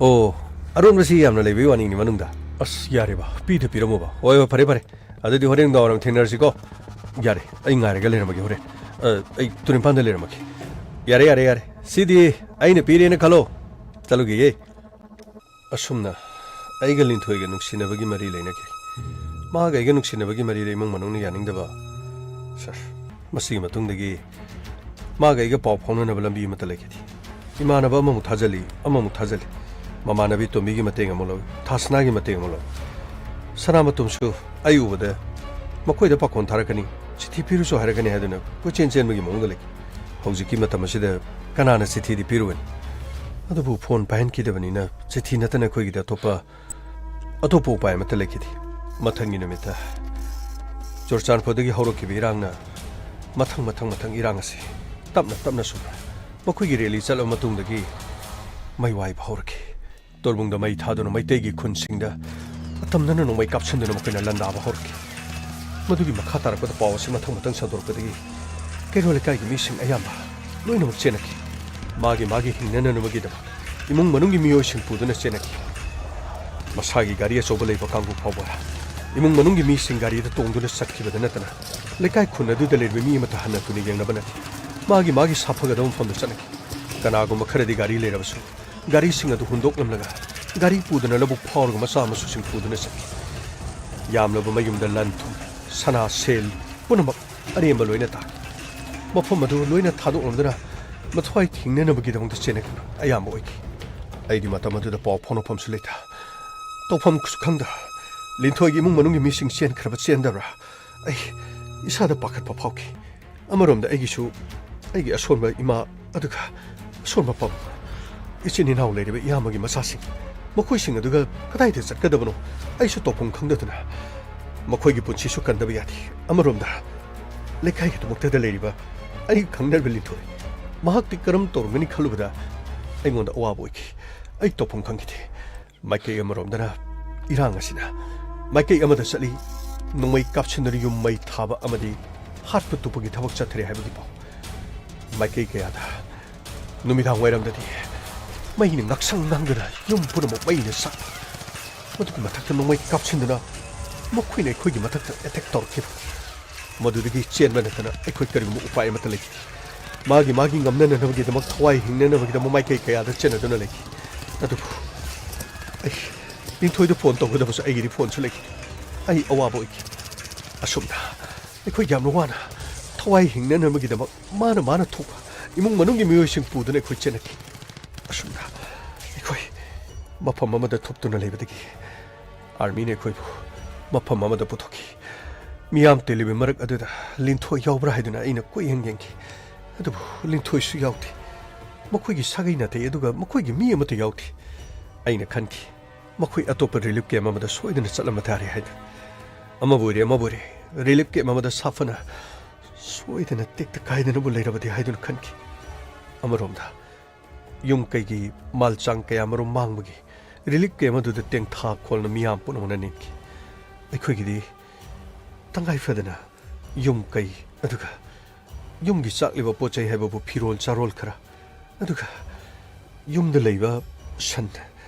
ꯑꯣ, ꯑꯔꯣꯟꯕꯁꯤ ꯌꯥꯝꯅ ꯂꯩꯕꯒꯤ ꯋꯥꯅꯤꯅꯦ ꯃꯅꯨꯡꯗ꯫ ꯑꯁ, ꯌꯥꯔꯦꯕ, ꯄꯤꯗ ꯄꯤꯔꯝꯃꯣꯕ꯫ ꯍꯣꯏ, ꯍꯣꯏ, ꯐꯔꯦ, ꯐꯔꯦ꯫ ꯑꯗꯨꯗꯤ ꯍꯣꯔꯦꯟ ꯅꯨꯡꯗꯥꯡꯋꯥꯏꯔꯝ ꯊꯦꯡꯅꯔꯁꯤꯀꯣ꯫ ꯌꯥꯔꯦ, ꯑꯩ ꯉꯥꯏꯔꯒ ꯂꯩꯔꯝꯃꯒꯦ ꯍꯣꯔꯦꯟ꯫ ꯑ, ꯑꯩ ꯇꯨꯔꯦꯟꯄꯥꯟꯗ ꯂꯩꯔꯝꯃꯒꯦ꯫ ꯌꯥꯔꯦ, ꯌꯥꯔꯦ, ꯌꯥꯔꯦ꯫ ꯁꯤꯗꯤ ꯑꯩꯅ ꯄꯤꯔꯦꯅ ꯈꯜꯂꯣ꯫ ꯆꯠꯂꯨꯈꯤꯒꯦ꯫ ꯑꯁꯨꯝꯅ ꯑꯩꯒ ꯂꯤꯟꯊꯣꯏꯒ ꯅꯨꯡꯁꯤꯅꯕꯒꯤ ꯃꯔꯤ ꯂꯩꯅꯈꯤ꯫ ꯃꯍꯥꯛ ꯑꯩꯒ ꯅꯨꯡꯁꯤꯅꯕꯒꯤ ꯃꯔꯤꯗ ꯏꯃꯨꯡ ꯃꯅꯨꯡꯅ ꯌꯥꯅꯤꯡꯗꯕ꯫ ꯁꯥꯔ, ꯃꯁꯤꯒꯤ ꯃꯇꯨꯡꯗꯒꯤ ꯃꯥꯒ ꯑꯩꯒ ꯄꯥꯎ ꯐꯥꯎꯅꯅꯕ ꯂꯝꯕꯤ ꯑꯃꯠꯇ ꯂꯩꯈꯤꯗꯦ꯫ ꯏꯃꯥꯟꯅꯕ ꯑꯃꯃꯨꯛ ꯊꯥꯖꯜꯂꯤ, ꯑꯃꯃꯨꯛ ꯊꯥꯖꯜꯂꯤ꯫ ꯃꯃꯥꯟꯅꯕꯤ ꯇꯣꯝꯕꯤꯒꯤ ꯃꯇꯦꯡ ꯑꯃꯨꯛ ꯂꯧꯏ, ꯊꯥꯁꯅꯥꯒꯤ ꯃꯇꯦꯡ ꯑꯃꯨꯛ ꯂꯧꯏ꯫ ꯁꯅꯥꯃꯇꯣꯝꯁꯨ ꯑꯩ ꯎꯕꯗ ꯃꯈꯣꯏꯗ ꯄꯥꯈꯣꯟ ꯊꯥꯔꯛꯀꯅꯤ, ꯆꯤꯊꯤ ꯄꯤꯔꯨꯁꯨ ꯍꯥꯏꯔꯛꯀꯅꯤ ꯍꯥꯏꯗꯨꯅ ꯀꯣꯏꯆꯦꯟ ꯆꯦꯟꯕꯒꯤ ꯃꯑꯣꯡꯗ ꯂꯩ꯫ ꯍꯧꯖꯤꯛꯀꯤ ꯃꯇꯝ ꯑꯁꯤꯗ ꯀꯅꯥꯅ ꯆꯤꯊꯤꯗꯤ ꯄꯤꯔꯨꯒꯅꯤ? ꯑꯗꯨꯕꯨ ꯐꯣꯟ ꯄꯥꯏꯍꯟꯈꯤꯗꯕꯅꯤꯅ ꯆꯤꯊꯤ ꯅꯠꯇꯅ ꯑꯩꯈꯣꯏꯒꯤꯗꯤ ꯑꯇꯣꯞꯄ, ꯑꯇꯣꯞꯄ ꯎꯄꯥꯏ ꯑꯃꯠꯇ ꯂꯩꯈꯤꯗꯦ꯫ ꯃꯊꯪꯒꯤ ꯅꯨꯃꯤꯠꯇ ꯆꯨꯔꯆꯥꯟꯄꯨꯔꯗꯒꯤ ꯍꯧꯔꯛꯈꯤꯕ ꯏꯔꯥꯡꯅ ꯃꯊꯪ, ꯃꯊꯪ, ꯃꯊꯪ ꯏꯔꯥꯡ ꯑꯁꯤ ꯇꯞꯅ, ꯇꯞꯅ ꯁꯨꯝ ꯃꯈꯣꯏꯒꯤ ꯔꯦꯂꯤ ꯆꯠꯂꯕ ꯃꯇꯨꯡꯗꯒꯤ ꯃꯩ ꯋꯥꯏꯕ ꯍꯧꯔꯛꯈꯤ꯫ ꯇꯣꯔꯕꯨꯡꯗ ꯃꯩ ꯊꯥꯗꯨꯅ ꯃꯩꯇꯩꯒꯤ ꯈꯨꯟꯁꯤꯡꯗ ꯑꯇꯝꯅꯅ ꯅꯣꯡꯃꯩ ꯀꯥꯞꯁꯤꯟꯗꯨꯅ ꯃꯈꯣꯏꯅ ꯂꯥꯟꯗꯥꯕ ꯍꯧꯔꯛꯈꯤ꯫ ꯃꯗꯨꯒꯤ ꯃꯈꯥ ꯇꯥꯔꯛꯄꯗ ꯄꯥꯎ ꯑꯁꯤ ꯃꯊꯪ ꯃꯊꯪ ꯁꯟꯗꯣꯔꯛꯄꯗꯒꯤ ꯀꯩꯔꯣꯜ ꯂꯩꯀꯥꯏꯒꯤ ꯃꯤꯁꯤꯡ ꯑꯌꯥꯝꯕ ꯂꯣꯏꯅꯃꯛ ꯆꯦꯟꯅꯈꯤ꯫ ꯃꯥꯒꯤ ꯃꯥꯒꯤ ꯍꯤꯡꯅꯅꯅꯕꯒꯤꯗꯃꯛ ꯏꯃꯨꯡ ꯃꯅꯨꯡꯒꯤ ꯃꯤꯑꯣꯏꯁꯤꯡ ꯄꯨꯗꯨꯅ ꯆꯦꯟꯅꯈꯤ꯫ ꯃꯁꯥꯒꯤ ꯒꯥꯔꯤ ꯑꯆꯧꯕ ꯂꯩꯕ ꯀꯥꯡꯕꯨ ꯐꯥꯎꯕ ꯏꯃꯨꯡ ꯃꯅꯨꯡꯒꯤ ꯃꯤꯁꯤꯡ ꯒꯥꯔꯤꯗ ꯇꯣꯡꯗꯨꯅ ꯆꯠꯈꯤꯕꯗ ꯅꯠꯇꯅ ꯂꯩꯀꯥꯏ ꯈꯨꯟ ꯑꯗꯨꯗ ꯂꯩꯔꯤꯕ ꯃꯤ ꯑꯃꯠꯇ ꯍꯟꯅ ꯊꯨꯅ ꯌꯦꯡꯅꯕ ꯅꯠꯇꯦ꯫ ꯃꯥꯒꯤ ꯃꯥꯒꯤ ꯁꯥꯐꯒꯗꯕ ꯃꯐꯝꯗ ꯆꯠꯅꯈꯤ꯫ ꯀꯅꯥꯒꯨꯝꯕ ꯈꯔꯗꯤ ꯒꯥꯔꯤ ꯂꯩꯔꯕꯁꯨ ꯒꯥꯔꯤꯁꯤꯡ ꯑꯗꯨ ꯍꯨꯟꯗꯣꯛꯂꯝꯂꯒ ꯒꯥꯔꯤ ꯄꯨꯗꯨꯅ ꯂꯧꯕꯨꯛ ꯐꯥꯎꯔꯒ ꯃꯆꯥ ꯃꯁꯨꯁꯤꯡ ꯄꯨꯗꯨꯅ ꯆꯠꯈꯤ꯫ ꯌꯥꯝꯂꯕ ꯃꯌꯨꯝꯗ ꯂꯟ ꯊꯨꯝ, ꯁꯅꯥ ꯁꯦꯜ ꯄꯨꯝꯅꯃꯛ ꯑꯔꯦꯝꯕ ꯂꯣꯏꯅ ꯇꯥꯈꯤ꯫ ꯃꯐꯝ ꯑꯗꯨ ꯂꯣꯏꯅ ꯊꯥꯗꯣꯛꯂꯝꯗꯨꯅ ꯃꯊ꯭ꯋꯥꯏ ꯊꯤꯡꯅꯅꯕꯒꯤꯗꯃꯛꯇ ꯆꯦꯟꯅꯈꯤꯕ ꯑꯌꯥꯝꯕ ꯑꯣꯏꯈꯤ꯫ ꯑꯩꯗꯤ ꯃꯇꯝ ꯑꯗꯨꯗ ꯄꯥꯎ ꯐꯥꯎꯅꯐꯝꯁꯨ ꯂꯩꯇ, ꯇꯧꯐꯝꯁꯨ ꯈꯪꯗ, ꯂꯤꯟꯊꯣꯏꯒꯤ ꯏꯃꯨꯡ ꯃꯅꯨꯡꯒꯤ ꯃꯤꯁꯤꯡ ꯆꯦꯟꯈ꯭ꯔꯕ ꯆꯦꯟꯗꯕ꯭ꯔꯥ, ꯑꯩ ꯏꯁꯥꯗ ꯄꯥꯈꯠꯄ ꯐꯥꯎꯈꯤ꯫ ꯑꯃꯔꯣꯝꯗ ꯑꯩꯒꯤꯁꯨ ꯑꯩꯒꯤ ꯑꯁꯣꯟꯕ ꯏꯃꯥ, ꯑꯗꯨꯒ ꯑꯁꯣꯟꯕ ꯄꯥꯕꯨꯡ, ꯏꯆꯤꯟ ꯏꯅꯥꯎ ꯂꯩꯔꯤꯕ ꯏꯌꯥꯝꯕꯒꯤ ꯃꯆꯥꯁꯤꯡ, ꯃꯈꯣꯏꯁꯤꯡ ꯑꯗꯨꯒ ꯀꯗꯥꯏꯗ ꯆꯠꯀꯗꯕꯅꯣ ꯑꯩꯁꯨ ꯇꯧꯐꯝ ꯈꯪꯗꯗꯨꯅ, ꯃꯈꯣꯏꯒꯤ ꯄꯨꯟꯁꯤꯁꯨ ꯀꯟꯗꯕ ꯌꯥꯗꯦ꯫ ꯑꯃꯔꯣꯝꯗ ꯂꯩꯀꯥꯏ ꯑꯗꯨꯃꯛꯇꯗ ꯂꯩꯔꯤꯕ ꯑꯩꯒ ꯈꯪꯅꯔꯤꯕ ꯂꯤꯟꯊꯣꯏ, ꯃꯍꯥꯛꯇꯤ ꯀꯔꯝ ꯇꯧꯔꯝꯒꯅꯤ ꯈꯜꯂꯨꯕꯗ ꯑꯩꯉꯣꯟꯗ ꯑꯋꯥꯕ ꯑꯣꯏꯈꯤ꯫ ꯑꯩ ꯇꯧꯐꯝ ꯈꯪꯈꯤꯗꯦ꯫ ꯃꯥꯏꯀꯩ ꯑꯃꯔꯣꯝꯗꯅ ꯏꯔꯥꯡ ꯑꯁꯤꯅ ꯃꯥꯏꯀꯩ ꯑꯃꯗ ꯆꯠꯂꯤ, ꯅꯣꯡꯃꯩ ꯀꯥꯞꯁꯤꯟꯗꯨꯅ ꯌꯨꯝ ꯃꯩ ꯊꯥꯕ ꯑꯃꯗꯤ ꯍꯥꯠꯄ ꯇꯨꯞꯄꯒꯤ ꯊꯕꯛ ꯆꯠꯊꯔꯤ ꯍꯥꯏꯕꯒꯤ ꯄꯥꯎ꯫ ꯃꯥꯏꯀꯩ ꯀꯌꯥꯗ ꯅꯨꯃꯤꯗꯥꯡ ꯋꯥꯏꯔꯝꯗꯗꯤ ꯃꯩꯅ ꯉꯥꯛꯁꯪ ꯉꯥꯡꯗꯨꯅ ꯌꯨꯝ ꯄꯨꯝꯅꯃꯛ ꯃꯩꯅ ꯆꯥꯛꯄ, ꯃꯗꯨꯒꯤ ꯃꯊꯛꯇ ꯅꯣꯡꯃꯩ ꯀꯥꯞꯁꯤꯟꯗꯨꯅ ꯃꯈꯣꯏꯅ ꯑꯩꯈꯣꯏꯒꯤ ꯃꯊꯛꯇ ꯑꯦꯇꯦꯛ ꯇꯧꯔꯛꯈꯤꯕ꯫ ꯃꯗꯨꯗꯒꯤ ꯆꯦꯟꯕ ꯅꯠꯇꯅ ꯑꯩꯈꯣꯏ ꯀꯔꯤꯒꯨꯝꯕ ꯎꯄꯥꯏ ꯑꯃꯠꯇ ꯂꯩꯈꯤꯗꯦ꯫ ꯃꯥꯒꯤ ꯃꯥꯒꯤ ꯉꯝꯅꯅꯅꯕꯒꯤꯗꯃꯛ, ꯊꯋꯥꯏ ꯍꯤꯡꯅꯅꯕꯒꯤꯗꯃꯛ ꯃꯥꯏꯀꯩ ꯀꯌꯥꯗ ꯆꯦꯟꯅꯗꯨꯅ ꯂꯩꯈꯤ꯫ ꯑꯗꯨꯕꯨ ꯑꯩ ꯂꯤꯟꯊꯣꯏꯗ ꯐꯣꯟ ꯇꯧꯒꯗꯕꯁꯨ ꯑꯩꯒꯤꯗꯤ ꯐꯣꯟꯁꯨ ꯂꯩꯈꯤꯗꯦ꯫ ꯑꯩ ꯑꯋꯥꯕ ꯑꯣꯏꯈꯤ꯫ ꯑꯁꯨꯝꯅ ꯑꯩꯈꯣꯏ ꯌꯥꯝꯅ ꯋꯥꯅ ꯊꯋꯥꯏ ꯍꯤꯡꯅꯅꯕꯒꯤꯗꯃꯛ ꯃꯥꯅ ꯃꯥꯅ ꯊꯣꯛꯄ ꯏꯃꯨꯡ ꯃꯅꯨꯡꯒꯤ ꯃꯤꯑꯣꯏꯁꯤꯡ ꯄꯨꯗꯨꯅ ꯑꯩꯈꯣꯏ ꯆꯦꯟꯅꯈꯤ꯫ ꯑꯁꯨꯝꯅ ꯑꯩꯈꯣꯏ ꯃꯐꯝ ꯑꯃꯗ ꯊꯨꯞꯇꯨꯅ ꯂꯩꯕꯗꯒꯤ ꯑꯥꯔꯃꯤꯅ ꯑꯩꯈꯣꯏꯕꯨ ꯃꯐꯝ ꯑꯃꯗ ꯄꯨꯊꯣꯛꯈꯤ꯫ ꯃꯤꯌꯥꯝ ꯇꯤꯜꯂꯤꯕ ꯃꯔꯛ ꯑꯗꯨꯗ ꯂꯤꯟꯊꯣꯏ ꯌꯥꯎꯕ꯭ꯔꯥ ꯍꯥꯏꯗꯨꯅ ꯑꯩꯅ ꯀꯣꯏꯌꯦꯡ ꯌꯦꯡꯈꯤ꯫ ꯑꯗꯨꯕꯨ ꯂꯤꯟꯊꯣꯏꯁꯨ ꯌꯥꯎꯗꯦ꯫ ꯃꯈꯣꯏꯒꯤ ꯁꯥꯒꯩ ꯅꯥꯇꯩ ꯑꯗꯨꯒ ꯃꯈꯣꯏꯒꯤ ꯃꯤ ꯑꯃꯠꯇ ꯌꯥꯎꯗꯦ꯫ ꯑꯩꯅ ꯈꯟꯈꯤ, ꯃꯈꯣꯏ ꯑꯇꯣꯞꯄ ꯔꯤꯂꯤꯐ ꯀꯦꯝꯞ ꯑꯃꯗ ꯁꯣꯏꯗꯅ ꯆꯠꯂꯝꯕ ꯇꯥꯔꯦ ꯍꯥꯏꯅ꯫ ꯑꯃꯕꯨ ꯑꯣꯏꯔꯦ, ꯑꯃꯕꯨ ꯑꯣꯏꯔꯦ, ꯔꯤꯂꯤꯐ ꯀꯦꯝꯞ ꯑꯃꯗ ꯁꯥꯐꯅ ꯁꯣꯏꯗꯅ ꯇꯦꯛꯇ ꯀꯥꯏꯗꯅꯕꯨ ꯂꯩꯔꯕꯗꯤ ꯍꯥꯏꯗꯨꯅ ꯈꯟꯈꯤ꯫ ꯑꯃꯔꯣꯝꯗ ꯌꯨꯝ ꯀꯩꯒꯤ ꯃꯥꯜ ꯆꯥꯡ ꯀꯌꯥ ꯃꯔꯨꯝ ꯃꯥꯡꯕꯒꯤ ꯔꯤꯂꯤꯐ ꯀꯦꯝꯞ ꯑꯗꯨꯗ ꯇꯦꯡꯊꯥ ꯈꯣꯜꯅ ꯃꯤꯌꯥꯝ ꯄꯨꯝꯅꯃꯛꯅ ꯅꯦꯟꯈꯤ꯫ ꯑꯩꯈꯣꯏꯒꯤꯗꯤ ꯇꯉꯥꯏ ꯐꯗꯅ ꯌꯨꯝ ꯀꯩ, ꯑꯗꯨꯒ ꯌꯨꯝꯒꯤ ꯆꯥꯛꯂꯤꯕ ꯄꯣꯠ ꯆꯩ ꯍꯥꯏꯕꯕꯨ ꯐꯤꯔꯣꯜ ꯆꯥꯔꯣꯜ ꯈꯔ, ꯑꯗꯨꯒ ꯌꯨꯝꯗ ꯂꯩꯕ ꯁꯟ,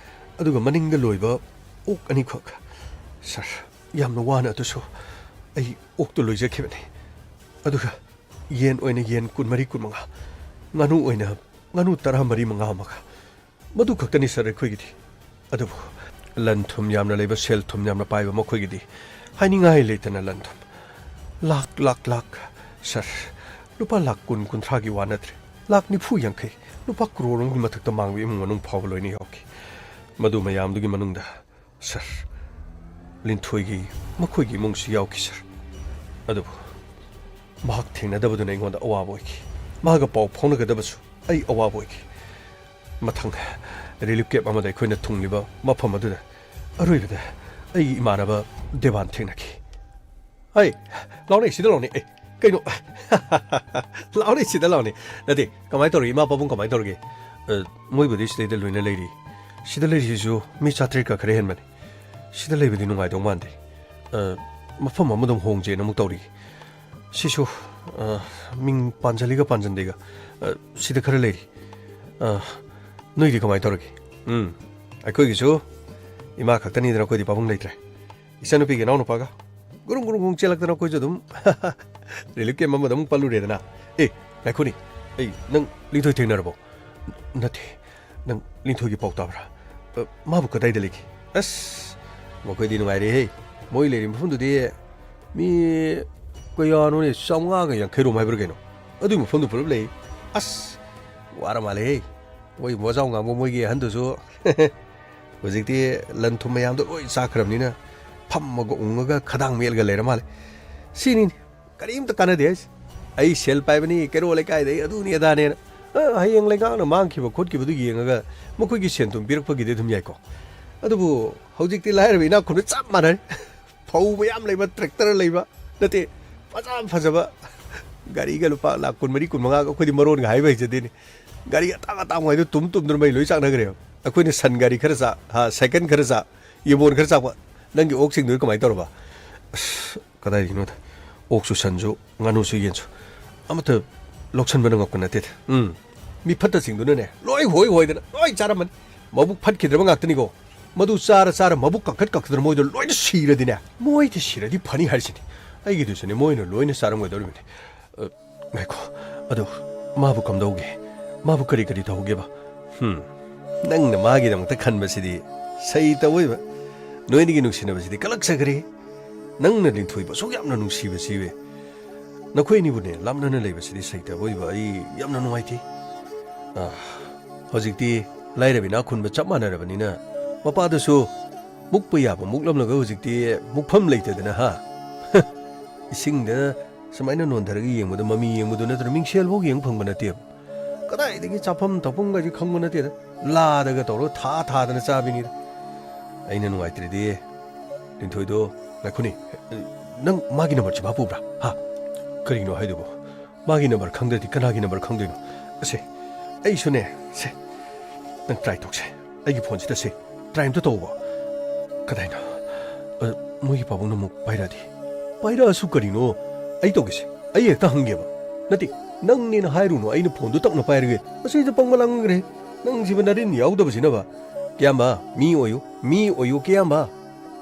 ꯑꯗꯨꯒ ꯃꯅꯤꯡꯗ ꯂꯣꯏꯕ ꯑꯣꯛ ꯑꯅꯤꯈꯛ꯫ ꯁꯥꯔ, ꯌꯥꯝꯅ ꯋꯥꯅ ꯑꯗꯨꯁꯨ ꯑꯩ ꯑꯣꯛꯇꯨ ꯂꯣꯏꯖꯈꯤꯕꯅꯤ꯫ ꯑꯗꯨꯒ ꯌꯦꯟ ꯑꯣꯏꯅ ꯌꯦꯟ ꯀꯨꯟꯃꯔꯤ, ꯀꯨꯟꯃꯉꯥ, ꯉꯥꯅꯨ ꯑꯣꯏꯅ ꯉꯥꯅꯨ ꯇꯔꯥꯃꯔꯤ, ꯃꯉꯥ ꯑꯃꯒ꯫ ꯃꯗꯨ ꯈꯛꯇꯅꯤ ꯁꯥꯔ ꯑꯩꯈꯣꯏꯒꯤꯗꯤ꯫ ꯑꯗꯨꯕꯨ ꯂꯟ ꯊꯨꯝ ꯌꯥꯝꯅ ꯂꯩꯕ, ꯁꯦꯜ ꯊꯨꯝ ꯌꯥꯝꯅ ꯄꯥꯏꯕ ꯃꯈꯣꯏꯒꯤꯗꯤ ꯍꯥꯏꯅꯤꯡꯉꯥꯏ ꯂꯩꯇꯅ ꯂꯟ ꯊꯨꯝ ꯂꯥꯛ, ꯂꯥꯛ, ꯂꯥꯛ꯫ ꯁꯥꯔ, ꯂꯨꯄꯥ ꯂꯥꯛ ꯀꯨꯟ, ꯀꯨꯟꯊ꯭ꯔꯥꯒꯤ ꯋꯥ ꯅꯠꯇ꯭ꯔꯦ꯫ ꯂꯥꯈ ꯅꯤꯐꯨ ꯌꯥꯡꯈꯩ, ꯂꯨꯄꯥ ꯀ꯭ꯔꯣꯔ ꯑꯃꯒꯤ ꯃꯊꯛꯇ ꯃꯥꯡꯕ ꯏꯃꯨꯡ ꯃꯅꯨꯡ ꯐꯥꯎꯕ ꯂꯣꯏꯅ ꯌꯥꯎꯈꯤ꯫ ꯃꯗꯨ ꯃꯌꯥꯝꯗꯨꯒꯤ ꯃꯅꯨꯡꯗ ꯁꯥꯔ, ꯂꯤꯟꯊꯣꯏꯒꯤ, ꯃꯈꯣꯏꯒꯤ ꯏꯃꯨꯡꯁꯨ ꯌꯥꯎꯈꯤ, ꯁꯥꯔ꯫ ꯑꯗꯨꯕꯨ ꯃꯍꯥꯛ ꯊꯦꯡꯅꯗꯕꯗꯨꯅ ꯑꯩꯉꯣꯟꯗ ꯑꯋꯥꯕ ꯑꯣꯏꯈꯤ꯫ ꯃꯍꯥꯛꯀ ꯄꯥꯎ ꯐꯥꯎꯅꯒꯗꯕꯁꯨ ꯑꯩ ꯑꯋꯥꯕ ꯑꯣꯏꯈꯤ꯫ ꯃꯊꯪ ꯔꯤꯂꯤꯐ ꯀꯦꯝꯞ ꯑꯃꯗ ꯑꯩꯈꯣꯏꯅ ꯊꯨꯡꯂꯤꯕ ꯃꯐꯝ ꯑꯗꯨꯗ ꯑꯔꯣꯏꯕꯗ ꯑꯩꯒꯤ ꯏꯃꯥꯟꯅꯕ ꯗꯦꯕꯥꯟ ꯊꯦꯡꯅꯈꯤ꯫ "ꯍꯩ, ꯂꯥꯎꯅꯦ, ꯁꯤꯗ ꯂꯥꯎꯅꯦ꯫ ꯑꯦ, ꯀꯩꯅꯣ? ꯂꯥꯎꯅꯦ, ꯁꯤꯗ ꯂꯥꯎꯅꯦ꯫ ꯅꯠꯇꯦ, ꯀꯃꯥꯏꯅ ꯇꯧꯔꯤ? ꯏꯃꯥ ꯄꯥꯕꯨꯡ ꯀꯃꯥꯏꯅ ꯇꯧꯔꯒꯦ?" "ꯑ, ꯃꯣꯏꯕꯨꯗꯤ ꯁꯤꯗꯩꯗ ꯂꯣꯏꯅ ꯂꯩꯔꯤ꯫ ꯁꯤꯗ ꯂꯩꯔꯤꯁꯤꯁꯨ ꯃꯤ ꯆꯥꯇ꯭ꯔꯦꯠꯀ ꯈꯔ ꯍꯦꯟꯕꯅꯤ꯫ ꯁꯤꯗ ꯂꯩꯕꯗꯤ ꯅꯨꯡꯉꯥꯏꯗꯧ ꯃꯥꯟꯗꯦ꯫ ꯑ, ꯃꯐꯝ ꯑꯃꯗ ꯑꯃꯨꯛ ꯍꯣꯡꯁꯦꯅ ꯑꯃꯨꯛ ꯇꯧꯔꯤ꯫ ꯁꯤꯁꯨ, ꯑ, ꯃꯤꯡ ꯄꯥꯟꯖꯜꯂꯤꯒ ꯄꯥꯟꯖꯟꯗꯦꯒ, ꯑ, ꯁꯤꯗ ꯈꯔ ꯂꯩꯔꯤ꯫ ꯑ, ꯅꯣꯏꯗꯤ ꯀꯃꯥꯏꯅ ꯇꯧꯔꯒꯦ?" "ꯎꯝ, ꯑꯩꯈꯣꯏꯒꯤꯁꯨ ꯏꯃꯥ ꯈꯛꯇꯅꯤꯗꯅ, ꯑꯩꯈꯣꯏꯗꯤ ꯄꯥꯕꯨꯡ ꯂꯩꯇ꯭ꯔꯦ꯫ ꯏꯆꯟꯅꯨꯄꯤꯒ ꯏꯅꯥꯎꯅꯨꯄꯥꯒ ꯒꯨꯔꯨꯡ ꯒꯨꯔꯨꯡ ꯒꯨꯔꯨꯡ ꯆꯦꯜꯂꯛꯇꯅ ꯑꯩꯈꯣꯏꯁꯨ ꯑꯗꯨꯝ ꯔꯤꯂꯤꯐ ꯀꯦꯝꯞ ꯑꯃꯗ ꯑꯃꯨꯛ ꯄꯜꯂꯨꯔꯦꯗꯅ꯫ ꯑꯦ, ꯉꯥꯏꯈꯣꯅꯦ, ꯑꯩ, ꯅꯪ ꯂꯤꯟꯊꯣꯏ ꯊꯦꯡꯅꯔꯕꯣ?" "ꯅꯠꯇꯦ, ꯅꯪ ꯂꯤꯟꯊꯣꯏꯒꯤ ꯄꯥꯎ ꯇꯥꯕ꯭ꯔꯥ? ꯑ, ꯃꯥꯕꯨ ꯀꯗꯥꯏꯗ ꯂꯩꯒꯦ?" "ꯑꯁ, ꯃꯈꯣꯏꯗꯤ ꯅꯨꯡꯉꯥꯏꯔꯦꯍꯦ꯫ ꯃꯣꯏ ꯂꯩꯔꯤꯕ ꯃꯐꯝꯗꯨꯗꯤ ꯃꯤ ꯀꯌꯥꯅꯣꯅꯦ, ꯆꯥꯝꯃꯉꯥꯒ ꯌꯥꯡꯈꯩ ꯔꯣꯝ ꯍꯥꯏꯕ꯭ꯔꯥ ꯀꯩꯅꯣ? ꯑꯗꯨꯒꯤ ꯃꯐꯝꯗꯨ ꯄꯨꯂꯞ ꯂꯩ꯫ ꯑꯁ, ꯋꯥꯔ ꯃꯥꯜꯂꯦꯍꯦ꯫ ꯃꯣꯏ ꯃꯣꯖꯥꯎ ꯉꯥꯡꯕ ꯃꯣꯏꯒꯤ ꯑꯍꯟꯗꯨꯁꯨ ꯍꯧꯖꯤꯛꯇꯤ ꯂꯟ ꯊꯨꯝ ꯃꯌꯥꯝꯗꯣ ꯂꯣꯏ ꯆꯥꯈ꯭ꯔꯕꯅꯤꯅ ꯐꯝꯃꯒ ꯎꯪꯉꯒ ꯈꯗꯥꯡ ꯃꯦꯠꯂꯒ ꯂꯩꯔ ꯃꯥꯜꯂꯦ꯫ ꯁꯤꯅꯤꯅꯦ ꯀꯔꯤꯝꯇ ꯀꯥꯟꯅꯗꯦ ꯍꯥꯏꯁꯦ꯫ ꯑꯩ ꯁꯦꯜ ꯄꯥꯏꯕꯅꯤ, ꯀꯩꯔꯣꯜ ꯂꯩꯀꯥꯏꯗꯩ ꯑꯗꯨꯅꯤ ꯑꯗꯥꯅꯦꯅ꯫ ꯑ, ꯍꯌꯦꯡ ꯂꯩꯉꯥꯛꯅ ꯃꯥꯡꯈꯤꯕ ꯈꯣꯠꯈꯤꯕꯗꯨ ꯌꯦꯡꯉꯒ ꯃꯈꯣꯏꯒꯤ ꯁꯦꯟ ꯊꯨꯝ ꯄꯤꯔꯛꯄꯒꯤꯗꯤ ꯑꯗꯨꯝ ꯌꯥꯏꯀꯣ꯫ ꯑꯗꯨꯕꯨ ꯍꯧꯖꯤꯛꯇꯤ ꯂꯥꯏꯔꯕ ꯏꯅꯥꯛ ꯈꯨꯟꯕ ꯆꯞ ꯃꯥꯟꯅꯔꯦ꯫ ꯐꯧ ꯃꯌꯥꯝ ꯂꯩꯕ, ꯇ꯭ꯔꯦꯛꯇꯔ ꯂꯩꯕ, ꯅꯠꯇꯦ, ꯐꯖ ꯐꯖꯕ ꯒꯥꯔꯤꯒ ꯂꯨꯄꯥ ꯂꯥꯈ ꯀꯨꯟꯃꯔꯤ, ꯀꯨꯟꯃꯉꯥꯒ, ꯑꯩꯈꯣꯏꯗꯤ ꯃꯔꯣꯟꯒ ꯍꯥꯏꯕ ꯍꯩꯖꯗꯦꯅꯦ꯫ ꯒꯥꯔꯤ ꯑꯇꯥꯡ ꯑꯇꯥꯡꯕ ꯍꯥꯏꯗꯣ ꯇꯨꯝ ꯇꯨꯝꯗꯨꯅ ꯃꯩ ꯂꯣꯏ ꯆꯥꯛꯅꯈ꯭ꯔꯦꯕ꯫ ꯑꯩꯈꯣꯏꯅ ꯁꯟ ꯒꯥꯔꯤ ꯈꯔ ꯆꯥ, ꯍꯥ, ꯁꯥꯏꯀꯜ ꯈꯔ ꯆꯥ, ꯌꯦꯕꯣꯟ ꯈꯔ ꯆꯥꯛꯄ꯫ ꯅꯪꯒꯤ ꯑꯣꯛꯁꯤꯡꯗꯨꯗꯤ ꯀꯃꯥꯏꯅ ꯇꯧꯔꯕ? ꯑꯁ, ꯀꯗꯥꯏꯗꯒꯤꯅꯣꯗ꯫ ꯑꯣꯛꯁꯨ ꯁꯟꯁꯨ ꯉꯥꯅꯨꯁꯨ ꯌꯦꯟꯁꯨ ꯑꯃꯠꯇ ꯂꯧꯁꯟꯕ ꯉꯝꯄ ꯅꯠꯇꯦꯗ꯫ ꯎꯝ꯫ ꯃꯤ ꯐꯠꯇꯁꯤꯡꯗꯨꯅꯅꯦ, ꯂꯣꯏ ꯍꯣꯏ ꯍꯣꯏꯗꯅ ꯂꯣꯏ ꯆꯥꯔꯝꯃꯅꯤ꯫ ꯃꯕꯨꯛ ꯐꯠꯈꯤꯗ꯭ꯔꯕ ꯉꯥꯛꯇꯅꯤꯀꯣ꯫ ꯃꯗꯨ ꯆꯥꯔ ꯆꯥꯔ ꯃꯕꯨꯛ ꯀꯟꯈꯠ ꯀꯟꯈꯠꯇꯅ ꯃꯣꯏꯗꯣ ꯂꯣꯏꯅ ꯁꯤꯔꯗꯤꯅꯦ, ꯃꯣꯏꯗꯤ ꯁꯤꯔꯗꯤ ꯐꯅꯤ ꯍꯥꯏꯔꯤꯁꯤꯅꯤ꯫ ꯑꯩꯒꯤꯗꯨꯁꯨꯅꯦ, ꯃꯣꯏꯅ ꯂꯣꯏꯅ ꯆꯥꯔꯝꯒꯗꯧꯔꯤꯕꯅꯤ꯫ ꯑ, ꯉꯥꯏꯈꯣ, ꯑꯗꯨ ꯃꯥꯕꯨ ꯀꯝꯗꯧꯒꯦ? ꯃꯥꯕꯨ ꯀꯔꯤ ꯀꯔꯤ ꯇꯧꯍꯧꯒꯦꯕ? ꯍꯨꯝ, ꯅꯪꯅ ꯃꯥꯒꯤꯗꯃꯛꯇ ꯈꯟꯕꯁꯤꯗꯤ ꯁꯩ ꯇꯧꯏꯕ꯫ ꯅꯣꯏꯅꯤꯒꯤ ꯅꯨꯡꯁꯤꯅꯕꯁꯤꯗꯤ ꯀꯂꯛꯆꯈ꯭ꯔꯦ꯫ ꯅꯪꯅ ꯂꯤꯟꯊꯣꯏꯕꯨ ꯑꯁꯨꯛ ꯌꯥꯝꯅ ꯅꯨꯡꯁꯤꯕꯁꯤ ꯅꯈꯣꯏ ꯑꯅꯤꯕꯨꯅꯦ ꯂꯥꯞꯅꯅ ꯂꯩꯕꯁꯤꯗꯤ ꯁꯩꯇ ꯑꯣꯏꯕ ꯑꯩ ꯌꯥꯝꯅ ꯅꯨꯡꯉꯥꯏꯇꯦ꯫ ꯑꯥ, ꯍꯧꯖꯤꯛꯇꯤ ꯂꯥꯏꯔꯕ ꯏꯅꯥꯛ ꯈꯨꯟꯕ ꯆꯞ ꯃꯥꯟꯅꯔꯕꯅꯤꯅ ꯃꯄꯥꯗꯁꯨ ꯃꯨꯛꯄ ꯌꯥꯕ ꯃꯨꯛꯂꯝꯂꯒ ꯍꯧꯖꯤꯛꯇꯤ ꯃꯨꯛꯐꯝ ꯂꯩꯇꯗꯅ, ꯍꯥ? ꯏꯁꯤꯡꯗ ꯁꯨꯃꯥꯏꯅ ꯅꯣꯟꯊꯔꯒ ꯌꯦꯡꯕꯗ ꯃꯃꯤ ꯌꯦꯡꯕꯗꯨ ꯅꯠꯇꯅ ꯃꯤꯡꯁꯦꯜꯐꯥꯎ ꯌꯦꯡꯕ ꯐꯪꯕ ꯅꯠꯇꯦꯕ꯫ ꯀꯗꯥꯏꯗꯒꯤ ꯆꯥꯐꯝ ꯊꯛꯐꯝꯒꯁꯦ ꯈꯪꯕ ꯅꯠꯇꯦꯗ꯫ ꯂꯥꯗꯒ ꯇꯧꯔꯒ ꯊꯥ ꯊꯥꯗꯅ ꯆꯥꯕꯤꯅꯤꯗ꯫ ꯑꯩꯅ ꯅꯨꯡꯉꯥꯏꯇ꯭ꯔꯗꯤ, ꯂꯤꯟꯊꯣꯏꯗꯣ, ꯉꯥꯏꯈꯣꯅꯦ, ꯅꯪ ꯃꯥꯒꯤ ꯅꯝꯕꯔ ꯆꯤꯟꯐꯥ ꯄꯨꯕ꯭ꯔꯥ? ꯍꯥ? ꯀꯔꯤꯅꯣ ꯍꯥꯏꯗꯨꯕꯣ? ꯃꯥꯒꯤ ꯅꯝꯕꯔ ꯈꯪꯗ꯭ꯔꯗꯤ ꯀꯅꯥꯒꯤ ꯅꯝꯕꯔ ꯈꯪꯗꯣꯏꯅꯣ? ꯑꯁꯦ, ꯑꯩꯁꯨꯅꯦ, ꯁꯦ, ꯅꯪ ꯇ꯭ꯔꯥꯏ ꯇꯧꯁꯦ꯫ ꯑꯩꯒꯤ ꯐꯣꯟꯁꯤꯗ ꯁꯦ, ꯇ꯭ꯔꯥꯏ ꯑꯝꯇ ꯇꯧꯕ꯫ ꯀꯗꯥꯏꯅꯣ? ꯑ, ꯃꯣꯏꯒꯤ ꯄꯥꯕꯨꯡꯅ ꯑꯃꯨꯛ ꯄꯥꯏꯔꯛꯑꯗꯤ? ꯄꯥꯏꯔꯛꯑꯁꯨ ꯀꯔꯤꯅꯣ? ꯑꯩ ꯇꯧꯒꯦꯁꯦ꯫ ꯑꯩ ꯍꯦꯛꯇ ꯍꯪꯒꯦꯕ꯫ ꯅꯠꯇꯦ, ꯅꯪꯅꯦꯅ ꯍꯥꯏꯔꯨꯅꯨ, ꯑꯩꯅ ꯐꯣꯟꯗꯣ ꯇꯞꯅ ꯄꯥꯏꯔꯒꯦ꯫ ꯑꯁꯤꯗ ꯄꯪꯕ ꯂꯥꯡꯈ꯭ꯔꯦ꯫ ꯅꯪꯁꯤꯕ ꯅꯔꯤꯟ ꯌꯥꯎꯗꯕꯁꯤꯅꯕ꯫ ꯀꯤꯌꯥꯝꯕ, ꯃꯤ ꯑꯣꯏꯌꯨ, ꯃꯤ ꯑꯣꯏꯌꯨ, ꯀꯤꯌꯥꯝꯕ꯫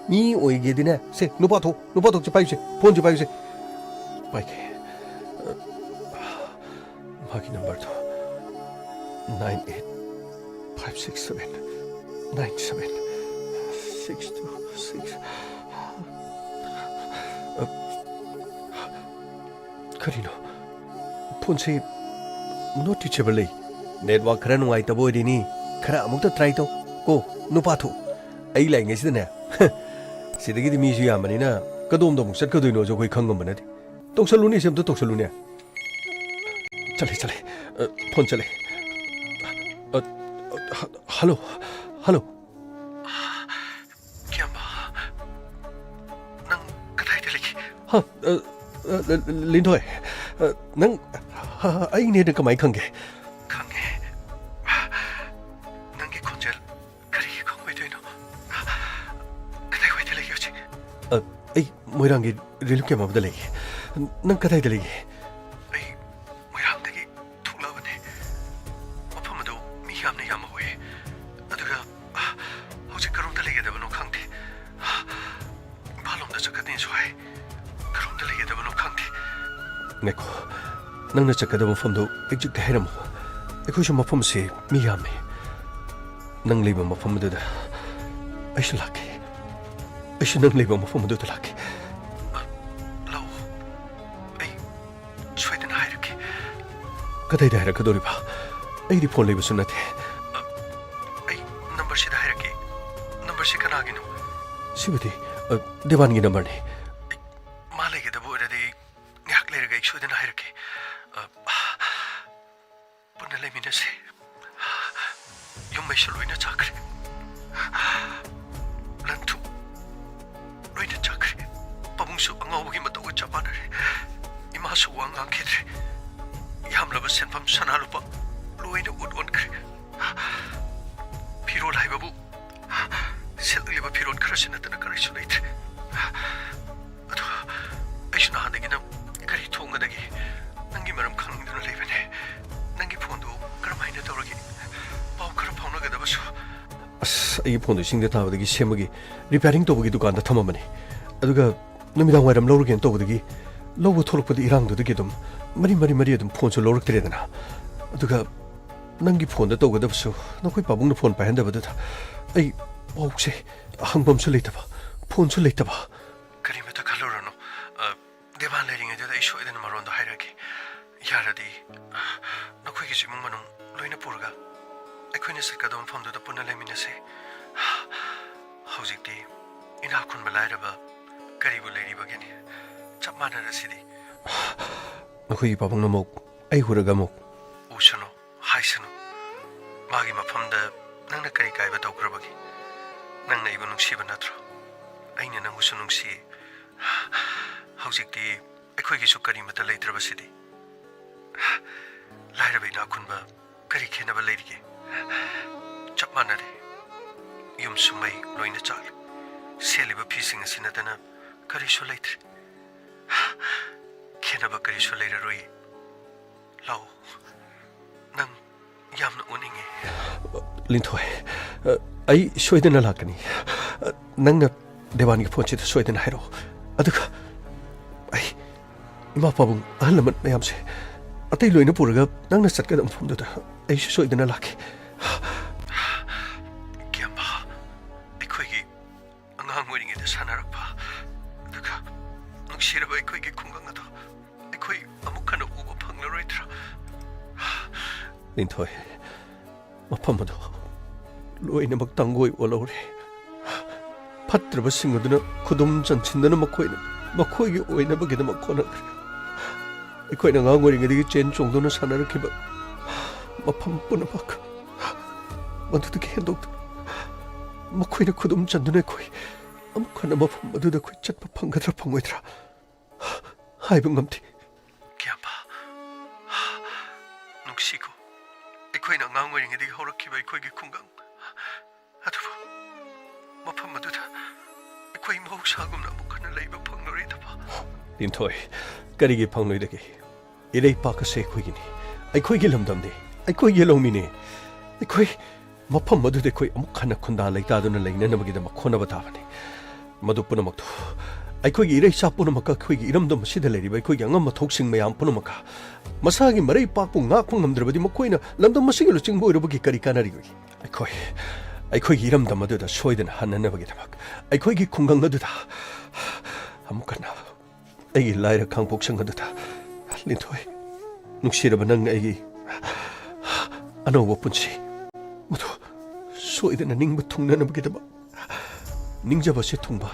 ꯃꯤ ꯑꯣꯏꯒꯦꯗꯤꯅꯦ꯫ ꯁꯦ, ꯅꯨꯄꯥ ꯊꯣꯛ, ꯅꯨꯄꯥ ꯊꯣꯛꯁꯦ, ꯄꯥꯏꯌꯨꯁꯦ, ꯐꯣꯟꯁꯦ ꯄꯥꯏꯌꯨꯁꯦ꯫ ꯄꯥꯏꯒꯦ꯫ ꯃꯥꯒꯤ ꯅꯝꯕꯔꯗꯣ nine eight five six seven nine seven six two six꯫ ꯀꯔꯤꯅꯣ? ꯐꯣꯟꯁꯤ not reachable ꯂꯩ꯫ ꯅꯦꯠꯋꯥꯛ ꯈꯔ ꯅꯨꯡꯉꯥꯏꯇꯕ ꯑꯣꯏꯔꯤꯅꯤ꯫ ꯈꯔ ꯑꯃꯨꯛꯇ ꯇ꯭ꯔꯥꯏ ꯇꯧ꯫ ꯀꯣ, ꯅꯨꯄꯥ ꯊꯣꯛ꯫ ꯑꯩ ꯂꯥꯛꯏꯉꯩꯁꯤꯗꯅꯦ꯫ ꯁꯤꯗꯒꯤꯗꯤ ꯃꯤꯁꯨ ꯌꯥꯝꯕꯅꯤꯅ ꯀꯗꯣꯝꯗ ꯑꯃꯨꯛ ꯆꯠꯀꯗꯣꯏꯅꯣꯁꯨ ꯑꯩꯈꯣꯏ ꯈꯪꯉꯝꯕ ꯅꯠꯇꯦ꯫ ꯇꯧꯁꯜꯂꯨꯅꯦ, ꯁꯤ ꯑꯝꯇ ꯇꯧꯁꯜꯂꯨꯅꯦ꯫ ꯆꯠꯂꯦ, ꯆꯠꯂꯦ꯫ ꯑ, ꯐꯣꯟ ꯆꯠꯂꯦ꯫ ꯑ, ꯑ, ꯍ-, ꯍꯜꯂꯣ, ꯍꯜꯂꯣ꯫ ꯀꯤꯌꯥꯝꯕ, ꯅꯪ ꯀꯗꯥꯏꯗ ꯂꯩꯒꯦ? ꯍ, ꯑ, ꯑ, ꯂꯤꯟꯊꯣꯏ, ꯑ, ꯅꯪ, ꯍ, ꯍ, ꯑꯩꯅꯦꯅ ꯀꯃꯥꯏ ꯈꯪꯒꯦ? ꯈꯪꯉꯦ꯫ ꯅꯪꯒꯤ ꯈꯣꯟꯖꯦꯜ ꯀꯔꯤꯒꯤ ꯈꯪꯉꯣꯏꯗꯣꯏꯅꯣ? ꯀꯗꯥꯏꯋꯥꯏꯗ ꯂꯩꯒꯦ ꯍꯧꯖꯤꯛ? ꯑ, ꯑꯩ ꯃꯣꯏꯔꯥꯡꯒꯤ ꯔꯤꯂꯤꯐ ꯀꯦꯝꯞ ꯑꯃꯗ ꯂꯩꯒꯦ꯫ ꯅꯪ ꯀꯗꯥꯏꯗ ꯂꯩꯒꯦ? ꯑꯩ ꯃꯣꯏꯔꯥꯡꯗꯒꯤ ꯊꯣꯛꯂꯛꯑꯕꯅꯦ꯫ ꯃꯐꯝ ꯑꯗꯨ ꯃꯤ ꯌꯥꯝꯅ ꯌꯥꯝꯃ ꯍꯣꯏ꯫ ꯑꯗꯨꯒ, ꯑ, ꯍꯧꯖꯤꯛ ꯀꯔꯣꯝꯗ ꯂꯩꯒꯗꯕꯅꯣ ꯈꯪꯗꯦ꯫ ꯏꯝꯐꯥꯜ ꯂꯣꯝꯗ ꯆꯠꯀꯅꯤꯁꯨ ꯍꯥꯏ꯫ ꯀꯔꯣꯝꯗ ꯂꯩꯒꯗꯕꯅꯣ ꯈꯪꯗꯦ꯫ ꯉꯥꯏꯈꯣ, ꯅꯪꯅ ꯆꯠꯀꯗꯕ ꯃꯐꯝꯗꯨ ꯑꯦꯛꯖꯦꯛꯇ ꯍꯥꯏꯔꯝꯃꯨ꯫ ꯑꯩꯈꯣꯏꯁꯨ ꯃꯐꯝꯁꯤ ꯃꯤ ꯌꯥꯝꯃꯦ꯫ ꯅꯪ ꯂꯩꯕ ꯃꯐꯝ ꯑꯗꯨꯗ ꯑꯩꯁꯨ ꯂꯥꯛꯀꯦ꯫ ꯑꯩꯁꯨ ꯅꯪ ꯂꯩꯕ ꯃꯐꯝ ꯑꯗꯨꯗ ꯂꯥꯛꯀꯦ꯫ ꯑ, ꯂꯥꯛꯑꯣ꯫ ꯑꯩ ꯁꯣꯏꯗꯅ ꯍꯥꯏꯔꯛꯀꯦ꯫ ꯀꯗꯥꯏꯗ ꯍꯥꯏꯔꯛꯀꯗꯧꯔꯤꯕ? ꯑꯩꯗꯤ ꯐꯣꯟ ꯂꯩꯕꯁꯨ ꯅꯠꯇꯦ꯫ ꯑ, ꯑꯩ ꯅꯝꯕꯔꯁꯤꯗ ꯍꯥꯏꯔꯛꯀꯦ꯫ ꯅꯝꯕꯔꯁꯤ ꯀꯅꯥꯒꯤꯅꯣ? ꯁꯤꯕꯨꯗꯤ, ꯑ, ꯗꯦꯕꯥꯟꯒꯤ ꯅꯝꯕꯔꯅꯤ꯫ ꯑꯩ, ꯃꯥ ꯂꯩꯒꯗꯕ ꯑꯣꯏꯔꯗꯤ ꯉꯥꯏꯍꯥꯛ ꯂꯩꯔꯒ ꯑꯩ ꯁꯣꯏꯗꯅ ꯍꯥꯏꯔꯛꯀꯦ꯫ ꯑ, ꯄꯨꯟꯅ ꯂꯩꯃꯤꯟꯅꯁꯦ꯫ ꯌꯨꯝ ꯃꯩꯁꯨ ꯂꯣꯏꯅ ꯆꯥꯛꯈ꯭ꯔꯦ꯫ ꯂꯟ ꯊꯨꯝ ꯂꯣꯏꯅ ꯆꯥꯛꯈ꯭ꯔꯦ꯫ ꯄꯥꯕꯨꯡꯁꯨ ꯑꯉꯥꯎꯕꯒꯤ ꯃꯇꯧꯒ ꯆꯞ ꯃꯥꯟꯅꯔꯦ꯫ ꯏꯃꯥꯁꯨ ꯋꯥ ꯉꯥꯡꯈꯤꯗ꯭ꯔꯦ꯫ ꯌꯥꯝꯂꯕ ꯁꯦꯟꯐꯝ ꯁꯅꯥ ꯂꯨꯄꯥ ꯂꯣꯏꯅ ꯎꯠ ꯑꯣꯟꯈ꯭ꯔꯦ꯫ ꯐꯤꯔꯣꯜ ꯍꯥꯏꯕꯕꯨ ꯁꯦꯠꯂꯛꯂꯤꯕ ꯐꯤꯔꯣꯜ ꯈꯔꯁꯤ ꯅꯠꯇꯅ ꯀꯔꯤꯁꯨ ꯂꯩꯇ꯭ꯔꯦ꯫ ꯑꯗꯣ ꯑꯩꯁꯨ ꯅꯍꯥꯟꯗꯒꯤ ꯅꯪ ꯀꯔꯤ ꯊꯣꯛꯒꯗꯒꯦ ꯅꯪꯒꯤ ꯃꯔꯝ ꯈꯪꯅꯤꯡꯗꯨꯅ ꯂꯩꯕꯅꯦ꯫ ꯅꯪꯒꯤ ꯐꯣꯟꯗꯨ ꯀꯔꯝꯍꯥꯏꯅ ꯇꯧꯔꯒꯦ? ꯄꯥꯎ ꯈꯔ ꯐꯥꯎꯅꯒꯗꯕꯁꯨ꯫ ꯑꯁ, ꯑꯩꯒꯤ ꯐꯣꯟꯗꯨ ꯏꯁꯤꯡꯗ ꯇꯥꯕꯗꯒꯤ ꯁꯦꯝꯕꯒꯤ, ꯔꯤꯄꯤꯌꯥꯔꯤꯡ ꯇꯧꯕꯒꯤ ꯗꯨꯀꯥꯟꯗ ꯊꯝꯃꯝꯕꯅꯤ꯫ ꯑꯗꯨꯒ ꯅꯨꯃꯤꯗꯥꯡ ꯋꯥꯏꯔꯝ ꯂꯧꯔꯒꯦꯅ ꯇꯧꯕꯗꯒꯤ, ꯂꯧꯕ ꯊꯣꯛꯂꯛꯄꯗ ꯏꯔꯥꯡꯗꯨꯗꯒꯤ ꯑꯗꯨꯝ ꯃꯔꯤ, ꯃꯔꯤ, ꯃꯔꯤ ꯑꯗꯨꯝ ꯐꯣꯟꯁꯨ ꯂꯧꯔꯛꯇ꯭ꯔꯦꯗꯅ꯫ ꯑꯗꯨꯒ ꯅꯪꯒꯤ ꯐꯣꯟꯗ ꯇꯧꯒꯗꯕꯁꯨ ꯅꯈꯣꯏ ꯄꯥꯕꯨꯡꯅ ꯐꯣꯟ ꯄꯥꯏꯍꯟꯗꯕꯗꯨꯗ ꯑꯩ ꯄꯥꯎꯁꯦ ꯍꯪꯐꯝꯁꯨ ꯂꯩꯇꯕ, ꯐꯣꯟꯁꯨ ꯂꯩꯇꯕ꯫ ꯀꯔꯤꯃꯇ ꯈꯜꯂꯨꯔꯅꯨ꯫ ꯑ, ꯗꯦꯕꯥꯟ ꯂꯩꯔꯤꯉꯩꯗꯨꯗ ꯑꯩ ꯁꯣꯏꯗꯅ ꯃꯔꯣꯟꯗꯣ ꯍꯥꯏꯔꯛꯀꯦ꯫ ꯌꯥꯔꯗꯤ, ꯑ, ꯅꯈꯣꯏꯒꯤꯁꯨ ꯏꯃꯨꯡ ꯃꯅꯨꯡ ꯂꯣꯏꯅ ꯄꯨꯔꯒ ꯑꯩꯈꯣꯏꯅ ꯆꯠꯀꯗꯕ ꯃꯐꯝꯗꯨꯗ ꯄꯨꯟꯅ ꯂꯩꯃꯤꯟꯅꯁꯦ꯫ ꯍꯧꯖꯤꯛꯇꯤ ꯏꯅꯥꯛ ꯈꯨꯟꯕ ꯂꯥꯏꯔꯕ ꯀꯔꯤꯕꯨ ꯂꯩꯔꯤꯕꯒꯦꯅꯦ? ꯆꯞ ꯃꯥꯟꯅꯔꯁꯤꯗꯤ꯫ ꯅꯈꯣꯏꯒꯤ ꯄꯥꯕꯨꯡꯅ ꯑꯃꯨꯛ ꯑꯩ ꯎꯔꯒ ꯑꯃꯨꯛ ꯎꯁꯅꯨ, ꯍꯥꯏꯁꯅꯨ꯫ ꯃꯥꯒꯤ ꯃꯐꯝꯗ ꯅꯪꯅ ꯀꯔꯤ ꯀꯥꯏꯕ ꯇꯧꯈ꯭ꯔꯕꯒꯦ? ꯅꯪꯅ ꯑꯩꯕꯨ ꯅꯨꯡꯁꯤꯕ ꯅꯠꯇ꯭ꯔꯣ? ꯑꯩꯅ ꯅꯪꯕꯨꯁꯨ ꯅꯨꯡꯁꯤ꯫ ꯍꯧꯖꯤꯛꯇꯤ ꯑꯩꯈꯣꯏꯒꯤꯁꯨ ꯀꯔꯤꯃꯠꯇ ꯂꯩꯇ꯭ꯔꯕꯁꯤꯗꯤ꯫ ꯂꯥꯏꯔꯕ ꯏꯅꯥꯛ ꯈꯨꯟꯕ ꯀꯔꯤ ꯈꯦꯠꯅꯕ ꯂꯩꯔꯤꯒꯦ? ꯆꯞ ꯃꯥꯟꯅꯔꯦ꯫ ꯌꯨꯝꯁꯨ ꯃꯩ ꯂꯣꯏꯅ ꯆꯥꯛꯂꯦ꯫ ꯁꯦꯠꯂꯤꯕ ꯐꯤꯁꯤꯡ ꯑꯁꯤ ꯅꯠꯇꯅ ꯀꯔꯤꯁꯨ ꯂꯩꯇ꯭ꯔꯦ꯫ ꯈꯦꯠꯅꯕ ꯀꯔꯤꯁꯨ ꯂꯩꯔꯔꯣꯏ꯫ ꯂꯥꯛꯑꯣ, ꯅꯪ ꯌꯥꯝꯅ ꯎꯅꯤꯡꯉꯦ꯫ ꯂꯤꯟꯊꯣꯏ, ꯑꯩ ꯁꯣꯏꯗꯅ ꯂꯥꯛꯀꯅꯤ꯫ ꯅꯪꯅ ꯗꯦꯕꯥꯟꯒꯤ ꯐꯣꯟꯁꯤꯗ ꯁꯣꯏꯗꯅ ꯍꯥꯏꯔꯛꯑꯣ꯫ ꯑꯗꯨꯒ ꯑꯩ ꯏꯃꯥ ꯄꯥꯕꯨꯡ ꯑꯍꯜ ꯂꯃꯟ ꯃꯌꯥꯝꯁꯦ ꯑꯇꯩ ꯂꯣꯏꯅ ꯄꯨꯔꯒ ꯅꯪꯅ ꯆꯠꯀꯗꯕ ꯃꯐꯝꯗꯨꯗ ꯑꯩꯁꯨ ꯁꯣꯏꯗꯅ ꯂꯥꯛꯀꯦ꯫ ꯀꯦꯝꯕ, ꯑꯩꯈꯣꯏꯒꯤ ꯑꯉꯥꯡ ꯑꯣꯏꯔꯤꯉꯩꯗ ꯁꯥꯟꯅꯔꯛꯄ, ꯑꯗꯨꯒ ꯅꯨꯡꯁꯤꯔꯕ ꯑꯩꯈꯣꯏꯒꯤ ꯈꯨꯡꯒꯪ ꯑꯗꯣ ꯑꯩꯈꯣꯏ ꯑꯃꯨꯛ ꯂꯤꯟꯊꯣꯏ, ꯃꯐꯝ ꯑꯗꯨ ꯂꯣꯏꯅꯃꯛ ꯇꯥꯡꯒꯣꯏ ꯑꯣꯜꯍꯧꯔꯦ꯫ ꯐꯠꯇ꯭ꯔꯕꯁꯤꯡ ꯑꯗꯨꯅ ꯈꯨꯗꯨꯝ ꯆꯟꯁꯤꯟꯗꯨꯅ ꯃꯈꯣꯏꯅ ꯃꯈꯣꯏꯒꯤ ꯑꯣꯏꯅꯕꯒꯤꯗꯃꯛ ꯍꯣꯠꯅꯈ꯭ꯔꯦ꯫ ꯑꯩꯈꯣꯏꯅ ꯑꯉꯥꯡ ꯑꯣꯏꯔꯤꯉꯩꯗꯒꯤ ꯆꯦꯟ ꯆꯣꯡꯗꯨꯅ ꯁꯥꯟꯅꯔꯛꯈꯤꯕ ꯃꯐꯝ ꯄꯨꯝꯅꯃꯛ ꯃꯗꯨꯗꯒꯤ ꯍꯦꯟꯗꯣꯛꯇꯨꯅ ꯃꯈꯣꯏꯅ ꯈꯨꯗꯨꯝ ꯆꯟꯗꯨꯅ ꯑꯩꯈꯣꯏ ꯑꯃꯨꯛ ꯍꯟꯅ ꯃꯐꯝ ꯑꯗꯨꯗ ꯑꯩꯈꯣꯏ ꯆꯠꯄ ꯐꯪꯒꯗ꯭ꯔꯥ ꯐꯪꯉꯣꯏꯗ꯭ꯔꯥ ꯍꯥꯏꯕ ꯉꯝꯗꯦ꯫ ꯀ꯭ꯌꯥꯝꯕ, ꯅꯨꯡꯁꯤꯀꯣ꯫ ꯑꯩꯈꯣꯏꯅ ꯑꯉꯥꯡ ꯑꯣꯏꯔꯤꯉꯩꯗꯒꯤ ꯍꯧꯔꯛꯈꯤꯕ ꯑꯩꯈꯣꯏꯒꯤ ꯈꯨꯡꯒꯪ ꯑꯗꯨꯕꯨ ꯃꯐꯝ ꯑꯗꯨꯗ ꯑꯩꯈꯣꯏ ꯃꯍꯧꯁꯥꯒꯨꯝꯅ ꯑꯃꯨꯛ ꯍꯟꯅ ꯂꯩꯕ ꯐꯪꯂꯔꯣꯏꯗꯕ꯫ ꯂꯤꯟꯊꯣꯏ, ꯀꯔꯤꯒꯤ ꯐꯪꯂꯣꯏꯗꯒꯦ? ꯏꯔꯩꯄꯥꯛ ꯑꯁꯤ ꯑꯩꯈꯣꯏꯒꯤꯅꯤ, ꯑꯩꯈꯣꯏꯒꯤ ꯂꯝꯗꯝꯅꯤ, ꯑꯩꯈꯣꯏꯒꯤ ꯂꯧꯃꯤꯅꯤ꯫ ꯑꯩꯈꯣꯏ ꯃꯐꯝ ꯑꯗꯨꯗ ꯑꯩꯈꯣꯏ ꯑꯃꯨꯛ ꯍꯟꯅ ꯈꯨꯟꯗꯥ ꯂꯩꯇꯥꯗꯨꯅ ꯂꯩꯅꯅꯕꯒꯤꯗꯃꯛ ꯍꯣꯠꯅꯕ ꯇꯥꯕꯅꯤ꯫ ꯃꯗꯨ ꯄꯨꯝꯅꯃꯛꯇꯨ ꯑꯩꯈꯣꯏꯒꯤ ꯏꯔꯩꯆꯥ ꯄꯨꯝꯅꯃꯛꯀ, ꯑꯩꯈꯣꯏꯒꯤ ꯏꯔꯝꯗꯝ ꯑꯁꯤꯗ ꯂꯩꯔꯤꯕ ꯑꯩꯈꯣꯏꯒꯤ ꯑꯉꯝ ꯑꯊꯧꯁꯤꯡ ꯃꯌꯥꯝ ꯄꯨꯝꯅꯃꯛꯀ, ꯃꯁꯥꯒꯤ ꯃꯔꯩꯄꯥꯛꯄꯨ ꯉꯥꯛꯄ ꯉꯝꯗ꯭ꯔꯕꯗꯤ ꯃꯈꯣꯏꯅ ꯂꯝꯗꯝ ꯑꯁꯤꯒꯤ ꯂꯨꯆꯤꯡꯕ ꯑꯣꯏꯔꯨꯕꯒꯤ ꯀꯔꯤ ꯀꯥꯟꯅꯔꯤꯕꯒꯦ? ꯑꯩꯈꯣꯏ, ꯑꯩꯈꯣꯏꯒꯤ ꯏꯔꯝꯗꯝ ꯑꯗꯨꯗ ꯁꯣꯏꯗꯅ ꯍꯟꯅꯅꯕꯒꯤꯗꯃꯛ ꯑꯩꯈꯣꯏꯒꯤ ꯈꯨꯡꯒꯪ ꯑꯗꯨꯗ ꯑꯃꯨꯛ ꯍꯟꯅ ꯑꯩꯒꯤ ꯂꯥꯏꯔ ꯈꯥꯡꯄꯣꯛꯁꯪ ꯑꯗꯨꯗ, ꯂꯤꯟꯊꯣꯏ, ꯅꯨꯡꯁꯤꯔꯕ ꯅꯪ ꯑꯩꯒꯤ ꯑꯅꯧꯕ ꯄꯨꯟꯁꯤ ꯃꯗꯨ ꯁꯣꯏꯗꯅ ꯅꯤꯡꯕ ꯊꯨꯡꯅꯅꯕꯒꯤꯗꯃꯛ ꯅꯤꯡꯖꯕ ꯑꯁꯤ ꯊꯨꯡꯕ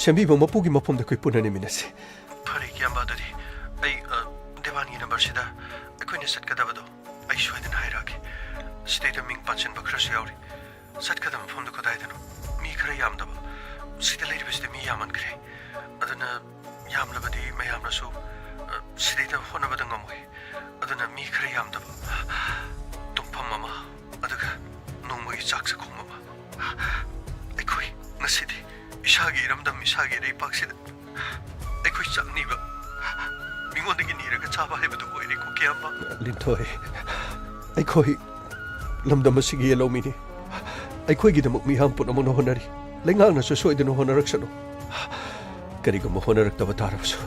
ꯁꯦꯝꯕꯤꯕ ꯃꯄꯨꯒꯤ ꯃꯐꯝꯗ ꯑꯩꯈꯣꯏ ꯄꯨꯟꯅ ꯂꯩꯃꯤꯟꯅꯁꯤ꯫ ꯐꯔꯦ, ꯀ꯭ꯌꯥꯝꯕ, ꯑꯗꯨꯗꯤ ꯑꯩ, ꯑ, ꯗꯦꯋꯥꯟꯒꯤ ꯅꯝꯕꯔꯁꯤꯗ ꯑꯩꯈꯣꯏꯅ ꯆꯠꯀꯗꯕꯗꯣ ꯑꯩ ꯁꯣꯏꯗꯅ ꯍꯥꯏꯔꯛꯑꯒꯦ꯫ ꯁꯤꯗꯩꯗ ꯃꯤꯡ ꯄꯥꯟꯁꯤꯟꯕ ꯈꯔꯁꯨ ꯌꯥꯎꯔꯤ꯫ ꯆꯠꯀꯗꯕ ꯃꯐꯝꯗꯨ ꯀꯗꯥꯏꯗꯅꯣ? ꯃꯤ ꯈꯔ ꯌꯥꯝꯗꯕ꯫ ꯁꯤꯗ ꯂꯩꯔꯤꯕꯁꯤꯗ ꯃꯤ ꯌꯥꯝꯃꯟꯈ꯭ꯔꯦ꯫ ꯑꯗꯨꯅ ꯌꯥꯝꯂꯕꯗꯤ ꯃꯌꯥꯝꯅꯁꯨ, ꯑ, ꯁꯤꯗꯩꯗ ꯍꯣꯠꯅꯕꯗ ꯉꯝꯃꯣꯏ꯫ ꯑꯗꯨꯅ ꯃꯤ ꯈꯔ ꯌꯥꯝꯗꯕ, ꯇꯨꯝꯐꯝ ꯑꯃ, ꯑꯗꯨꯒ ꯅꯣꯡꯃꯒꯤ ꯆꯥꯛ ꯆꯥꯛꯈꯨꯝ ꯑꯃ꯫ ꯑꯩꯈꯣꯏ ꯉꯁꯤꯗꯤ ꯏꯁꯥꯒꯤ ꯏꯔꯝꯗꯝ, ꯏꯁꯥꯒꯤ ꯏꯔꯩꯄꯥꯛꯁꯤꯗ ꯑꯩꯈꯣꯏ ꯆꯥꯛ ꯅꯤꯕ, ꯃꯤꯉꯣꯟꯗꯒꯤ ꯅꯤꯔꯒ ꯆꯥꯕ ꯍꯥꯏꯕꯗꯨ ꯑꯣꯏꯔꯦꯀꯣ, ꯀ꯭ꯌꯥꯝꯕ꯫ ꯂꯤꯟꯊꯣꯏ, ꯑꯩꯈꯣꯏ ꯂꯝꯗꯝ ꯑꯁꯤꯒꯤ ꯌꯦꯜꯍꯧꯃꯤꯅꯤ꯫ ꯑꯩꯈꯣꯏꯒꯤꯗꯃꯛ ꯃꯤꯌꯥꯝ ꯄꯨꯝꯅꯃꯛꯅ ꯍꯣꯠꯅꯔꯤ꯫ ꯂꯩꯉꯥꯛꯅꯁꯨ ꯁꯣꯏꯗꯅ ꯍꯣꯠꯅꯔꯛꯁꯅꯨ꯫ ꯀꯔꯤꯒꯨꯝꯕ ꯍꯣꯠꯅꯔꯛꯇꯕ ꯇꯥꯔꯕꯁꯨ,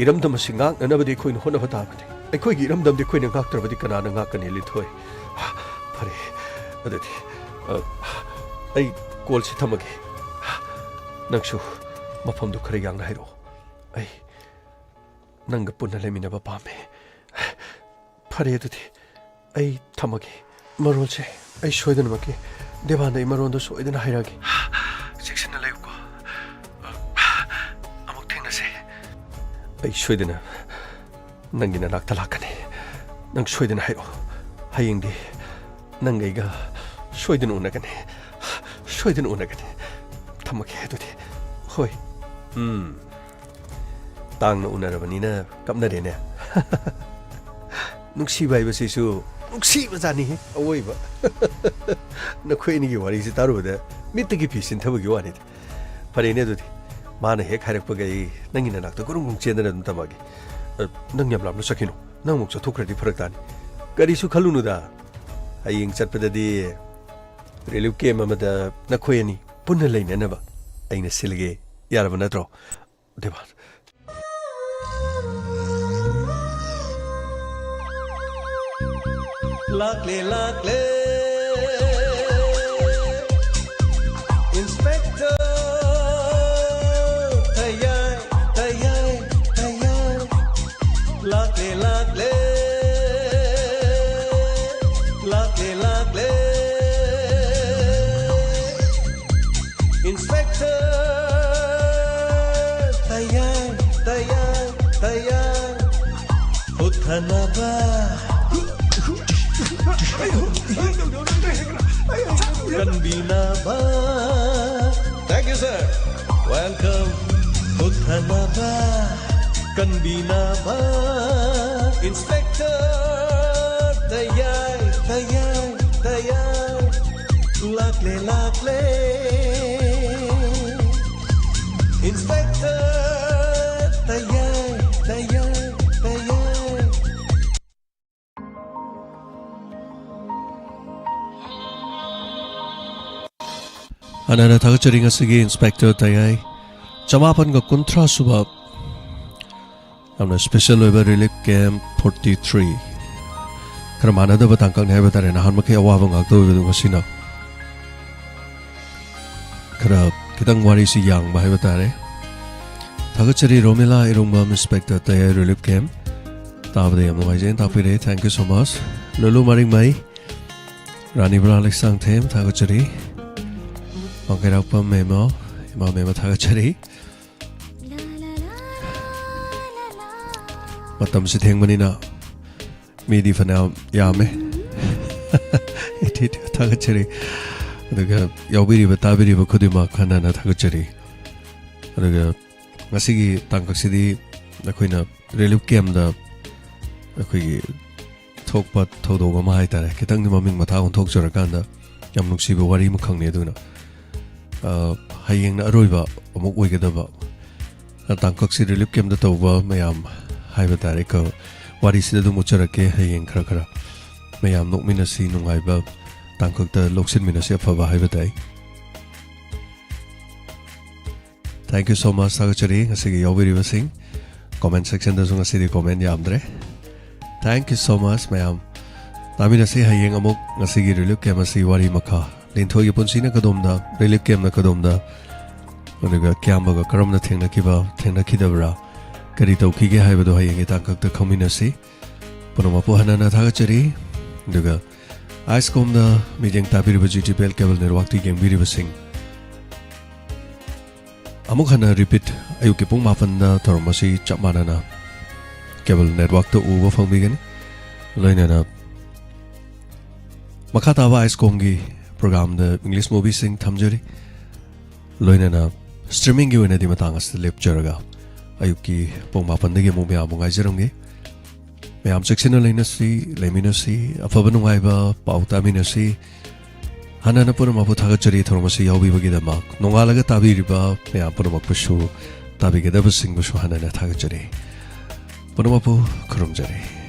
ꯏꯔꯝꯗꯝ ꯑꯁꯤ ꯉꯥꯛꯅꯅꯕꯗꯤ ꯑꯩꯈꯣꯏꯅ ꯍꯣꯠꯅꯕ ꯇꯥꯕꯅꯤ꯫ ꯑꯩꯈꯣꯏꯒꯤ ꯏꯔꯝꯗꯝꯗꯤ ꯑꯩꯈꯣꯏꯅ ꯉꯥꯛꯇ꯭ꯔꯕꯗꯤ ꯀꯅꯥꯅ ꯉꯥꯛꯀꯅꯤ, ꯂꯤꯟꯊꯣꯏ? ꯐꯔꯦ, ꯑꯗꯨꯗꯤ, ꯑ, ꯑꯩ ꯀꯣꯜꯁꯤ ꯊꯝꯃꯒꯦ꯫ ꯅꯪꯁꯨ ꯃꯐꯝꯗꯨ ꯈꯔ ꯌꯥꯡꯅ ꯍꯥꯏꯔꯛꯑꯣ꯫ ꯑꯩ ꯅꯪꯒ ꯄꯨꯟꯅ ꯂꯩꯃꯤꯟꯅꯕ ꯄꯥꯝꯃꯦ꯫ ꯐꯔꯦ, ꯑꯗꯨꯗꯤ ꯑꯩ ꯊꯝꯃꯒꯦ꯫ ꯃꯔꯣꯜꯁꯦ ꯑꯩ ꯁꯣꯏꯗꯅꯃꯛꯀꯤ ꯗꯦꯕꯥꯟꯗ ꯑꯩ ꯃꯔꯣꯟꯗꯣ ꯁꯣꯏꯗꯅ ꯍꯥꯏꯔꯛꯑꯒꯦ꯫ ꯆꯦꯛꯁꯤꯟꯅ ꯂꯩꯌꯨꯀꯣ꯫ ꯑꯃꯨꯛ ꯊꯦꯡꯅꯁꯦ꯫ ꯑꯩ ꯁꯣꯏꯗꯅ ꯅꯪꯒꯤ ꯅꯅꯥꯛꯇ ꯂꯥꯛꯀꯅꯤ꯫ ꯅꯪ ꯁꯣꯏꯗꯅ ꯍꯥꯏꯔꯛꯑꯣ꯫ ꯍꯌꯦꯡꯗꯤ ꯅꯪ ꯑꯩꯒ ꯁꯣꯏꯗꯅ ꯎꯅꯒꯅꯤ꯫ ꯁꯣꯏꯗꯅ ꯎꯅꯒꯅꯤ꯫ ꯊꯝꯃꯒꯦ ꯑꯗꯨꯗꯤ꯫ ꯍꯣꯏ꯫ ꯎꯝ꯫ ꯇꯥꯡꯅ ꯎꯅꯔꯕꯅꯤꯅ ꯀꯞꯅꯔꯦꯅꯦ꯫ ꯅꯨꯡꯁꯤꯕ ꯍꯥꯏꯕꯁꯤꯁꯨ ꯅꯨꯡꯁꯤꯕꯖꯥꯠꯅꯤꯍꯦ, ꯑꯋꯣꯏꯕ꯫ ꯅꯈꯣꯏ ꯑꯅꯤꯒꯤ ꯋꯥꯔꯤꯁꯤ ꯇꯥꯔꯨꯕꯗ ꯃꯤꯠꯇꯒꯤ ꯐꯤ ꯁꯤꯟꯊꯕꯒꯤ ꯋꯥꯅꯤꯗ꯫ ꯐꯔꯦꯅꯦ ꯑꯗꯨꯗꯤ, ꯃꯥꯅ ꯍꯦꯛ ꯍꯥꯏꯔꯛꯄꯒ ꯑꯩ ꯅꯪꯒꯤ ꯅꯅꯥꯛꯇ ꯒꯨꯔꯨꯡ ꯒꯨꯔꯨꯡ ꯆꯦꯟꯗꯅ ꯑꯗꯨꯝ ꯊꯝꯃꯛꯑꯒꯦ꯫ ꯑ, ꯅꯪ ꯌꯥꯝ ꯂꯥꯞꯅ ꯆꯠꯈꯤꯅꯨ, ꯅꯪ ꯑꯃꯨꯛ ꯆꯠꯊꯣꯛꯈ꯭ꯔꯗꯤ ꯐꯔꯛ ꯇꯥꯅꯤ꯫ ꯀꯔꯤꯁꯨ ꯈꯜꯂꯨꯅꯨꯗ, ꯍꯌꯦꯡ ꯆꯠꯄꯗꯗꯤ ꯔꯤꯂꯤꯐ ꯀꯦꯝꯞ ꯑꯃꯗ ꯅꯈꯣꯏ ꯑꯅꯤ ꯄꯨꯟꯅ ꯂꯩꯅꯅꯕ ꯑꯩꯅ ꯁꯤꯜꯂꯒꯦ, ꯌꯥꯔꯕ ꯅꯠꯇ꯭ꯔꯣ? ꯗꯦꯕꯥꯟ꯫ ꯂꯥꯛꯂꯦ, ꯂꯥꯛꯂꯦ, ꯏꯟꯁꯄꯦꯛꯇꯔ ꯇꯌꯥꯏ, ꯇꯌꯥꯏ, ꯇꯌꯥꯏ꯫ ꯂꯥꯛꯂꯦ, ꯂꯥꯛꯂꯦ, ꯂꯥꯛꯂꯦ, ꯂꯥꯛꯂꯦ꯫ ꯏꯟꯁꯄꯦꯛꯇꯔ ꯇꯌꯥꯏ, ꯇꯌꯥꯏ, ꯇꯌꯥꯏ꯫ ꯍꯨꯠꯊꯅꯕ, ꯀꯟꯕꯤꯅꯕ꯫ Thank you, sir. Welcome. ꯍꯨꯠꯊꯅꯕ, ꯀꯟꯕꯤꯅꯕ꯫ ꯏꯟꯁꯄꯦꯛꯇꯔ ꯇꯌꯥꯏ, ꯇꯌꯥꯏ, ꯇꯌꯥꯏ꯫ ꯂꯥꯛꯂꯦ, ꯂꯥꯛꯂꯦ꯫ ꯏꯟꯁꯄꯦꯛꯇꯔ ꯇꯌꯥꯏ, ꯇꯌꯥꯏ, ꯇꯌꯥꯏ꯫ ꯍꯥꯟꯅ ꯊꯥꯒꯠꯆꯔꯤ ꯉꯁꯤꯒꯤ ꯏꯟꯁꯄꯦꯛꯇꯔ ꯇꯌꯥꯏ ꯆꯃꯥꯄꯟꯒ ꯀꯨꯟꯊ꯭ꯔꯥ ꯁꯨꯕ ꯌꯥꯝꯅ ꯁ꯭ꯄꯦꯁꯦꯜ ꯑꯣꯏꯕ ꯔꯤꯂꯤꯐ ꯀꯦꯝꯞ ꯐꯣꯔꯇꯤ ꯊ꯭ꯔꯤ꯫ ꯈꯔ ꯃꯥꯟꯅꯗꯕ ꯇꯥꯡꯀꯛꯅꯤ ꯍꯥꯏꯕ ꯇꯥꯔꯦ, ꯅꯍꯥꯟꯃꯈꯩ ꯑꯋꯥꯕ ꯉꯥꯛꯇ ꯑꯣꯏꯕꯗꯨ ꯉꯁꯤꯅ ꯈꯔ ꯈꯤꯇꯪ ꯋꯥꯔꯤꯁꯤ ꯌꯥꯡꯕ ꯍꯥꯏꯕ ꯇꯥꯔꯦ꯫ ꯊꯥꯒꯠꯆꯔꯤ ꯔꯣꯃꯤꯂꯥ ꯏꯔꯨꯡꯕꯝ, ꯏꯟꯁꯄꯦꯛꯇꯔ ꯇꯌꯥꯏ ꯔꯤꯂꯤꯐ ꯀꯦꯝꯞ꯫ ꯇꯥꯕꯗ ꯌꯥꯝ ꯅꯨꯡꯉꯥꯏꯖꯩꯅ ꯇꯥꯛꯄꯤꯔꯦ꯫ Thank you so much꯫ ꯂꯨꯂꯨ ꯃꯔꯤꯡꯃꯩ, ꯔꯥꯅꯤꯕꯂꯥ ꯂꯩꯁꯥꯡꯊꯦꯝ ꯊꯥꯒꯠꯆꯔꯤ꯫ ꯋꯥꯡꯈꯩꯔꯥꯛꯄꯝ ꯃꯦꯃ, ꯏꯃꯥ ꯃꯦꯃ ꯊꯥꯒꯠꯆꯔꯤ꯫ ꯃꯇꯝꯁꯤ ꯊꯦꯡꯕꯅꯤꯅ ꯃꯤꯗꯤ ꯐꯅꯌꯥꯝ ꯌꯥꯝꯃꯦ꯫ ꯏꯊꯤꯠ ꯊꯥꯒꯠꯆꯔꯤ꯫ ꯑꯗꯨꯒ ꯌꯥꯎꯕꯤꯔꯤꯕ, ꯇꯥꯕꯤꯔꯤꯕ ꯈꯨꯗꯤꯡꯃꯛ ꯍꯟꯅ ꯍꯟꯅ ꯊꯥꯒꯠꯆꯔꯤ꯫ ꯑꯗꯨꯒ ꯉꯁꯤꯒꯤ ꯇꯥꯡꯀꯛꯁꯤꯗꯤ ꯑꯩꯈꯣꯏꯅ ꯔꯤꯂꯤꯐ ꯀꯦꯝꯗ ꯑꯩꯈꯣꯏꯒꯤ ꯊꯣꯛꯄ ꯊꯧꯗꯣꯛ ꯑꯃ ꯍꯥꯏ ꯇꯥꯔꯦ, ꯈꯤꯇꯪꯗꯤ ꯃꯃꯤꯡ ꯃꯊꯥ ꯑꯣꯟꯊꯣꯛꯆꯔꯀꯥꯟꯗ ꯌꯥꯝ ꯅꯨꯡꯁꯤꯕ ꯋꯥꯔꯤ ꯑꯃꯈꯛꯅꯤ꯫ ꯑꯗꯨꯅ, ꯑ, ꯍꯌꯦꯡꯅ ꯑꯔꯣꯏꯕ ꯑꯃꯨꯛ ꯑꯣꯏꯒꯗꯕ ꯇꯥꯡꯀꯛꯁꯤ ꯔꯤꯂꯤꯐ ꯀꯦꯝꯗ ꯇꯧꯕ ꯃꯌꯥꯝ ꯍꯥꯏꯕ ꯇꯥꯔꯦ, ꯀ-, ꯋꯥꯔꯤꯁꯤꯗ ꯑꯗꯨꯝ ꯎꯠꯆꯔꯛꯀꯦ ꯍꯌꯦꯡ ꯈꯔ ꯈꯔ꯫ ꯃꯌꯥꯝ ꯅꯣꯛꯃꯤꯟꯅꯁꯤ, ꯅꯨꯡꯉꯥꯏꯕ ꯇꯥꯡꯀꯛꯇ ꯂꯧꯁꯤꯟꯃꯤꯟꯅꯁꯤ, ꯑꯐꯕ ꯍꯥꯏꯕ ꯇꯥꯏ꯫ Thank you so much, ꯊꯥꯒꯠꯆꯔꯤ ꯉꯁꯤꯒꯤ ꯌꯥꯎꯕꯤꯔꯤꯕꯁꯤꯡ꯫ Comment sectionꯗꯁꯨ ꯉꯁꯤꯗꯤ comment ꯌꯥꯝꯗ꯭ꯔꯦ꯫ Thank you so much, ꯃꯌꯥꯝ꯫ ꯇꯥꯃꯤꯟꯅꯁꯤ ꯍꯌꯦꯡ ꯑꯃꯨꯛ ꯉꯁꯤꯒꯤ ꯔꯤꯂꯤꯐ ꯀꯦꯝ ꯑꯁꯤ ꯋꯥꯔꯤ ꯃꯈꯥ꯫ ꯂꯤꯟꯊꯣꯏꯒꯤ ꯄꯨꯟꯁꯤꯅ ꯀꯗꯣꯝꯗ, ꯔꯤꯂꯤꯐ ꯀꯦꯝꯅ ꯀꯗꯣꯝꯗ, ꯑꯗꯨꯒ ꯀꯤꯌꯥꯝꯕꯒ ꯀꯔꯝꯅ ꯊꯦꯡꯅꯈꯤꯕ, ꯊꯦꯡꯅꯈꯤꯗꯕ꯭ꯔꯥ, ꯀꯔꯤ ꯇꯧꯈꯤꯒꯦ ꯍꯥꯏꯕꯗꯨ ꯍꯌꯦꯡꯒꯤ ꯇꯥꯡꯀꯛꯇ ꯈꯪꯃꯤꯟꯅꯁꯤ꯫ ꯄꯨꯝꯅꯃꯛꯄꯨ ꯍꯟꯅ ꯍꯟꯅ ꯊꯥꯒꯠꯆꯔꯤ꯫ ꯑꯗꯨꯒ ꯑꯥꯏꯁꯀꯣꯝꯗ ꯃꯤꯠꯌꯦꯡ ꯇꯥꯕꯤꯔꯤꯕ G T P L cable networkꯇ ꯌꯦꯡꯕꯤꯔꯤꯕꯁꯤꯡ, ꯑꯃꯨꯛ ꯍꯟꯅ repeat ꯑꯌꯨꯛꯀꯤ ꯄꯨꯡ ꯃꯥꯄꯟꯗ ꯊꯧꯔꯝ ꯑꯁꯤ ꯆꯞ ꯃꯥꯟꯅꯅ cable networkꯇ ꯎꯕ ꯐꯪꯕꯤꯒꯅꯤ꯫ ꯂꯣꯏꯅꯅ ꯃꯈꯥ ꯇꯥꯕ ꯑꯥꯏꯁꯀꯣꯝꯒꯤ programꯗ English movieꯁꯤꯡ ꯊꯝꯖꯔꯤ꯫ ꯂꯣꯏꯅꯅ streamingꯒꯤ ꯑꯣꯏꯅꯗꯤ ꯃꯇꯥꯡ ꯑꯁꯤꯗ ꯂꯦꯞꯆꯔꯒ ꯑꯌꯨꯛꯀꯤ ꯄꯨꯡ ꯃꯥꯄꯟꯗꯒꯤ ꯑꯃꯨꯛ ꯃꯌꯥꯝꯕꯨ ꯉꯥꯏꯖꯔꯝꯒꯦ꯫ ꯃꯌꯥꯝ ꯆꯦꯛꯁꯤꯟꯅ ꯂꯩꯅꯁꯤ, ꯂꯩꯃꯤꯟꯅꯁꯤ, ꯑꯐꯕ ꯅꯨꯡꯉꯥꯏꯕ ꯄꯥꯎ ꯇꯥꯃꯤꯟꯅꯁꯤ꯫ ꯍꯟꯅ ꯍꯟꯅ ꯄꯨꯝꯅꯃꯛꯄꯨ ꯊꯥꯒꯠꯆꯔꯤ ꯊꯧꯔꯝ ꯑꯁꯤ ꯌꯥꯎꯕꯤꯕꯒꯤꯗꯃꯛ꯫ ꯅꯣꯡꯉꯥꯜꯂꯒ ꯇꯥꯕꯤꯔꯤꯕ ꯃꯌꯥꯝ ꯄꯨꯝꯅꯃꯛꯄꯨꯁꯨ, ꯇꯥꯕꯤꯒꯗꯕꯁꯤꯡꯕꯨꯁꯨ ꯍꯟꯅ ꯍꯟꯅ ꯊꯥꯒꯠꯆꯔꯤ꯫ ꯄꯨꯝꯅꯃꯛꯄꯨ ꯈꯨꯔꯨꯝꯖꯔꯤ꯫